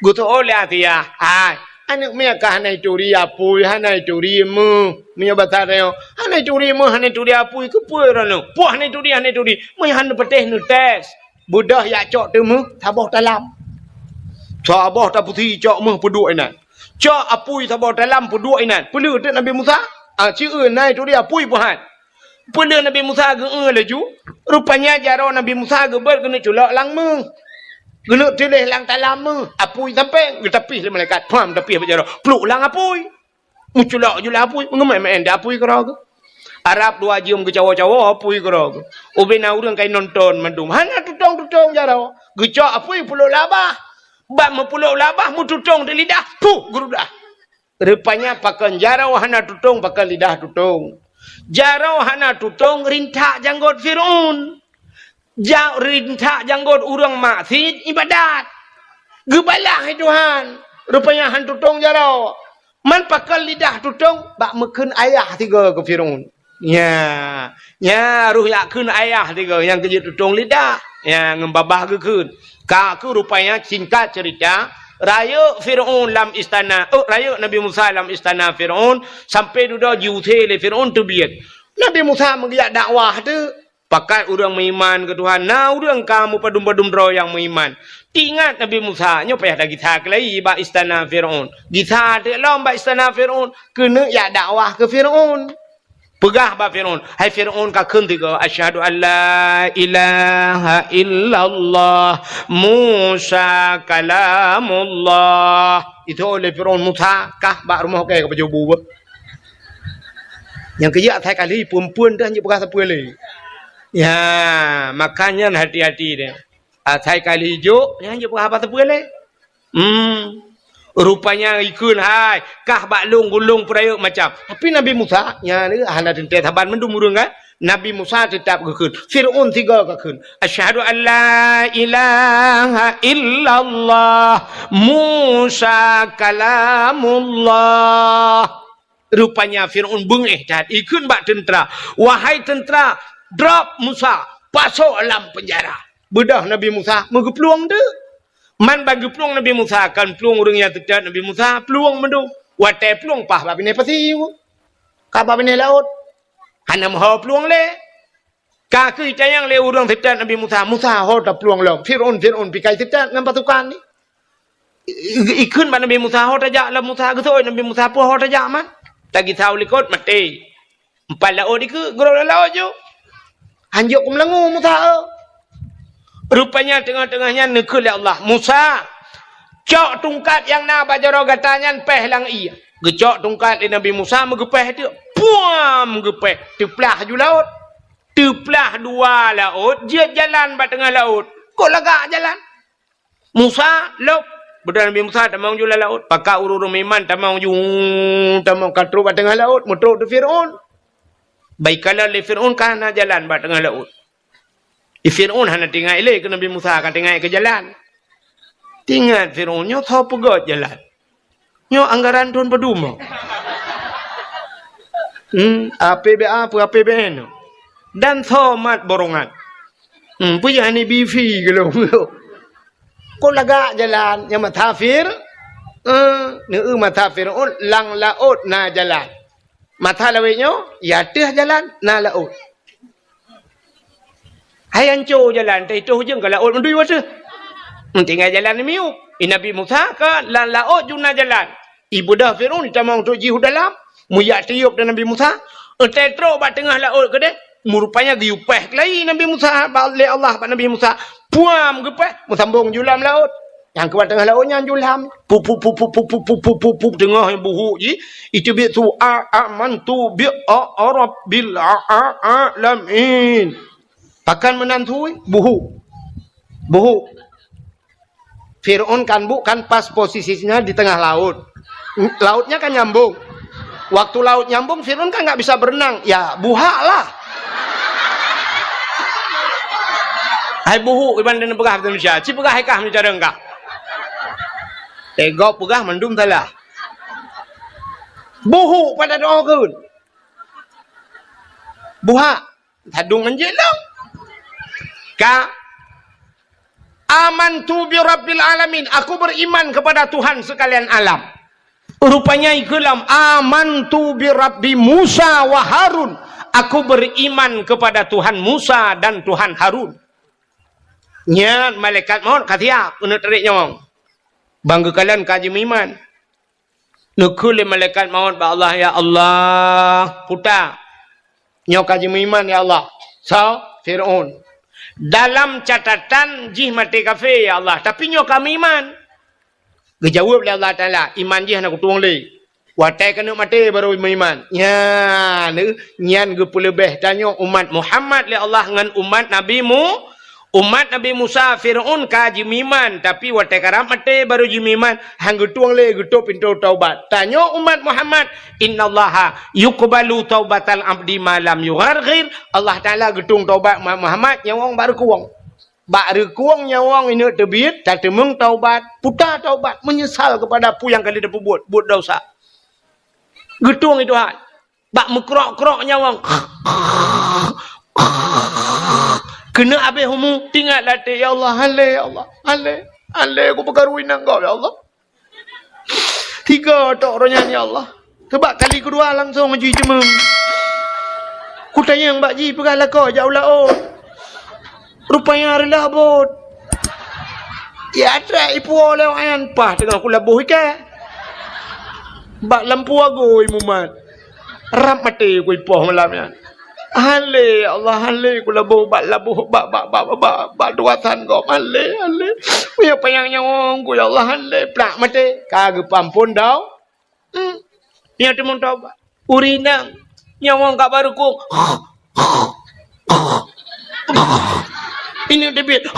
Geutu'oh lé asiah, "Hai, aneuk miet ka hana ituri apui, hana ituri meuh." Meunyoe basa tanyoe, "Hana ituri meuh, hana ituri apui, keupeue droeneuh? Poh hana ituri, hana ituri." Meunyoe hana peutéh neutés. Beudôh jak cok teumeuh saboh talam. Saboh tapeusi cok meuh peuduek inan. Cok apui saboh talam peuduek inan. Peuleueh teuk Nabi Musa? Ah, ci eu nai turi apui peuhat. Peuleueh Nabi Musa geu-eu laju. Rupanya jaroe Nabi Musa geubeuet geuneuk culok lam meuh. Geuneuk tuléh lam talam meuh. Apui sampéng geutapih lé malaikat. Pham tapih bak jaroe. Pluek lam apui. Meuculok ju lam apui, meungeumé-mé di apui keudroe geuh. Arab dua jeuem geucawoe-cawoe apui keudroe geuh. Ubé na ureuëng kai nonton mandum. Hana tutong-tutong jaroe. Geucok apui pulok labah. Ban meupulok labah meututong di lidah, puh, geurudah. Rupanya pakon jaroe hana tutong, pakon lidah tutong. Jaroe hana tutong rintak janggot Firaun. Ja-, rintak janggot ureuëng maksiet ibadat. Geubalah lé Tuhan. Rupanya han tutong jaroe. Man pakon lidah tutong bak meukheun ayah tiga keu Firaun. Nya, nya roh jak kheun ayah tiga nyang keujeuet tutong lidah. Nya ngon babah geukheun. Ka keuh rupanya singkat cerita, rayeuk Firaun lam istana, oh, rayeuk Nabi Musa lam istana Firaun sampai dudoe jiusé lé Firaun teubiet. Nabi Musa meugeujak dakwah teuk. Pakat ureuëng meuiman keu Tuhan, na ureuëng ka meupadum-padum droe nyang meuiman. Teuingat Nabi Musa, nyoe payah that gisa keulai bak istana Firaun. Gisa teuk lom bak istana Firaun, keuneuk jak dakwah keu Firaun. Peugah bak Firaun, "Hai Firaun, kakheun tiga, 'Asyhadu an la ilaha illallah, Musa kalamullah.'" Itu oleh Firaun, "Musa, kah bak rumoh kèe ka pajoh bu." Nyang keujeuet asai kali peumpun dah nyang peugah sapeue lé. Ya, makanya hati-hati deh. Asai kali jok, nyang jok peugah haba sapeue lé. Hmm. Rupanya ikheun hai, kah bak lôn gulong peurayeuk macam. Tapi Nabi Musa, nya ni hana teuntèe saban mandum ureueng kan? Nabi Musa teutap geukheun. Firaun sigoe geukheun. "Asyhadu an la ilaha illallah, Musa kalamullah." Rupanya Firaun beungéh that, ikheun bak teuntra, "Wahai teuntra, drop Musa, Pasok lam peunjara. Beudôh Nabi Musa, meugeuplueng teuk. Man ban geuplueng Nabi Musa, kon plueng ureuëng nyang teutot Nabi Musa, plueng meudum. Watée plueng paih bak binéh pasi, ka bak binéh laôt. Hana meuho plueng lé. Ka keuh itanyong lé ureuëng teutot Nabi Musa, "Musa, ho taplueng lom? Fir'aun, Fir'aun pih ka teutot ngon pasukan nyan." I-, i-, ikheun bak Nabi Musa, "Ho tajak lom Musa." Geuseuôt Nabi Musa, "Peue ho tajak man?" Tagisa u likot, maté. Empat laôt dikeue, geurok lam laôt ju. Hanjeuet keu meulangô Musa, eu. Rupanya teungoh-teungoh nyan neukheun lé Allah, "Musa, cok tungkat nyang na bak jaroe gata nyan péh lam ié." Geucok tungkat lé Nabi Musa, meugeupéh teuk. Puam! Geupéh, teuplah ju laôt. Teuplah dua laôt, jeuet jalan bak teungoh laôt. Kok lagak jalan? Musa, lôb! Beudôh Nabi Musa tamong ju lam laôt. Pakat ureuëng-ureuëng meuiman tamong ju, tamong ka trok bak teungoh laôt, meutrok di Fir'aun. Bak ikalon lé Fir'aun ka hana jalan bak teungoh laôt. Di Fir'aun hana teuingat lé keu Nabi Musa, ka teuingat keu jalan. Teuingat Fir'aun, "Nyoe soe peugöt jalan? Nyoe anggaran thon padum?" Hmm, A P B A peue A P B N? Dan soe mat borongan? Hmm, peue yah ni B V geulong? Kon lagak jalan nyang masa Fir-, eh, neu masa Fir'aun lam laôt na jalan. Masa lawét nyoe, ya teuh jalan na laôt. Hai anco jalan, teuh itoh ujong ka laôt meudui wateuh. Tinggai jalan miyueb. I Nabi Musa ka lam laôt ju na jalan. Ibeudôh Fir'aun tamong trok jih u dalam, meuyak tiôb dan Nabi Musa, teutrok bak teungoh laôt keudeh, meurupanya geuyue péh keulayi Nabi Musa bak, lé Allah bak Nabi Musa. Puam geupéh, meusambong ju lam laôt. Nyang keubat teungoh laôt nyan ju lam. Pup, pup, pup, teungoh buhuk jih, iteubiet su a, amantu bi a, a rabbil a, a, alamin. Pakon meunan su, buhuk. Buhuk. Fir'aun kan bu-, kan pas posisinya di tengah laut. Lautnya kan nyambung. Waktu laut nyambung, Fir'aun kan nggak bisa berenang. Ya, buhak lah. Hai buhuk, iban dan peugah bahasa Indonesia. Ci peugah hai kah meucara kah. Tegok peugah mandum salah. Buhuk pada doa keun. Buhak. Sadung anjing long. Ka. Amantu bi rabbil alamin. Aku beriman kepada Tuhan sekalian alam. Rupanya ikeulam, "Amantu bi Rabbi Musa wa Harun." Aku beriman kepada Tuhan Musa dan Tuhan Harun. Nyan malaikat maut ka siap keuneuk tarék nyawöng. Ban geukalon ka jimeuiman. Neukheun lé malaikat maut bak Allah, "Ya Allah, puta. Nyoe ka jimeuiman, ya Allah." Soe? Fir'aun. "Dalam catatan jih maté kafé, ya Allah. Tapi nyoe ka meuiman." Geujaweueb lé Allah Taala, "Iman jih hana kutueng lé. Watée keuneuk maté barô meuiman." Nyan, nyan geupeuleubeh tanyoe umat Muhammad lé Allah ngon umat Nabi Mu-, umat Nabi Musa. Fir'aun ka jimeuiman, tapi watée karab maté barô jimeuiman, han geutueng lé geutôp pintoe taubat. Tanyoe umat Muhammad, "Innallaha yuqbalu taubatal abdi ma lam yugharghir." Allah Taala geutueng taubat umat Muhammad nyawöng bak reukueng. Bak reukueng nyawöng ineuk teubiet, tateumeung taubat, puta taubat, meunyeusal keupada peue nyang ka lheueh tapeubuet, buet desya. Geutueng i Tuhan. Bak meukrok-krok nyawöng. Keuneuk abéh umu, tingat latée, "Ya Allah, han lé, ya Allah, han lé, han lé, kupeukaru inong gob, ya Allah." Tiga tok roh nyan, ya Allah. Sabab kali keudua langsong jih jimeueng. Kutanyong bak jih peugah lakoe jak u laôt. Rupanya reulah bot. Ya trek ipuwoe lé awak nyan, paih teungoh kulaboh iké. Bak lampu agui mumat. Rab maté kuipoh malam nyan. Han lé, ya Allah, han lé kulaboh bak laboh, bak, bak, bak, bak, bak, bak dua san gob. Han lé, han lé. Meunyoe panyang nyawöng ku, ya Allah, han lé, plak maté. Ka geupeuamphon dau. Hmm. Nyan teumeung taubat. Ureueng inong nyawöng ka bak reukueng. Ineuk teubiet.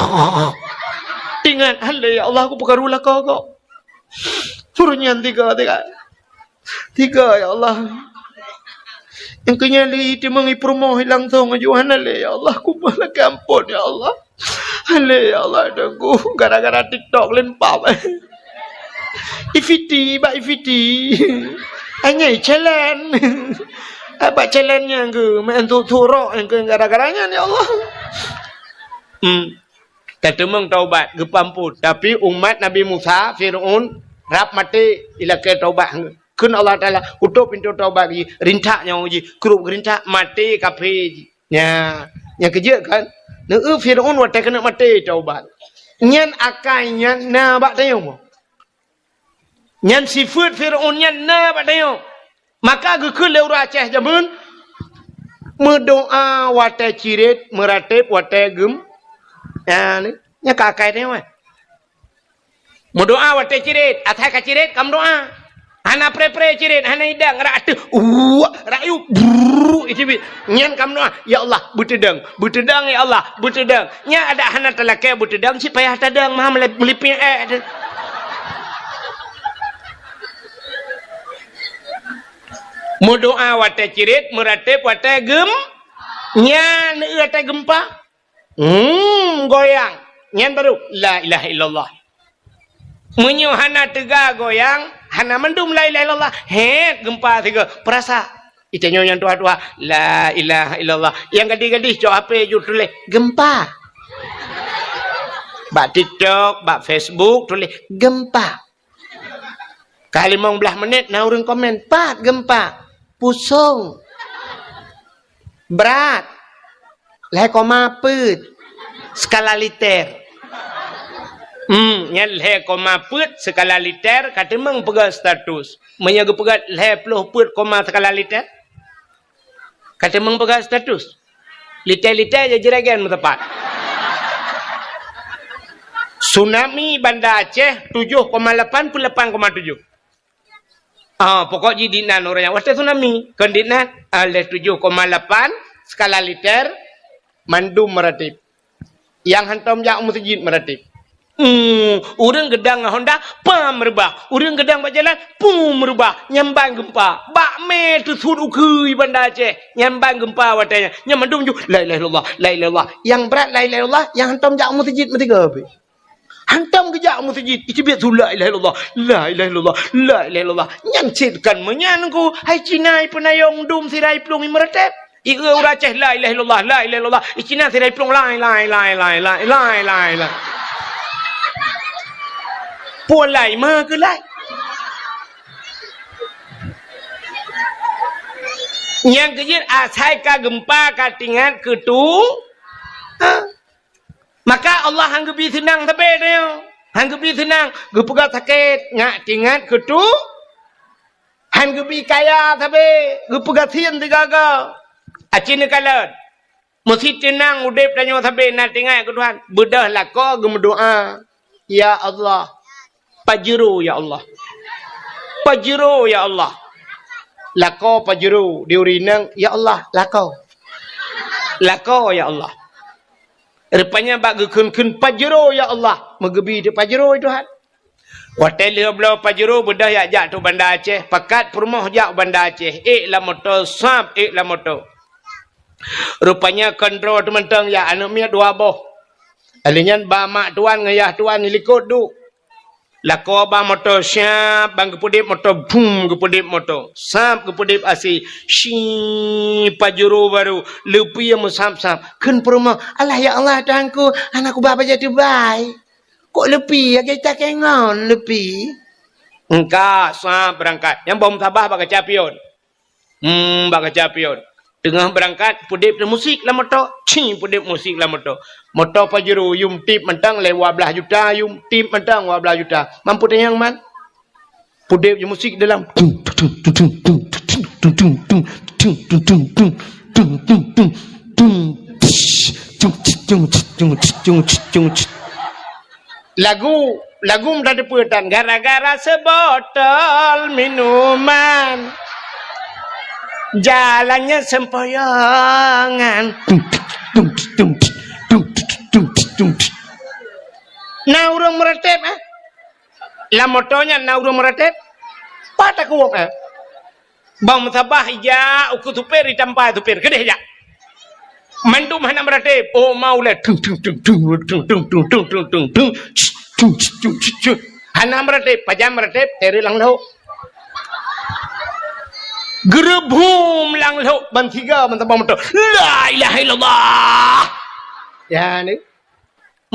Tingat, "Han lé, ya Allah, kupeukaru lakoe gob." Ureueng nyan tiga, tiga. Tiga, ya Allah. Nyang keu nyan lé teumeung i peurumoh langsong aju, "Han lé, ya Allah, kumoh lakée amphon, ya Allah. Han lé, ya Allah, Teungku, gara-gara TikTok lé pap. Ifiti, bak ifiti. Anyai challenge. Bak challenge nyang keu main tu turok nyang keu gara-gara nyan, ya Allah." Hmm. Tateumeung taubat, geupeuamphon. Tapi umat Nabi Musa, Fir'aun, rab maté ilakée taubat. Kheun Allah Taala, "Utôb pintoe taubat jih, rintak nyawöng jih, krup geurintak, maté kafé jih." Nya, nyang keujeuet kan? Neu Fir'aun watée keuneuk maté taubat. Nyan akai nyan na bak tanyoe. Nyan sifeuet Fir'aun nyan na bak tanyoe. Maka geukheun lé ureuëng Aceh jameun, meudoá watée cirét, meuratéb watée geum-, nyan, nyan ka akai tanyoe. Meudoá watée cirét, asai ka cirét ka meudoá. Hana pré-pré cirét, hana idang, rak ateueh, uwak, rak yub, brrrr, iteubiet. Nyan ka meudoá, "Ya Allah, beuteudang, beuteudang, ya Allah, beuteudang." Nyan adak hana talakée beuteudang, cit payah tadang, mah meulip-, meulipék ék teuh. Meudoá watée cirét, meuratéb watée geum-, nyan watée geumpa. Hmm, goyang. Nyan baru, "La ilaha illallah." Meunyoe hana teuga goyang, hana mandum la ilaha illallah. Hét, geumpa sigoe. Peurasa. Itanyoe nyang tuha-tuha, "La ilaha illallah." Nyang gadih-gadih cok H P ju tuléh, "Geumpa." Bak TikTok, bak Facebook tuléh, "Geumpa." Ka limong blaih menit na ureuëng komen, "Pat geumpa?" "Pusong." "Brat." "Lhée koma peuet skala liter." Hmm, nyan lhée koma peuet skala liter ka teumeung peugah status. Meunyoe geupeugah lhée ploh peuet koma skala liter, ka teumeung peugah status. Liter-liter jeuet jiragen meutepat. Tsunami Banda Aceh tujoh koma lapan peuet lapan koma tujoh. Ah, pokok jih di nan ureuëng nyang watée tsunami. Kon di nan, ah, lhée tujoh koma lapan skala liter mandum meuratéb. Nyang hantom jak u meuseujid meuratéb. Hmm, ureuëng geudang ngon honda, pam reubah. Ureuëng geudang bak jalan, pum reubah. Nyan ban geumpa. Bak mé teusuet ukeue Banda Aceh. Nyan ban geumpa watée nyan. Nyan mandum ju, "La ilaha illallah, la ilaha illallah." Nyang brat la ilaha illallah, nyang hantom jak u meuseujid meusigoe pih. Hantom geujak u meuseujid, iteubiet su, "La ilaha illallah, la ilaha illallah, la ilaha illallah." Nyan cit kan meunyan ku, hai Cina ipeunayong dum sira iplueng imeuratéb. Ieu ureuëng Aceh, "La ilaha illallah, la ilaha illallah." I Cina sira iplueng, "Lai, lai, lai." Pulan lai ma keu lai. Nyang keujeuet asai ka geumpa ka teuingat keu tu. Ha? Maka Allah han geubi seunang sabe tanyoe. Han geubi seunang, geupeugah sakét, ngat teuingat keu tu. Han geubi kaya sabe, geupeugah sien sigaga. Aci neukalon. Meusi teunang udeb tanyoe sabe na teuingat keu Tuhan. Beudôh lakoe geumeudoá, "Ya Allah, pajero ya Allah. Pajero ya Allah." Lakoe pajero di ureuëng inong, "Ya Allah, lakoe. Lakoe ya Allah." Rupanya bak geukheun-kheun pajero ya Allah, meugeubi teuk pajero Tuhan. Watée lheueh bloe pajero beudôh jak, jak tu Banda Aceh, pakat peurumoh jak u Banda Aceh, ék lam moto, sab ék lam moto. Rupanya kontrol teumantong jak, aneuëk miet dua boh. Alèh nyan ba mak tuan ngon yah tuan likot duek. Lakoe ba moto, siab ban geupeudeb moto, bum geupeudeb moto. Sab geupeudeb asi, si pajero baru, leupie meusab-sab. Kheun peurumoh, "Alah ya Allah Tuhanku, hana kuba bajée teubai." Kok leupie, lagée takée ngon leupie? Engka sab beurangkat. Nyang bom sabah bak kaca pion. Hmm, bak kaca pion. Teungoh beurangkat, peudeb musik lam moto. Ci, peudeb musik lam moto. Moto pajero, yum tip mantong lé dua blaih juta, yum tip mantong dua blaih juta. Mampu tanyong man? Peudeb je musik dalam. Lagu, lagu meutateupeue tan, gara-gara seubotol minuman, jalannya sempoyongan. Na ureuëng meuratéb, eh? Lam moto nyan na ureuëng meuratéb? Pat takuwok, eh? Bang meusabah ijak ukeue supir, itampa supir, keudeh jak. Mandum hana meuratéb. Oh, mau lé. Tung, tung, tung. Hana meuratéb, pajan meuratéb, teureuk lam lhok. Geureubum lam lhok, ban tiga, ban sabah moto. La ilaha illallah. Ya, ni.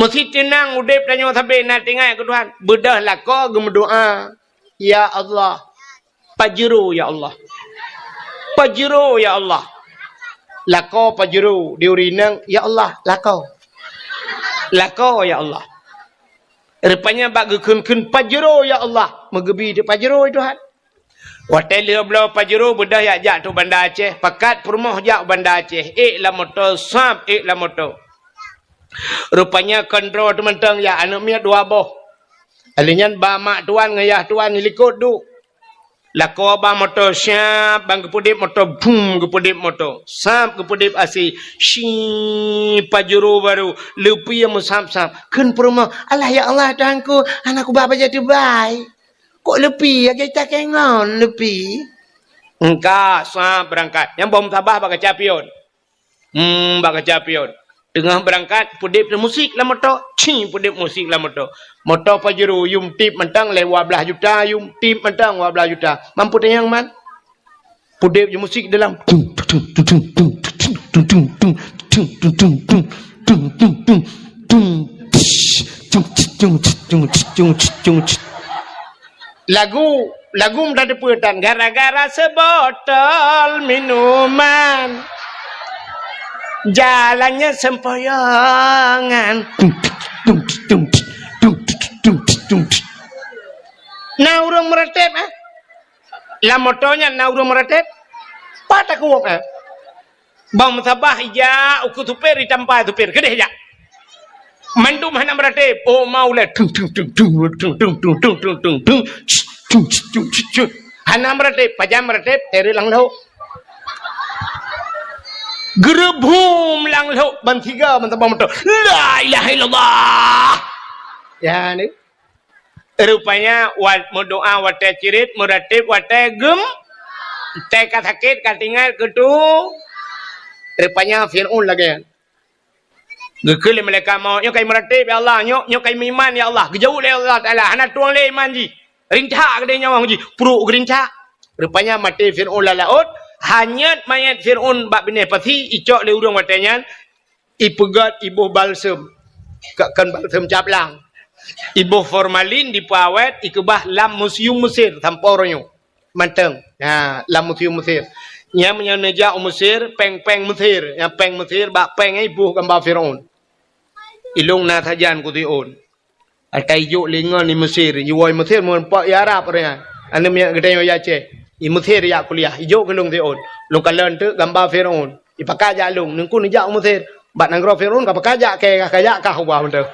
Meusti teunang udeb tanyoe sabe na teuingat keu Tuhan. Beudôh lakoe geumeudoa, "Ya Allah, pajero ya Allah. Pajero ya Allah." Lakoe pajero di ureueng inong, "Ya Allah, lakoe. Lakoe ya Allah." Rupanya bak geukheun-kheun, "Pajero ya Allah," meugeubi teuk pajero Tuhan. Watée lheueh bloe pajero beudôh jak, jak teuk Banda Aceh, pakat peurumoh jak u Banda Aceh, ék lam moto, sab ék lam moto. Rupanya kontrol teumantong jak, aneuk miet dua boh. Alheuh nyan ba mak tuan ngon yah tuan di likot duek. Lakoe ba moto siab, ban geupeudeb moto, bum, geupeudeb moto. Sab geupeudeb asai, shi, pajero barô, leupie meusab-sab. Kheun peurumoh, "Alah ya Allah Tuhanku, hana kuba bajée teubai." Kok leupie, lagée cakée ngon leupie? Engka, sa beurangkat. Nyang boh meutabah bak kaca pion. Hmm, bak kaca pion. Teungoh beurangkat, peudeb musik lam moto. Ci, peudeb musik lam moto. Moto Pajero, yum tip mantong lé dua blaih juta, yum tip mantong dua blaih juta. Mampu tanyong man? Peudeb je musik dalam. Tung, tung, tung. Lagu, lagu mudah teupeu tan, gara-gara seubotol minuman, jalannya sempoyongan. Na ureuëng meuratéb, eh? Lam moto nyan na ureuëng meuratéb? Pat takuwok, eh? Bang meusabah ijak ukeue supir, itampai supir, keudeh jak. Mandum hana meuratéb. Oh, mau lé. Tung, tung, tung. Hana meuratéb. Pajan meuratéb, teureuk lam lhok. Geureubhum lam lhok, ban siga, ban tabang moto. La ilaha illallah. Ya, ni. Rupanya, wat meudoa watée cirit, meuratéb watée gem, watée ka sakét, ka teuingat keu tu. Rupanya, Fir'aun lagée nyan. Geukheun lé malaikat maut, "Nyoe kai meuratéb, ya Allah. Nyoe, nyoe kai meuiman, ya Allah." Geujaweueb lé Allah Taala, "Hana tueng lé iman jih. Rintak keudeh nyawöng jih." Pruek geurintak. Rupanya, maté Fir'aun lam laôt. Hanyot manyét Fir'aun bak binéh pasi, icok lé ureuëng watée nyan. Ipeugét, iboh balsem, ka-, kon balsem caplang. Iboh formalin, dipeuawét, ikeubah lam museum Mesir sampoe uroe nyoe. Mantong. Ha, lam museum Mesir. Nyan meunyoe neujak u Mesir, péng-péng Mesir, nyang péng Mesir, bak péng nyan iboh gamba Fir'aun. Ilong na sajan keu Fir'aun. Ata ijok lé ngon i Mesir, iwoe i Mesir meureumpok i Arab ureuëng nyan. Aneuk miet geutanyoe i Aceh. I Mesir jak kuliah, ijok keu lôn Fir'aun. Lôn kalon teuk gamba Fir'aun. Ipakat jak lôn, neungku neujak u Mesir. Bak nanggroe Fir'aun ka pakat jak, kée ka jak kah ubah mantong.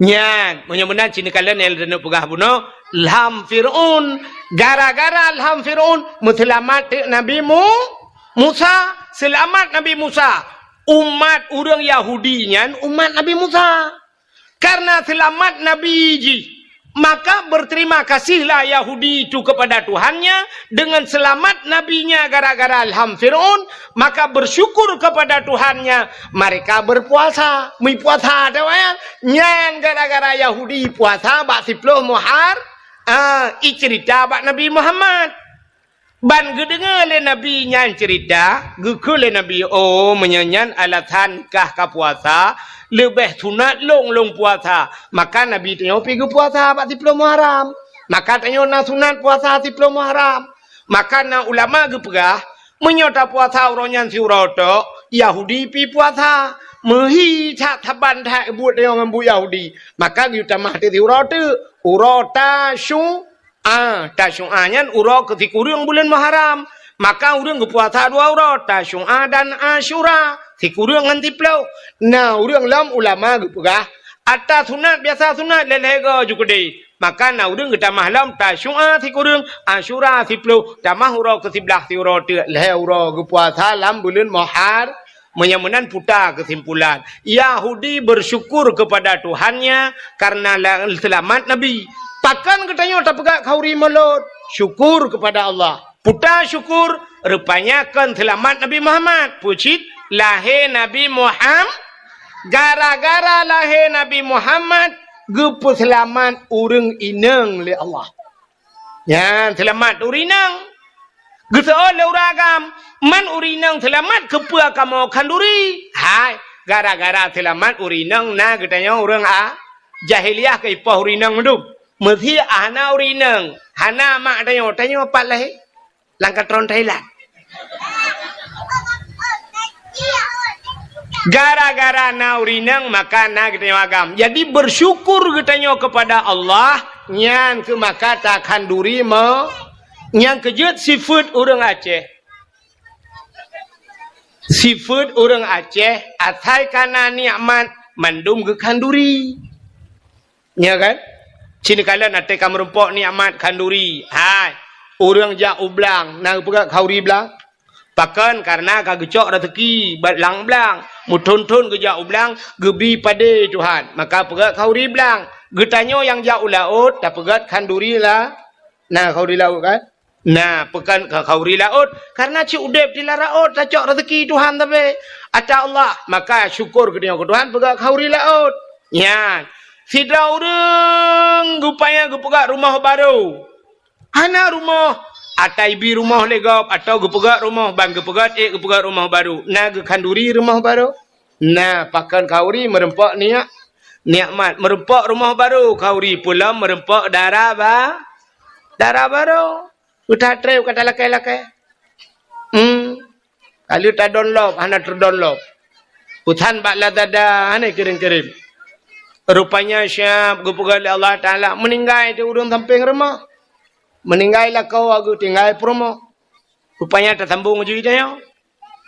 Nyan, meunyoe meunan cit neukalon nyang lôn peugah bunoe, lham Fir'aun. Gara-gara lham Fir'aun, meuseulamat teuk Nabi Mu-, Musa, seulamat Nabi Musa. Umat ureuëng Yahudi nyan umat Nabi Musa. Karena seulamat Nabi jih, maka berterima kasihlah Yahudi itu kepada Tuhannya dengan selamat nabinya gara-gara lham Fir'aun, maka bersyukur kepada Tuhannya, mereka berpuasa, meupuasa, tahu ya? Nyan gara-gara Yahudi puasa bak siploh Muhar-, ah, icerita bak Nabi Muhammad. Ban geudeungoe lé Nabi nyan ceurita, geukheun lé Nabi, "Oh, meunyoe nyan alasan kah ka puasa, leubeh sunat lôn, lôn puasa." Maka Nabi tanyoe pi geupuasa bak siploh Muharram. Maka tanyoe na sunat puasa siploh Muharram. Maka na ulama geupeugah, meunyoe tapuasa uroe nyan siuroe tok, Yahudi pi puasa. Meuhi that saban that buet tanyoe ngon buet Yahudi. Maka geuyue tamah teuk siuroe teuk, uroe Tasyu-, A, Tasyu'a nyan uroe keu sikureueng buleuen Muharram. Maka ureueng geupuasa dua uroe, Tasyu'a dan Asyura, sikureueng ngon siploh. Na ureueng lom ulama geupeugah, ata sunat biasa sunat lhèe-lhèe go ju keudeh. Maka na ureueng geutamah lom Tasyu'a sikureueng, Asyura siploh, tamah uroe keu siblaih siuroe teuk, lhèe uroe geupuasa lam buleuen Muhar-, Meunyoe meunan puta keusimpulan, Yahudi bersyukur kepada Tuhannya karena la-, seulamat Nabi. Pakon geutanyoe tapeugah khauri mulod? Syukur kepada Allah. Puta syukur, rupanya kon seulamat Nabi Muhammad. Peue cit? Lahé Nabi Muham-, gara-gara lahé Nabi Muhammad, geupeuseulamat ureueng inong lé Allah. Nyan seulamat ureueng inong. Geuseuôt lé ureueng agam, man ureueng inong seulamat keupeue kamoe khanduri? Hai, Gara-gara seulamat ureueng inong na geutanyoe ureueng a-, jahiliyah keu ipoh ureueng inong mandum. Meusé hana ureueng inong, hana mak tanyoe, tanyoe pat lahé. Lam katron Thailand. Gara-gara na ureueng inong, maka na geutanyoe agam. Jadi, bersyukur geutanyoe kepada Allah, nyan keuh maka takhanduri me-, nyang keujeuet sifeuet ureueng Aceh. Sifeuet ureueng Aceh, asai ka na nikmat, mandum geukhanduri. Nya kan? Ci neukalon até ka meurumpok nikmat khanduri. Hai, ureueng jak u blang, na geupeugöt khanduri blang? Pakon? Kareuna ka geucok raseuki bak lam blang. Meuthon-thon geujak u blang, geubri padé Tuhan. Maka peugöt khanduri blang. Geutanyoe nyang jak u laôt, tapeugöt khanduri la-, na khanduri laôt kan? Na, pakon ka khanduri laôt, kareuna cit udép di lam laôt tacok raseuki Tuhan tapi ata Allah, maka syukur geutanyoe keu Tuhan peugöt khanduri laôt. Nyan, sidroe ureueng geupaya geupeugöt rumoh barô. Hana rumoh, ata ibi rumoh lé gob, atawa geupeugöt rumoh ban geupeugöt ék geupeugöt rumoh barô. Na geukhanduri rumoh barô? Na, pakon khanduri meurumpok niat, nikmat. Meurumpok rumoh barô khanduri, peulom meurumpok dara ba-, dara barô. Peue that trép ka talakée-lakée. Hmm. Ka lheueh tadonlop, hana teudonlop. Peusan bak Lazada, hana kirém-kirém. Rupanya siab geupeugah lé Allah Taala, meuninggai di ureueng sampéng rumoh. Meuninggai lakoe geutinggai peurumoh. Rupanya tasambong jih tanyoe.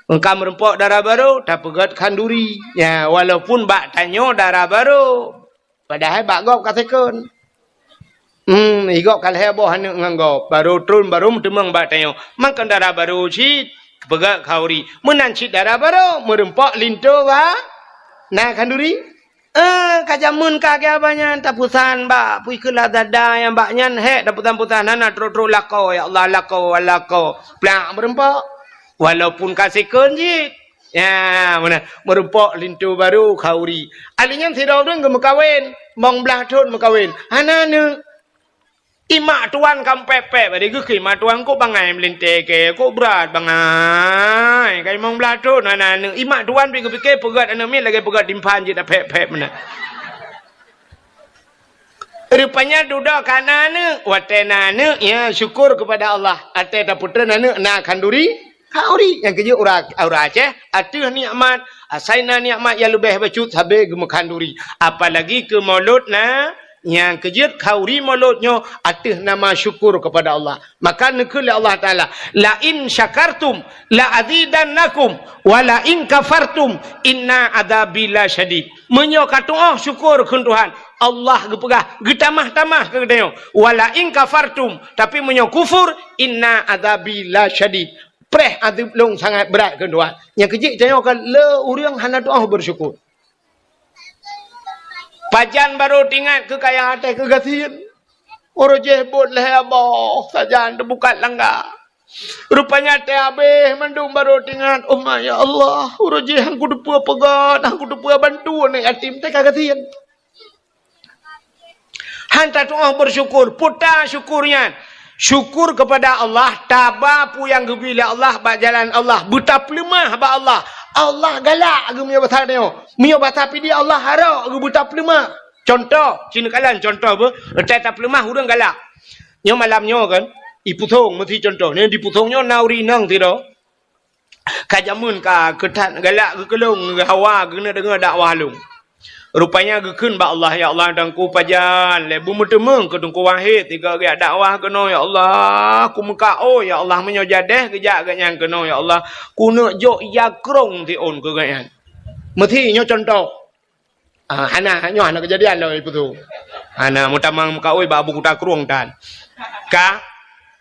Meunyoe ka meurumpok dara barô, tapeugöt khanduri. Ya, walaupun bak tanyoe dara barô. Padahai bak gob ka second. Hmm, i gob ka lhèe boh aneuk ngon gob. Barô tron, barô meuteumeung bak tanyoe. Maka dara barô cit, peugah khanduri. Meunan cit dara barô, meurumpok linto ba-, na khanduri. Eh, ka jameun ka geuh abah nyan, tapeusan bak, pui keu Lazada nyang bak nyan, hék, tapeusan-peusan, hana trok-trok lakoe, ya Allah, lakoe, lakoe. Plak, meurumpok. Walaupun ka second cit. Ya, meunan. Meurumpok linto barô khanduri. Ahli nyan sidroe ureueng geumeukawen, limong blaih thon meukawen. Hana aneuk. Imak tuan ka pép-pép, bak geuh keu imak tuan kok bangai meulintèe kèe, kok brat bangai. Ka limong blaih thon hana aneuk. Imak tuan pih geupike peugöt aneuk miet lagèe peugöt timphan jih tapép-pép meunan. Rupanya dudoe ka na aneuk. Watèe na aneuk, ya, syukur kepada Allah. Watèe tapeutreun aneuk na khanduri, khanduri. Nyang keujeuet ureueng, ureueng Aceh, ateueh nikmat, asai na nikmat nyang leubeh bacut sabe geumeukhanduri. Apalagi keu mulod na, nyang keujeuet khanduri mulod nyoe ateueh nama syukur kepada Allah. Maka neukheun lé Allah Taala, "La in syakartum la azidannakum, wa la in kafartum inna adzabi lasyadid." Meunyoe katu'oh syukur kheun Tuhan, Allah geupeugah, geutamah-tamah keu geutanyoe. "Wa la in kafartum," tapi meunyoe kufur, "inna adzabi lasyadid." Preh azeub lôn sangat brat kheun Tuhan. Nyang keujeuet tanyoe ka le ureueng hana tu'oh bersyukur. Pajan barô teuingat keu kaya até keu gasien. Uroe jih bot lhèe boh sajan teubukat langga. Rupanya até abéh mandum barô teuingat, "Oh ma, ya Allah, uroe jih han kuteupeue peugöt, han kuteupeue bantu aneuk yatim teuka gasien." Han tatu'oh bersyukur, peue ta syukur nyan. Syukur kepada Allah, taba peue nyang geubri lé Allah bak jalan Allah, beutapeuleumah bak Allah. Allah galak geuh meunyoe basa tanyoe. Meunyoe basa Pidie Allah harok geuh beutapeuleumah. Contoh, ci neukalon contoh beuh, reutai tapeuleumah ureueng galak. Nyoe malam nyoe kan, i Pusong meusi contoh. Nyoe di Pusong nyoe na ureueng inong sidroe. Ka jameun ka keu that galak geukeulong, hawa geuneuk deungoe dakwah lôn. Rupanya geukheun bak Allah, "Ya Allah, Teungku pajan lé beumeuteumeung keu Teungku Wahid sigoe geujak dakwah keunoe, ya Allah. Kumeukaôi, ya Allah, meunyoe jadeh geujak geuhnyan keunoe, ya Allah, kuneuk jok ija krông siôn keu geuhnyan." Meusi nyoe contoh. Ah, hana, nyoe hana keujadian lom ipeue tu. Hana meutamong meukaôi bak Abu Kuta Krueng tan. Ka,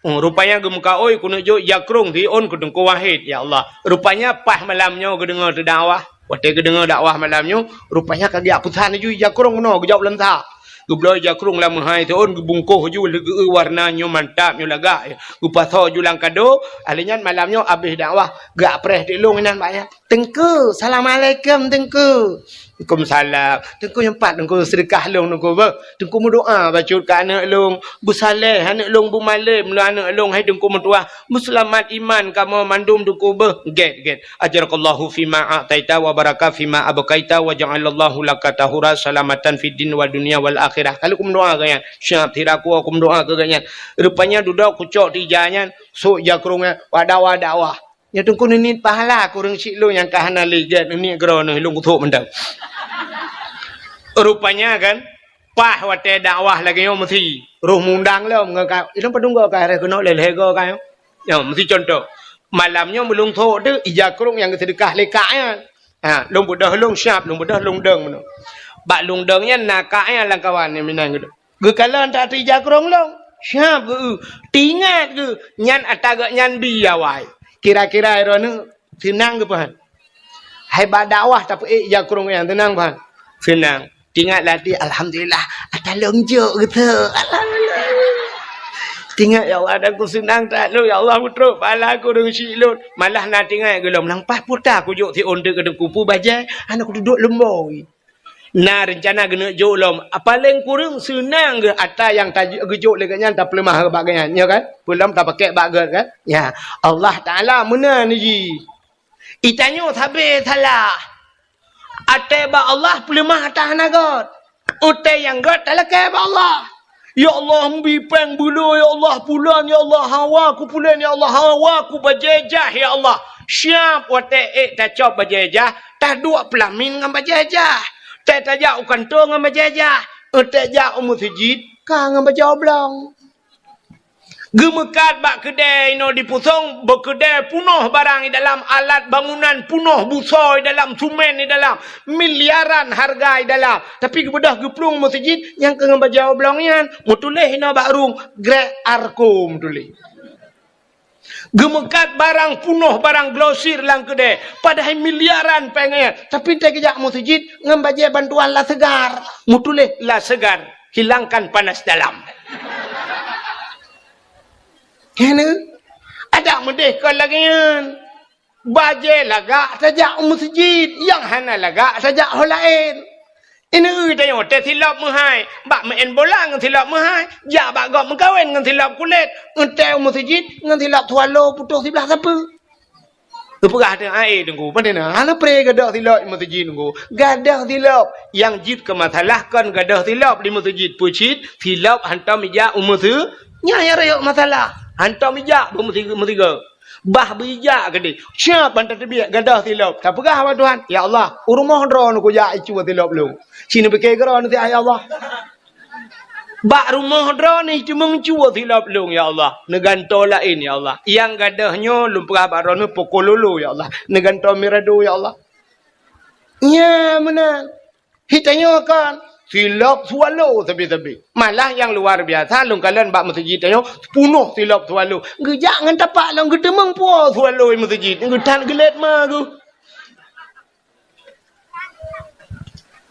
oh, rupanya geumeukaôi keuneuk jok ija krông siôn keu Teungku Wahid, ya Allah. Rupanya paih malam nyoe geudeungoe teudakwah. Watèe geudeungoe dakwah malam nyoe, rupanya ka geujak peusan laju ija krông bunoe geujok lam sa. Geubloe ija krông lam meuhai siôn, geubungkoh laju lé geu-eu warna nyoe mantap, nyoe lagak. Geupasoe laju lam kado, ahli nyan malam nyoe abéh dakwah, geujak preh teuk lôn inan bak nyan. "Teungku, assalamualaikum, Teungku." Teungku meusalam. Teungku nyang pat Teungku seudeukah lôn Teungku beuh. Teungku meudoa bacut keu aneuk lôn. Beusaleh aneuk lôn, beumalém lôn aneuk lôn, hai Teungku meutuah. Beuseulamat iman kamoe mandum Teungku beuh. Gét, gét. Ajarakallahu fima a'taita wa baraka fima abqaita wa ja'alallahu laka tahura salamatan fid din wa dunya wal akhirah. Ka lheueh kumeudoa keu nyan. Siap, sira ku kumeudoa keu nyan. Rupanya dudoe kucok tija nyan, sôk ija krông nyan, wada-wada wah. Nyoe Teungku neuniet pahala kureueng syiek lôn nyang ka hana lé gét neuniet keudroe neuh lôn kuthok mantong. Rupanya kan, paih watée dakwah lagée nyoe meusi roh mundang lom ngon ka, ilôn padum goe ka harôh keunoe lé lhée goe ka nyoe. Nyoe meusi contoh. Malam nyoe meulôn thok teuh ija krông nyang geuseudeukah lé kak nyan. Ha, lôn beudôh lôn siab, lôn beudôh lôn dong meunoe. Bak lôn dong nyan na kak nyan lam kawan nyang meunan geudoh. Geukalon that ija krông lôn. Siab geu, teuingat geu, nyan ata geuh nyan bi awai. Kira-kira droeneuh seunang geupeugah. Hai bak dakwah tapeuék ija krông nyan seunang peugah. Seunang. Teuingat lam até, alhamdulillah, ata lôn jok geuteuk. Alhamdulillah. Teuingat, ya Allah, dan ku seunang that lôn, ya Allah, meutrok pahala kureueng syiek lôn. Malah na teuingat geuh lom, nang paih puta kujok siôn teuk keu Teungku peue bajée, hana kuduek leumbôi. Na reuncana geuneuk jok lom. Paléng kureueng seunang geuh ata nyang ta-, geujok lé geuhnyan tapeuleumah bak geuhnyan, nyo kan? Peulom tapakèk bak gét kan? Ya, Allah Taala meunan jih. Itanyoe sabe salah. Até bak Allah peuleumah ata hana gét. Até nyang gét talakée bak Allah. Ya Allah, meubi péng beuloe, ya Allah, pulan, ya Allah, hawa ku pulan, ya Allah, hawa ku bajée jah, ya Allah. Siab watée ék tacok bajée jah, taduek peulamin ngon bajée jah. Tée tajak u kantô ngon bajée jah. Tée jak u meuseujid, ka ngon bajée oblong. Geumeukat bak keudée inoe di Pusong, beukeudée punoh barang di dalam, alat bangunan punoh, busoe di dalam, sumen di dalam, miliaran hareuga di dalam. Tapi geubeudôh geuplueng meuseujid nyang keu ngon bajée oblong nyan, meutuléh inoe bak rueng, Grek Arko meutuléh. Geumeukat barang punoh, barang glosir lam keudée, padahai miliaran péng nyan. Tapi tée geujak meuseujid ngon bajée bantuan La Segar, meutuléh La Segar. Hilangkan panas dalam. Kena. Adak meudeh kon lagée nyan. Bajée lagak tajak u meuseujid, nyang hana lagak tajak ho laén. Ineue tanyoe tée silop meuhai, bak meu'en bola ngon silop meuhai, jak bak gob meukawen ngon silop kulét, eunteuk u meuseujid ngon silop swallow putôh siblah sapeue. Geupeugah teuh, "Ai, Teungku, pane na? Hana pré gadôh silop di meuseujid, Teungku." Gadôh silop. Nyang jeuet keu masalah kon gadôh silop di meuseujid. Peue cit? Silop hantom ijak u meuseu-, nyan nyang rayeuk masalah. Hantom ijak bak meusi-, meusigoe. Bah beuijak keudeh. Siab ban tateubiet gadôh silop. Tapeugah bak Tuhan, "Ya Allah, u rumoh droeneuh kujak icue silop lôn." Ci neupike keudroe neusiat, "Ya Allah." Bak rumoh droeneuh teumeung cue silop lôn, ya Allah. Neugantoe laén, ya Allah. Nyang gadôh nyoe lôn peugah bak droeneuh poko lolo, ya Allah. Neugantoe mirado, ya Allah. Nyan meunan. Hitanyoe kan silop swallow sabe-sabe. Malah nyang luar biasa lôn kalon bak meuseujid tanyoe punoh silop swallow. Geujak ngon tapak lôn geuteumeung po swallow meuseujid. Geuthat geulet ma geuh.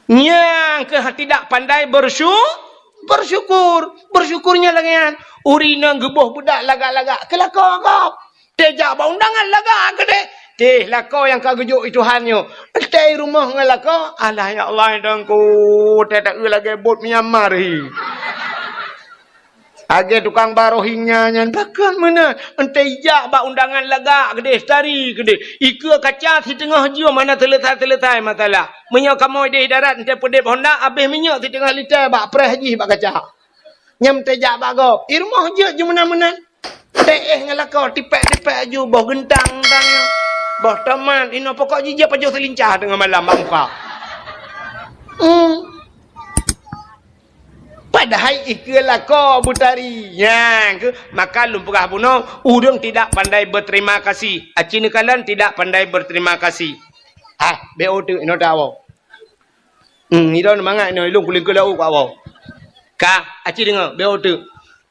Nyang keuh tidak pandai bersyu-, bersyukur. Bersyukur nyan lagée nyan. Ureueng inong geuboh beudak lagak-lagak, keu lakoe gob. Tée jak bak undangan lagak keudeh. Teh lakoe nyang ka geujok i Tuhan nyoe. Tée i rumoh ngon lakoe, alah ya Allah, Teungku, tée taeu lagée bot Myanmar hi. Lagée tukang ba Rohingya nyan, pakon meunan. Eunteuk ijak bak undangan lagak keudeh, tari keudeh. Ikeue kaca siteungoh jeuem hana seuleusoe-seuleusoe masalah. Meunyoe kamoe ideh darat eunteuk peudeb honda, abéh minyeuk siteungoh lita bak preh jih bak kaca. Nyang eunteuk jak bak gob. I rumoh jeuet jimeunan-meunan. Teuéh ngon lakoe, tipék-tipék aju boh geuntang-geuntang nyoe. Boh tomat, inoe pokok jih jeuet pajoh seulincah teungoh malam bak muka. Hmm. Padahai ikeue lakoe beutari. Nyan keuh, maka lôn peugah bunoe, ureueng tidak pandai berterima kasih. Aci neukalon tidak pandai berterima kasih. Ah, B O teuk, inoe tawoe. Hmm, ilôn mangat inoe, ilôn kulingkeu laôt keu awak. Ka, aci deungoe, B O teuk.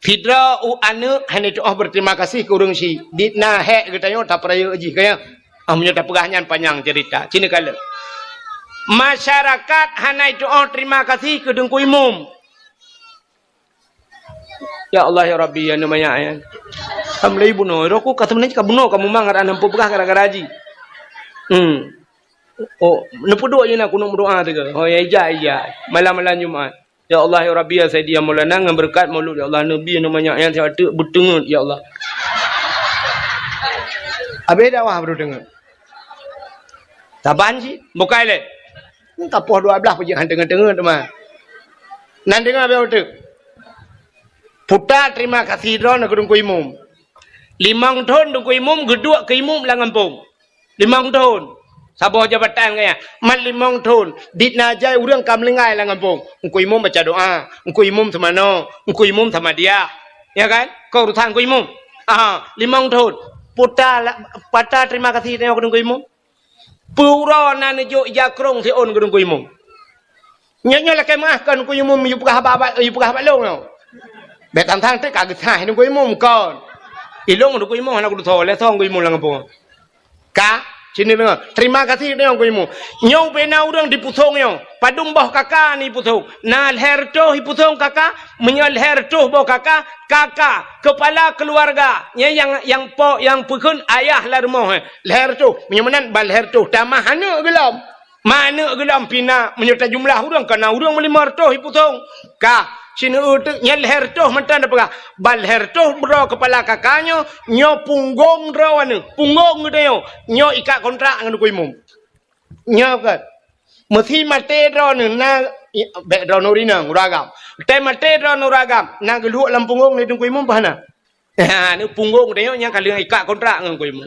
Sidroe u aneuk hana tuoh berterima kasih keu ureueng syiek. Dit na hék geutanyoe tapeurayeuk jih, ka nyan. Ah, meunyoe tapeugah nyan panyang cerita. Ci neukalon. Masyarakat hana tuoh terima kasih keu Teungku Imum. Ya Allah, ya Rabbi, ya Numa, ya Ayan. Alhamdulillah, bunoe. Roh ku ka seubeunajih ka bunoe, ka mumang, hana peugah gara-gara jih. Hmm. Oh, neupeuduek je na kunut meudoa teuka. Oh, ya ija, ija. Malam-malam Jumat. Ya Allah, ya Rabbi, ya Sayyidi, ya Maulana, ngon beureukat Maulud, ya Allah, Nabi, nama nyak nyan siat teuk beuteungeut, ya Allah. Habéh dakwah baru teungeut. Saban cit, bukai lé. Ka poh dua belas pajak han teungeut-teungeut teuma. Nan deungoe beu teuk. Puta terima kasih droeneuh keu Teungku Imum. Limong thon Teungku Imum geuduek keu imum lam gampông. Limong thon. Saboh jabatan gaya. Mat limong thon. Dit na jai ureueng ka meuninggai lam gampông. Teungku Imum baca doa. Teungku Imum seumanoe. Teungku Imum samadiyah. Ya kan? Keu urusan Teungku Imum. Aha, limong thon. Puta la-, pata terima kasih tanyoe keu Teungku Imum. Peue uroe na neujok ija krông siôn keu Teungku Imum. Nyoe, nyoe lakée meuáh kon Teungku Imum yue peugah bak, bak, yue peugah bak lôn nyoe. Bék tang-tang teuk ka geusaih Teungku Imum kon. Ilôn Teungku Imum hana kutusoe, lé soe Teungku Imum lam gampông. Ka, sini deungoe. Terima kasih deungoe Teungku Imum. Nyoe ubé na ureueng dipusong nyoe. Padum boh kaka ni pusong. Na lhée reutôh ipusong kaka, meunyoe lhée reutôh boh kaka, kaka, kepala keluarga. Nyan nyang, nyang po, nyang peukheun ayah lam rumoh, eh. Lhée reutôh. Meunyoe meunan ban lhée reutôh tamah aneuk geulom. Ma aneuk geulom pih na, meunyoe tajumlah ureueng, ka na ureueng meulima reutôh ipusong. Ka, sineuk teuk nyan lhée reutôh mantong tapeugah. Ban lhée reutôh droe kepala kaka nyoe, nyoe punggong droe aneuk. Punggong geutanyoe, nyoe ikat kontrak ngon Teungku Imum. Nyoe kan. Meusi maté droeneuh na, i, bék droeneuh rinong, ureueng agam. Teumaté droeneuh ureueng agam, na geulhok lam punggong lé Teungku Imum bah na. Ha, ni punggong teuh nyoe nyang ka lheueh ikat kontrak ngon Teungku Imum.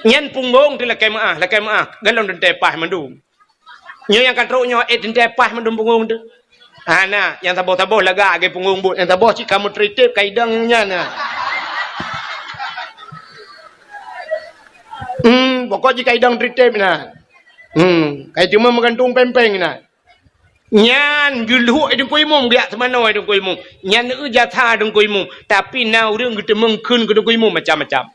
Nyan punggong teuh lakée meuáh, lakée meuáh, golom teuntée paih mandum. Nyoe nyang ka trok nyoe, eh, teuntée paih mandum punggong teuh. Hana, nyang saboh-saboh lagak lagée punggong buet, nyang saboh cit ka meutritép ka idong nyan na. Hmm, pokok jih ka idong tritép na. Hmm, ka iteumé meugantung péng-péng na. Nyan geulhok Teungku Imum, geujak seumanoe Teungku Imum. Nyan eu jasa Teungku Imum. Tapi na ureueng geuteumeung kheun keu Teungku Imum macam-macam.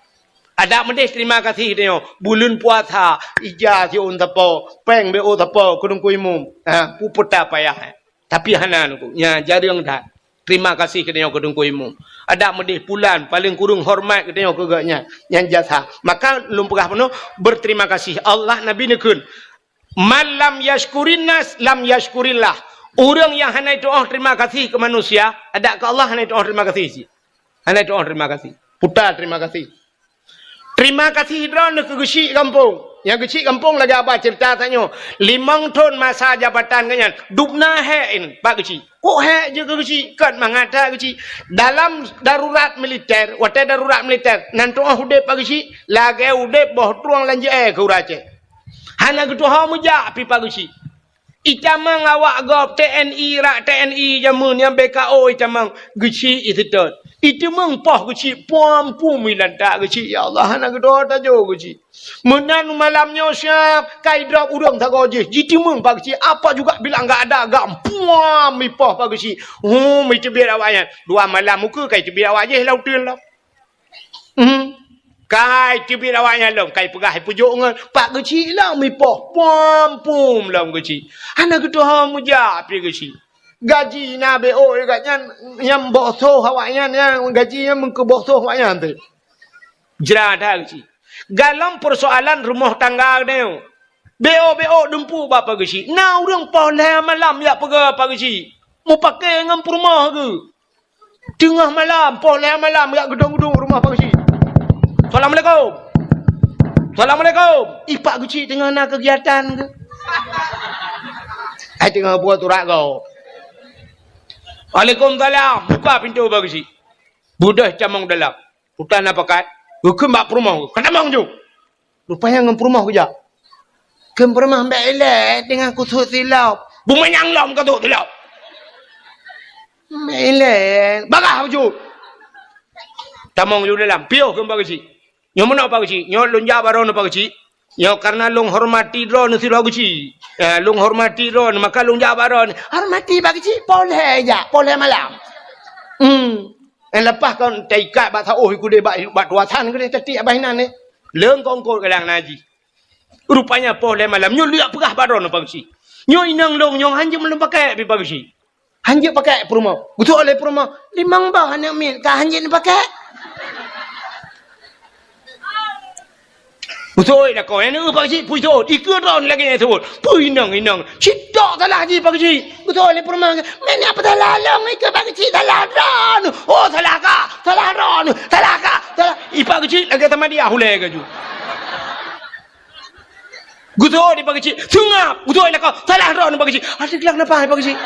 Adak meudeh terima kasih tanyoe. Buleuen puasa, ija siôn sapo, péng B O sapo keu Teungku Imum. Ha, peue peue ta payah, eh. Tapi hana Teungku. Nya jareueng that. Terima kasih geutanyoe keu Teungku Imum. Adak meudeh pulan, paleng kureueng horeumat geutanyoe keu gobnyan. Nyan jasa. Maka lôn peugah bunoe, berterima kasih. Allah, Nabi neukheun, "Man lam yashkurin nas, lam yashkurillah." Ureueng nyang hana itu'oh terima kasih keu manusia, adak keu Allah hana itu'oh terima kasih cit. Hana itu'oh terima kasih. Puta terima kasih. Terima kasih droeneuh keu geuchik gampông. Nyang geuchik gampông lagée haba ceurita tanyoe. Limong thon masa jabatan geuh nyan, dub na hék in bak geuchik. Kok hék jeuet keu geuchik? Kon mangat that geuchik. Dalam darurat militer, watée darurat militer, nan tu'oh udeb bak geuchik, lagée udeb boh trueng lam jeuée keu ureueng Aceh. Hana geutuho meujak pih bak geuchik. Itamong awak gob T N I, rak T N I jameun nyan B K O itamong geuchik iseutôt. Iteumeung poh geuchik puam-puam ilantak geuchik, ya Allah, hana geutuho tajo geuchik. Meunan malam nyoe siab ka idrop ureueng sagoe jih, jiteumeung bak geuchik, apa juga bilang gak ada gak puam ipoh bak geuchik. Hum, iteubiet awak nyan. Dua malam ukeue ka iteubiet awak jih lam uteuen lom. Hmm. Kai teubiet awak nyan lom, kai peugah ipeujok ngon pak geuchik lom ipoh, puam-puam lom geuchik. Hana geutuho meujak pih geuchik. Gaji na B O gobnyan, nyang boh soh awak nyan, nyang gaji nyan meukeu boh soh awak nyan teuh. Jra that geuchik. Galom peusoalan rumoh tangga geutanyoe. B O, B O dumpeue bak pak geuchik. Na ureueng poh lhée malam jak peugah pak geuchik. Mupakée ngon peurumoh geuh. Teungoh malam, poh lhée malam, jak geudong-geudong rumoh pak geuchik. "Assalamualaikum. Assalamualaikum." Ih, pak geuchik teungoh na keugiatan geuh. Ai teungoh buet urat gob. "Waalaikumsalam." Buka pintoe pak geuchik. Beudôh tamong dalam. Utan na pakat. Geukheun bak peurumoh. "Ka tamong ju." Rupanya ngon peurumoh geujak. Kheun peurumoh, "Mbak ilée teungoh kusut silop." "Bumanyang lom ka sut silop. Mbak ilée." Bagah baju. Tamong ju dalam. Piôh kheun pak geuchik. "Nyoe meunoe pak geuchik. Nyoe lôn jak bak droeneuh pak geuchik. Nyoe karena lôn hormati droeneuh sidroe geuchik. Ya, lôn hormati droeneuh, maka lôn jak bak droeneuh." "Hormati pak geuchik, poh lhée jak, poh lhée malam." Hmm. Nyang leupah kon taikat bak saôh ikudeh bak, bak tuasan keudeh tatiek abah inan nyoe. Leungkongkot galang na jih. Rupanya poh lhée malam nyoe lheueh peugah bak droeneuh pak geuchik. "Nyoe inong lôn nyoe hanjeuet lôn pakai pih pak geuchik. Hanjeuet pakai peurumoh." Geusok lé peurumoh, "Limong boh aneuk miet ka hanjeuet neupakai." Beutôi lakoe, nyan, eh, Pak Geuchik, beutôi. Ikeu droeneuh lagèe nyan seubut. Pui inong, inong. Cit tok salah jih Pak Geuchik. Beutôi lé peurumoh. Meunan peue salah lôn, ikeu Pak Geuchik salah droeneuh. Oh, salah kah? Salah droeneuh. Salah kah? Salah. I Pak Geuchik lagèe sama dia hulèe gaju. Geuthôt di Pak Geuchik, seungab, geuthôt di lakoe, salah droeneuh Pak Geuchik. Adak lôn napa Pak Geuchik?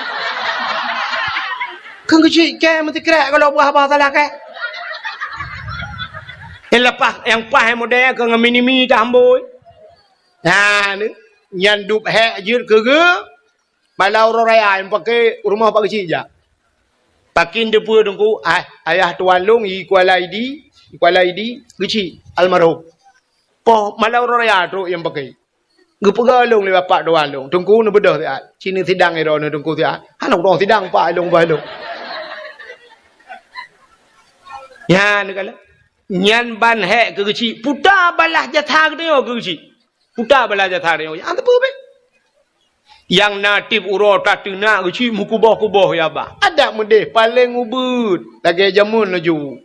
Kan Geuchik kèe meusikrek kalau buah haba salah kèe. Nyang leupah, nyang paih model keu ngon mini-mini tahambôi. Nah, ni, nyan dup hék jeuet keu geu, malam uroe raya nyang paké rumoh Pak Geuchik jak. Pakén teupeue Teungku, ah, ayah tuan lôn i Kuala Idi, i Kuala Idi, Geuchik, almarhum. Poh malam uroe raya trok nyang paké. Geupeugah lôn lé bapak tuan lôn, Teungku neubeudôh siat. Ci neusidang droeneuh Teungku siat. Hana ureueng sidang pak lôn bah lôn. Nyan kala. Nyan ban hék keu Geuchik. Puta balah jasa geutanyoe keu Geuchik. Puta balah jasa geutanyoe. Nyan teupeue beh. Nyang na tiep uroe tateunak Geuchik meukuboh-kuboh ya bah. Adak meudeh paleng ubeuet lagèe jameun laju.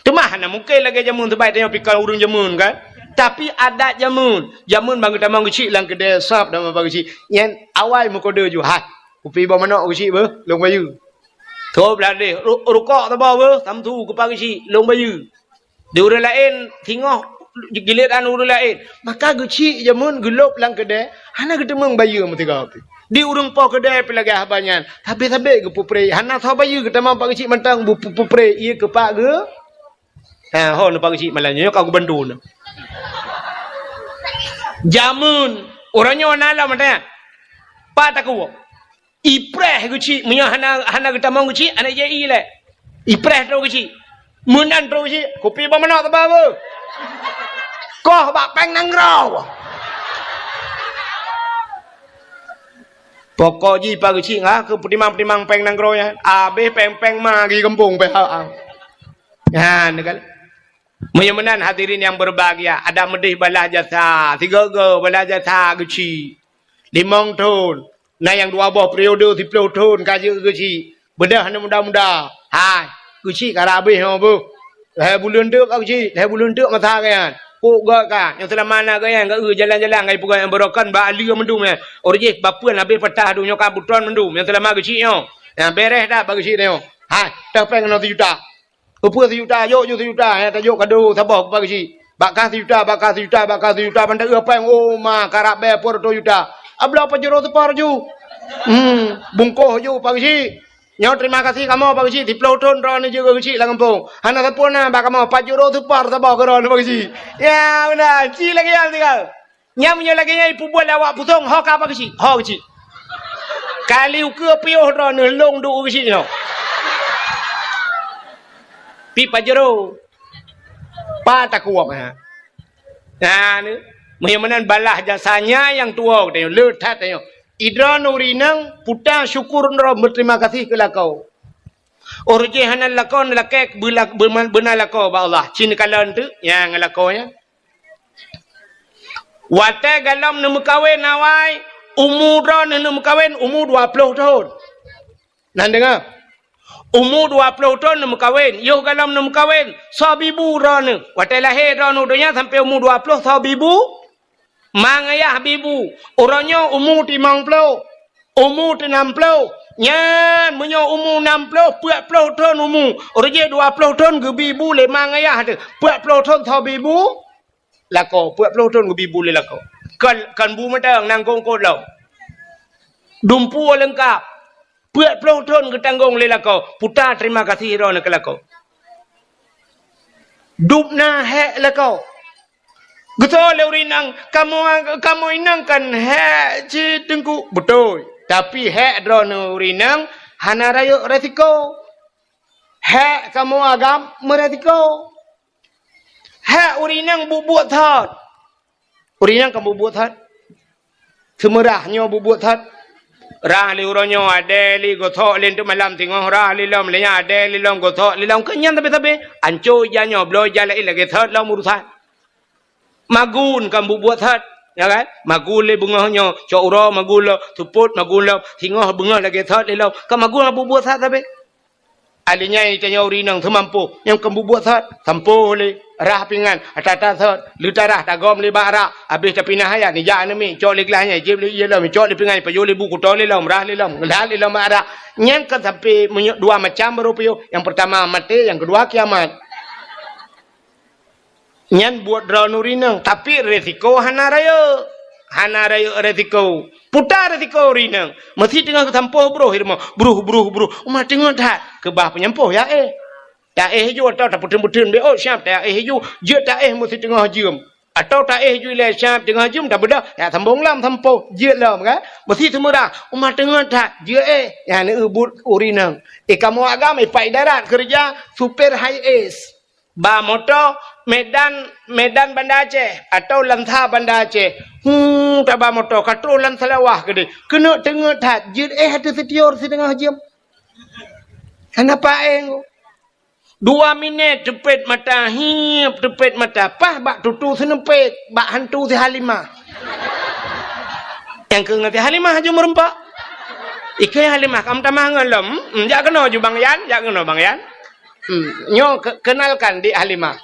Teuma hana mungken lagèe jameun, sabab tanyoe pih kon ureueng jameun kan. Tapi adat jameun, jameun ban geutamong Geuchik lam keudè sab dan Pak Geuchik. Nyan awai meukodeu ju, "Hai, kupi boh manok Geuchik beuh, lôn bayeue." Tôb ladeh, ru-, rukok saboh beuh, samsu keu Pak Geuchik, lôn bayeue. Di ureueng laén singoh giliran ureueng laén. Maka Geuchik jameun geulôb lam keudè, hana geuteumeung bayeue meusigoe pih. Di ureueng po keudè pih lagèe haba nyan, sabé-sabé geupeupreh, hana soe bayeue geutamong Pak Geuchik mantong beupeupreh ié keu Pak Geu-, ha, ho neu Pak Geuchik malam nyoe ka geubantu neu. Jameun, uroe nyoe na lom mantong. Pat takue. Ipreh Geuchik, meunyoe hana, hana geutamong Geuchik, hana jai lé. Ipreh trok Geuchik. Meunan trok Geuchik, kupi boh manok teuba beuh. Koh bak péng nanggroe. Pokok jih Pak Geuchik ngah keu peutimang-peutimang péng nanggroe nyan. Abéh péng-péng ma di gampông pih ha. Nyan kan. Meunyoe meunan hadirin nyang berbahagia, adak meudeh balah jasa, sigoe-goe balah jasa Geuchik. Limong thon, na nyang dua boh periode siploh thon ka jeuet Geuchik. Beudôh aneuk muda-muda. Hai, Geuchik ka rab abéh nyoe beuh. Lhèe buleuen teuk ka Geuchik, lhèe buleuen teuk masa geuh nyan. Kok göt ka, nyang seulama na geuh nyan, geuh jalan-jalan, geuh peugah nyang beurokon bak aleue mandum nyan. Uroe jih bapeuen habéh patah donya ka butron mandum, nyang seulama Geuchik nyoe. Nyang beres that bak Geuchik nyoe. Hai, teuh péng keunoe sijuta. Keupeue sijuta, jok ju sijuta, nyang tajok kado saboh keu Pak Geuchik. Bak kah sijuta, bak kah sijuta, bak kah sijuta, ban taeu péng, oh ma, karab bèe peuet reutôh juta. Abloe Pajero seupor ju. Hmm, bungkôh ju Pak Geuchik. Nyoe terima kasih kamoe Pak Geuchik, siploh thon droeneuh jeuet keu Geuchik lam gampông. Hana sapeue na bak kamoe, Pajero seupor saboh keu droeneuh Pak Geuchik. Ya, meunan, ci lagèe nyan sigoe. Nyan meunyoe lagèe nyan ipeubuet lé awak Pusong, ho ka Pak Geuchik, ho Geuchik. Kali ukeue piôh droeneuh lôn duek Geuchik nyoe. Pi Pajero. Pat takue ha. Nah, ni. Meunyoe meunan balah jasa nyan nyang tuwoe geutanyoe, le that tanyoe. Idroeneuh ureueng inong puta syukur droe beuterima kasih keu lakoe. Uroe jih hana lakoe, lakèe beula-, beuna lakoe bak Allah. Ci neukalon teuk nyang lakoe nyan. Watèe galom neumeukawen awai, umu droeneuh neumeukawen umu dua ploh thon. Nan deungö. Umu dua ploh thon neumeukawen, yoh galom neumeukawen, soe bibu droeneuh. Watèe lahé droeneuh donya sampoe umu dua ploh soe bibu? Ma ngayah bibu. Uroe nyoe umu timong ploh. Umu teunam ploh. Nyan, meunyoe umu nam ploh, peuet ploh thon umu. Uroe jih dua ploh thon geubi bu lé ma ngayah teuh. Peuet ploh thon soe bi bu? Lakoe, peuet ploh thon geubi bu lé lakoe. Kon, kon bu mantong, nangkong kot lom. Dumpeue leungkap. Peuet ploh thon geutanggong lé lakoe. Puta terima kasih droeneuh keu lakoe. Dub na hék lakoe. Geutanyoe lé ureueng inong, kamoe, kamoe inong kan hék cit Teungku. Beutôi. Tapi hék droeneuh ureueng inong hana rayeuk resiko. Hék kamoe agam meuresiko. Hék ureueng inong buet-buet that. Ureueng inong kan buet-buet that. Seumeurah nyoe buet-buet that. Rah lé uroe nyoe, adèe lé gosok lé teuk malam singoh, rah lé lom lé nyan, adèe lé lom gosok lé lom. Keu nyan sabé-sabé. Anco ija nyoe, bloe ija laén lagèe that lom urusan. Magun kan buet-buet that, ya kan? Magun lé beungoh nyoe, cok uroe magun lom, seupôt magun lom, singoh beungoh lagèe that lé lom. Kan magun buet-buet that sabé. Alèh nyan tanyoe ureueng inong seumampoh, nyang keu bubuet sot, sampoh lé, rhah pingan, ata-ata sot, leutarah tagom lé bak rak, abéh tapinah ayat, nijak aneuk miet, cok lé glah nyan, jieb lé ié lom, cok lé pingan, pajoh lé bu, kuto lé lom, rhah lé lom, glah lé lom bak rak. Nyan kan sampoe meunyoe dua macam baru piôh. Nyang peurtama maté, nyang keudua kiamat. Nyan buet droeneuh ureueng inong, tapi resiko hana rayeuk. Hana rayeuk resiko. Peue ta resiko ureueng inong. Meusi teungoh geusampoh broh i rumoh. Broh, broh, broh. Uma teungeut that. Keubah peunyampôh ya éh. Taéh ju atau tapeuteun-peuteun bé ôt siab taéh ju. Jeuet taéh meusi teungoh jeuem. Atau taéh ju ilèe siab teungoh jeuem tabeudôh. Ya sambông lom sampoh. Jeuet lom kan. Meusi seumeurah. Uma teungeut that. Jeuet éh. Nyan eu buet ureueng inong. I kamoe agam i Pak Idarat keureuja supir high S. Ba moto Medan, Medan Banda Aceh atau Lansa Banda Aceh. Hu, taba moto ka troh lam Seulawah keudéh. Keuneuk teungeut that, jeuet éh ateueh seutior siteungoh jeuem. Hana paéng. Dua minèt teupet mata, hiep teupet mata, paih bak tutoe seuneupet, bak hantu si Halimah. Nyang keu ngon si Halimah ju meureumpok. Ikeu Halimah, kam tamah ngon lom. Hmm, jak keunoe ju Bang Yan, jak keunoe Bang Yan. Hmm, nyoe ke-, kenalkan Dik Halimah.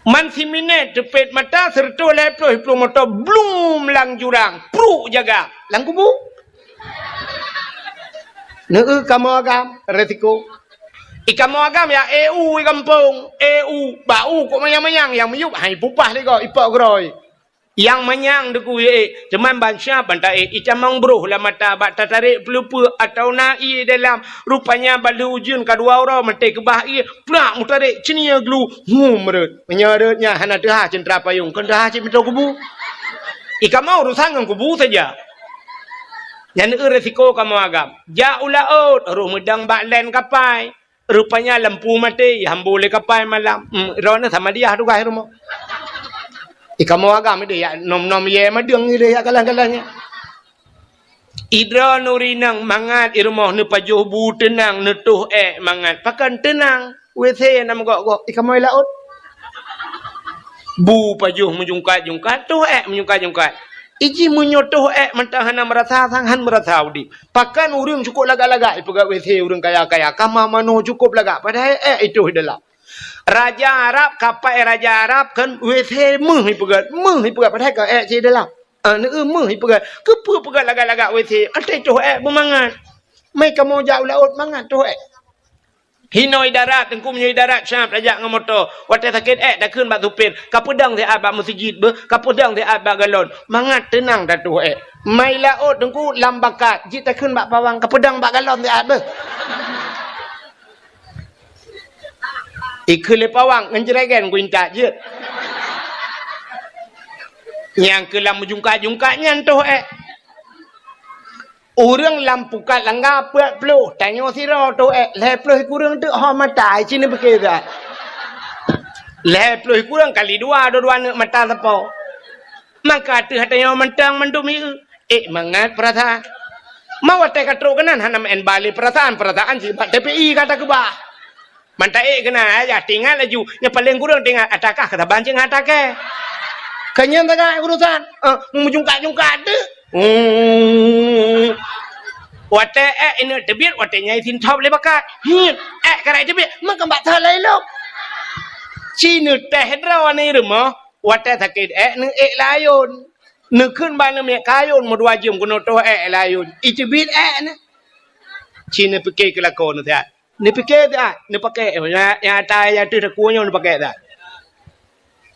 Man siminèt teupet mata, seureutôh lhèe ploh iplueng moto, blum lam jurang, pruk jaga, lam kubu. Neu kamoe agam, resiko. I kamoe agam ya eu i gampông, eu, bak u kok manyang-manyang, nyang miyueb hai pupah lé gob, ipok geurôi. Nyang manyang deuk ié, teuma ban siab ban taéh, itamong broh lam mata bak tatarek peuleupeuk atau na ié dalam. Rupanya ban lheueh ujeuen ka dua uroe maté keubah ié, plak meutarek ceunie glu, hum rhot. Meunyoe rhot nyan hana teuhah ceunteuha payong, kon teuhah cit meutoe kubu. I kamoe urusan ngon kubu saja. Nyan eu resiko kamoe agam. Jak u laôt, rôh meudong bak lén kapai. Rupanya lampu maté, ihambô lé kapai malam. Hmm, droeneuh sama diah tugaih rumoh. I kamoe agam idéh yak nom-nom yé madeueng idéh yak galan-galan nyan. I droeneuh ureueng inong mangat i rumoh neupajoh bu teunang, neutoh ék mangat. Pakon teunang? WC na meugok-gok. I kamoe laôt. Bu pajoh meujungkat-jungkat, toh ék meujungkat-jungkat. Iji meunyoe toh ék mantong hana meurasa sang, han meurasa udép. Pakon ureueng cukôp lagak-lagak ipeugét WC ureueng kaya-kaya, kama manoe cukôp lagak, padahai ék itoh i dalam. Raja Arab, kapai raja Arab kan WC méuh ipeugét, méuh ipeugét, padahai ka ék cit i dalam. Ah, neu méuh ipeugét. Keupeue peugét lagak-lagak WC? Até toh ék beumangat. Mé kamoe jak u laôt mangat toh ék. Hinoe i darat, Teungku, meunyoe i darat siab tajak ngon moto. Watée sakét ék takheun bak supir, "Kapeudong siat bak meuseujid beuh, kapeudong siat bak galon." Mangat teunang tatoh ék. Mai laôt, Teungku, lam bakat, jeuet takheun bak pawang, "Kapeudong bak galon siat beuh." Ikheun lé pawang, ngon jregen kuintat jeuet. Nyang keu lam meujungkat-jungkat nyan toh ék. Ureuëng lam pukat langga peuet ploh, tanyoe sidroe toh ék, lhée ploh kureueng teuk ho mata, ci neupike that. Lhée ploh kureueng kali dua, dua-dua neuk mata sapo. Maka ateueh tanyoe mantong mandum ieu, ék mangat peurasaan. Ma watée ka trok keunan hana meu'en bale peurasaan, peurasaan cit bak T P I ka takeubah. Mantong ék keunan, ayah, tingat laju. Nyang paleng kureueng tingat, ata kah keu saban cit ngon ata kée. Keu nyan sagai urusan, eh, meujungkat-jungkat teuk. Hmm. Watée ék ineuk teubiet, watée nyan isintop lé bakat. Hmm. Ék karai teubiet, meukeubak that lom. Ci neutéh droe aneuk rumoh, watée sakét ék neuék layôn. Neukheun bak aneuk miet kayôn meudua jeuem keunoe toh ék layôn. Iteubiet ék nyan. Ci neupike keu lakoe neusiat. Neupike that, neupakée, nyang, nyang ata nyang ateueh takue nyoe neupakée that.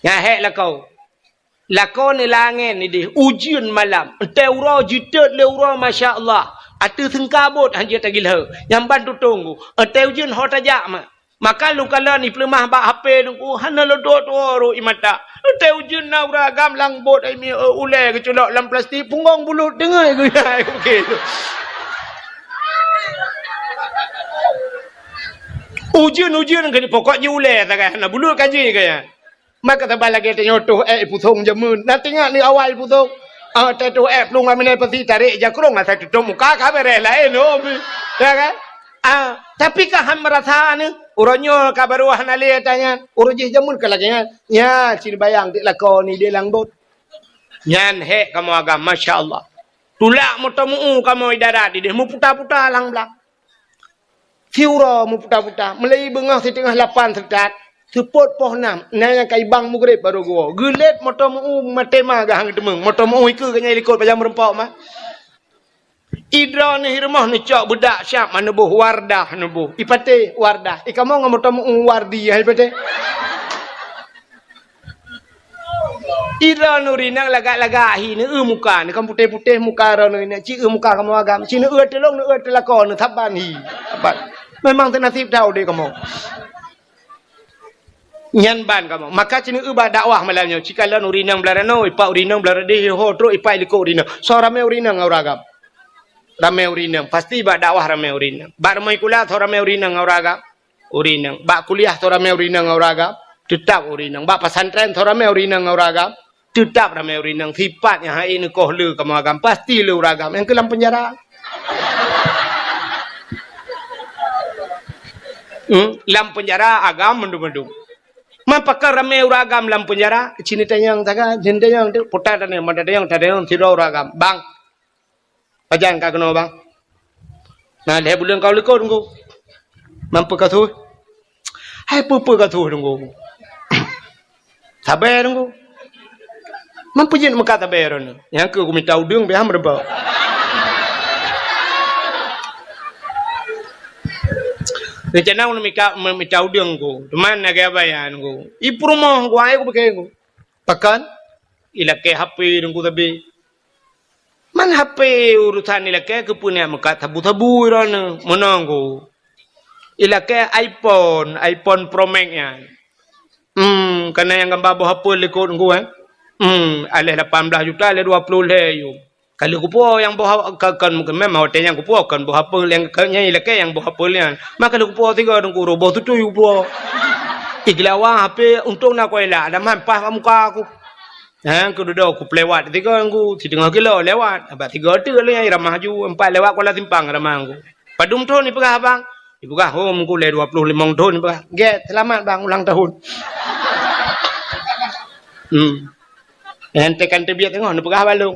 Nyang hék lakoe. Lakoe neulangén idéh, ujeuen malam. Entée uroe jiteuet lé uroe, masya Allah. Ateueh seungkabot han jeuet tagilheu. Nyang ban tutong ku. Entée ujeuen ho tajak ma. Maka lôn kalon ipeuleumah bak H P lôn ku, hana lôn tuwoe-tuwoe rot ie mata. Entée ujeuen na ureuëng agam lam bot ai mi, ulée geuculok lam plastik, punggong bulut deungoe geuya. Ujeuen-ujeuen keu pokok jih ulée sagai hana bulut ka jih kaya. Maka saban lagée tanyoe toh ék ipusong jameun. Na teuingat lé awai ipusong. Ah, teutoh ék plueng aminai pasi tarek jakrong asai tutong muka ka beres laén, oh. Ya kan? Ah, tapi ka han meurasa nyoe. Uroe nyoe ka barô hana lé ata nyan. Uroe jih jameun ka lagée nyan. Nyan, ci neubayang dik lakoe ni di lam bot. Nyan hék kamoe agam, masya Allah. Tulak moto meu-u kamoe i darat idéh, meuputa-puta lam blang. Siuroe meuputa-puta, meulai beungoh siteungoh lapan seutat, seupôt poh nam, na nyang ka ibang mugreb barô geuwoe. Geulet moto meu-u maté ma geuhang teumeueng, moto meu-u ikeue geuh nyan likot pajan meureumpok ma. Idroe neuh i rumoh neucok beudak siab ma neuboh Wardah neuboh. Ipatéh Wardah. Ikamoe ngon moto meu-u Wardi hai patéh. Idroe neurinang lagak-lagak hi neueu muka, neukan putéh-putéh muka droe neurinang. Ci eu muka kamoe agam. Ci neueu tulông, neueu teulako, neusaban hi. Saban. Memang teunasib that udép kamoe. Nyan ban kamoe. Maka ci neueu bak dakwah malam nyoe. Ci kalon urinang blah ranoe, ipak urinang blah radeh, ho trok ipak likot urinang. Soe ramé urinang ngon ureueng agam? Ramé urinang. Pasti bak dakwah ramé urinang. Bak rumoh sikula soe ramé urinang ngon ureueng agam? Urinang. Bak kuliah soe ramé urinang ngon ureueng agam? Teutap urinang. Bak pesantren soe ramé urinang ngon ureueng agam? Teutap ramé urinang. Sipat nyang hai neukoh le kamoe agam, pasti le ureueng agam. Nyang keu lam penjara. Hmm? Lam penjara agam mandum-mandum. Man pakon ramé ureueng agam lam penjara? Ci neutanyong sagai, ci neutanyong tu, puta tanyong, mata tanyong, tanyong sidroe ureueng agam. Bang, pajan ka keunoe, Bang? Na lhèe buleuen ka u likot, Teungku. Man peue ka su? Hai peue-peue ka su, Teungku. Sabe, Teungku. Man peue jeuet meukat sabe droeneuh? Nyang keu kumita udeueng pih han meureumpok. Rencana ulôn mika, mita udeueng, Teungku. Teuma lagèe abaya, Teungku. I peurumoh, Teungku, ai kupike, Teungku. Pakon? Ilakèe H P, Teungku, sabe. Man H P urusan ilakèe keupeue neuk meukat sabu-sabu droeneuh, meunan, Teungku. Ilakèe iPhone, iPhone Pro Max nyan. Hmm, ka na nyang gamba boh apel likot, Teungku, eh. Hmm, aléh lapan blah juta, aléh dua ploh lhèe yum. Ka lheueh kupuwoe nyang boh ha-, ka, kon, memang watèe nyan kupuwoe kon boh apel nyang, ka, nyan ilakèe nyang boh apel nyan. Man ka lheueh kupuwoe sigoe, Teungku, roh boh tutui kupuwoe. Igeulawa H P, untông na kuela, ada man paih bak muka aku. Ha, keududoe kupeuliwat sigoe, Teungku, siteungoh kilo lewat. Bak sigoe teuk lé nyang iramah ju, empat lewat Kuala Simpang iramah, Teungku. Padum thon ipeugah, Bang? Ipeugah, "Oh, Teungku, lé dua ploh limong thon," ipeugah. "Gèt, seulamat, Bang, ulang tahun." Hmm. Nyang tekan teubiet teungoh neupeugah bak lôn.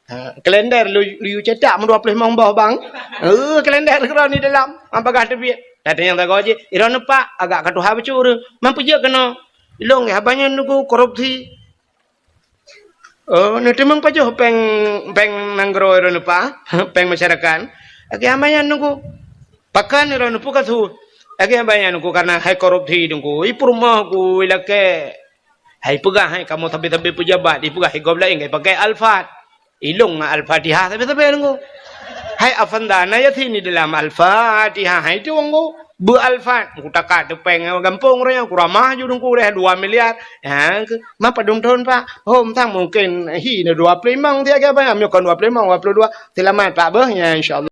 Ha, kalender lu, lu cetak meu dua ploh limong boh, Bang. Eh, kalender keudroe di dalam, han bagah teubiet. Tatanyong sagoe jih, "Droeneuh, Pak, agak ka tuha bacut ureueng. Man peue jeuet keunoe?" "Ilôn, haba nyan, Teungku, korupsi." "Oh, neuteumeung pajoh péng, péng nanggroe droeneuh, Pak? Péng masyarakat?" "Lagèe haba nyan, Teungku." "Pakon droeneuh, peue ka su?" "Lagèe haba nyan, Teungku, karena hai korupsi, Teungku. I peurumoh ku ilakèe, hai peugah hai kamoe sabe-sabe peujabat, ipeugah hai gob laén ka ipakai Alphard. Ilôn ngon Al-Fatihah sabe-sabe, Teungku. Hai Avanda na Yasin di dalam Al-Fatihah, hai tu, Teungku. Beu Alphard, Teungku, takat teupeng gampông ureueng nyan, kuramah ju, Teungku, deh dua miliar." Ha, ke, "Man padum thon, Pak?" "Oh, mantong mungkin hi na dua ploh limong siat, Abang. Meunyoe kon dua ploh limong, dua ploh dua. Seulamat, Pak, beuh, nyan, insya Allah."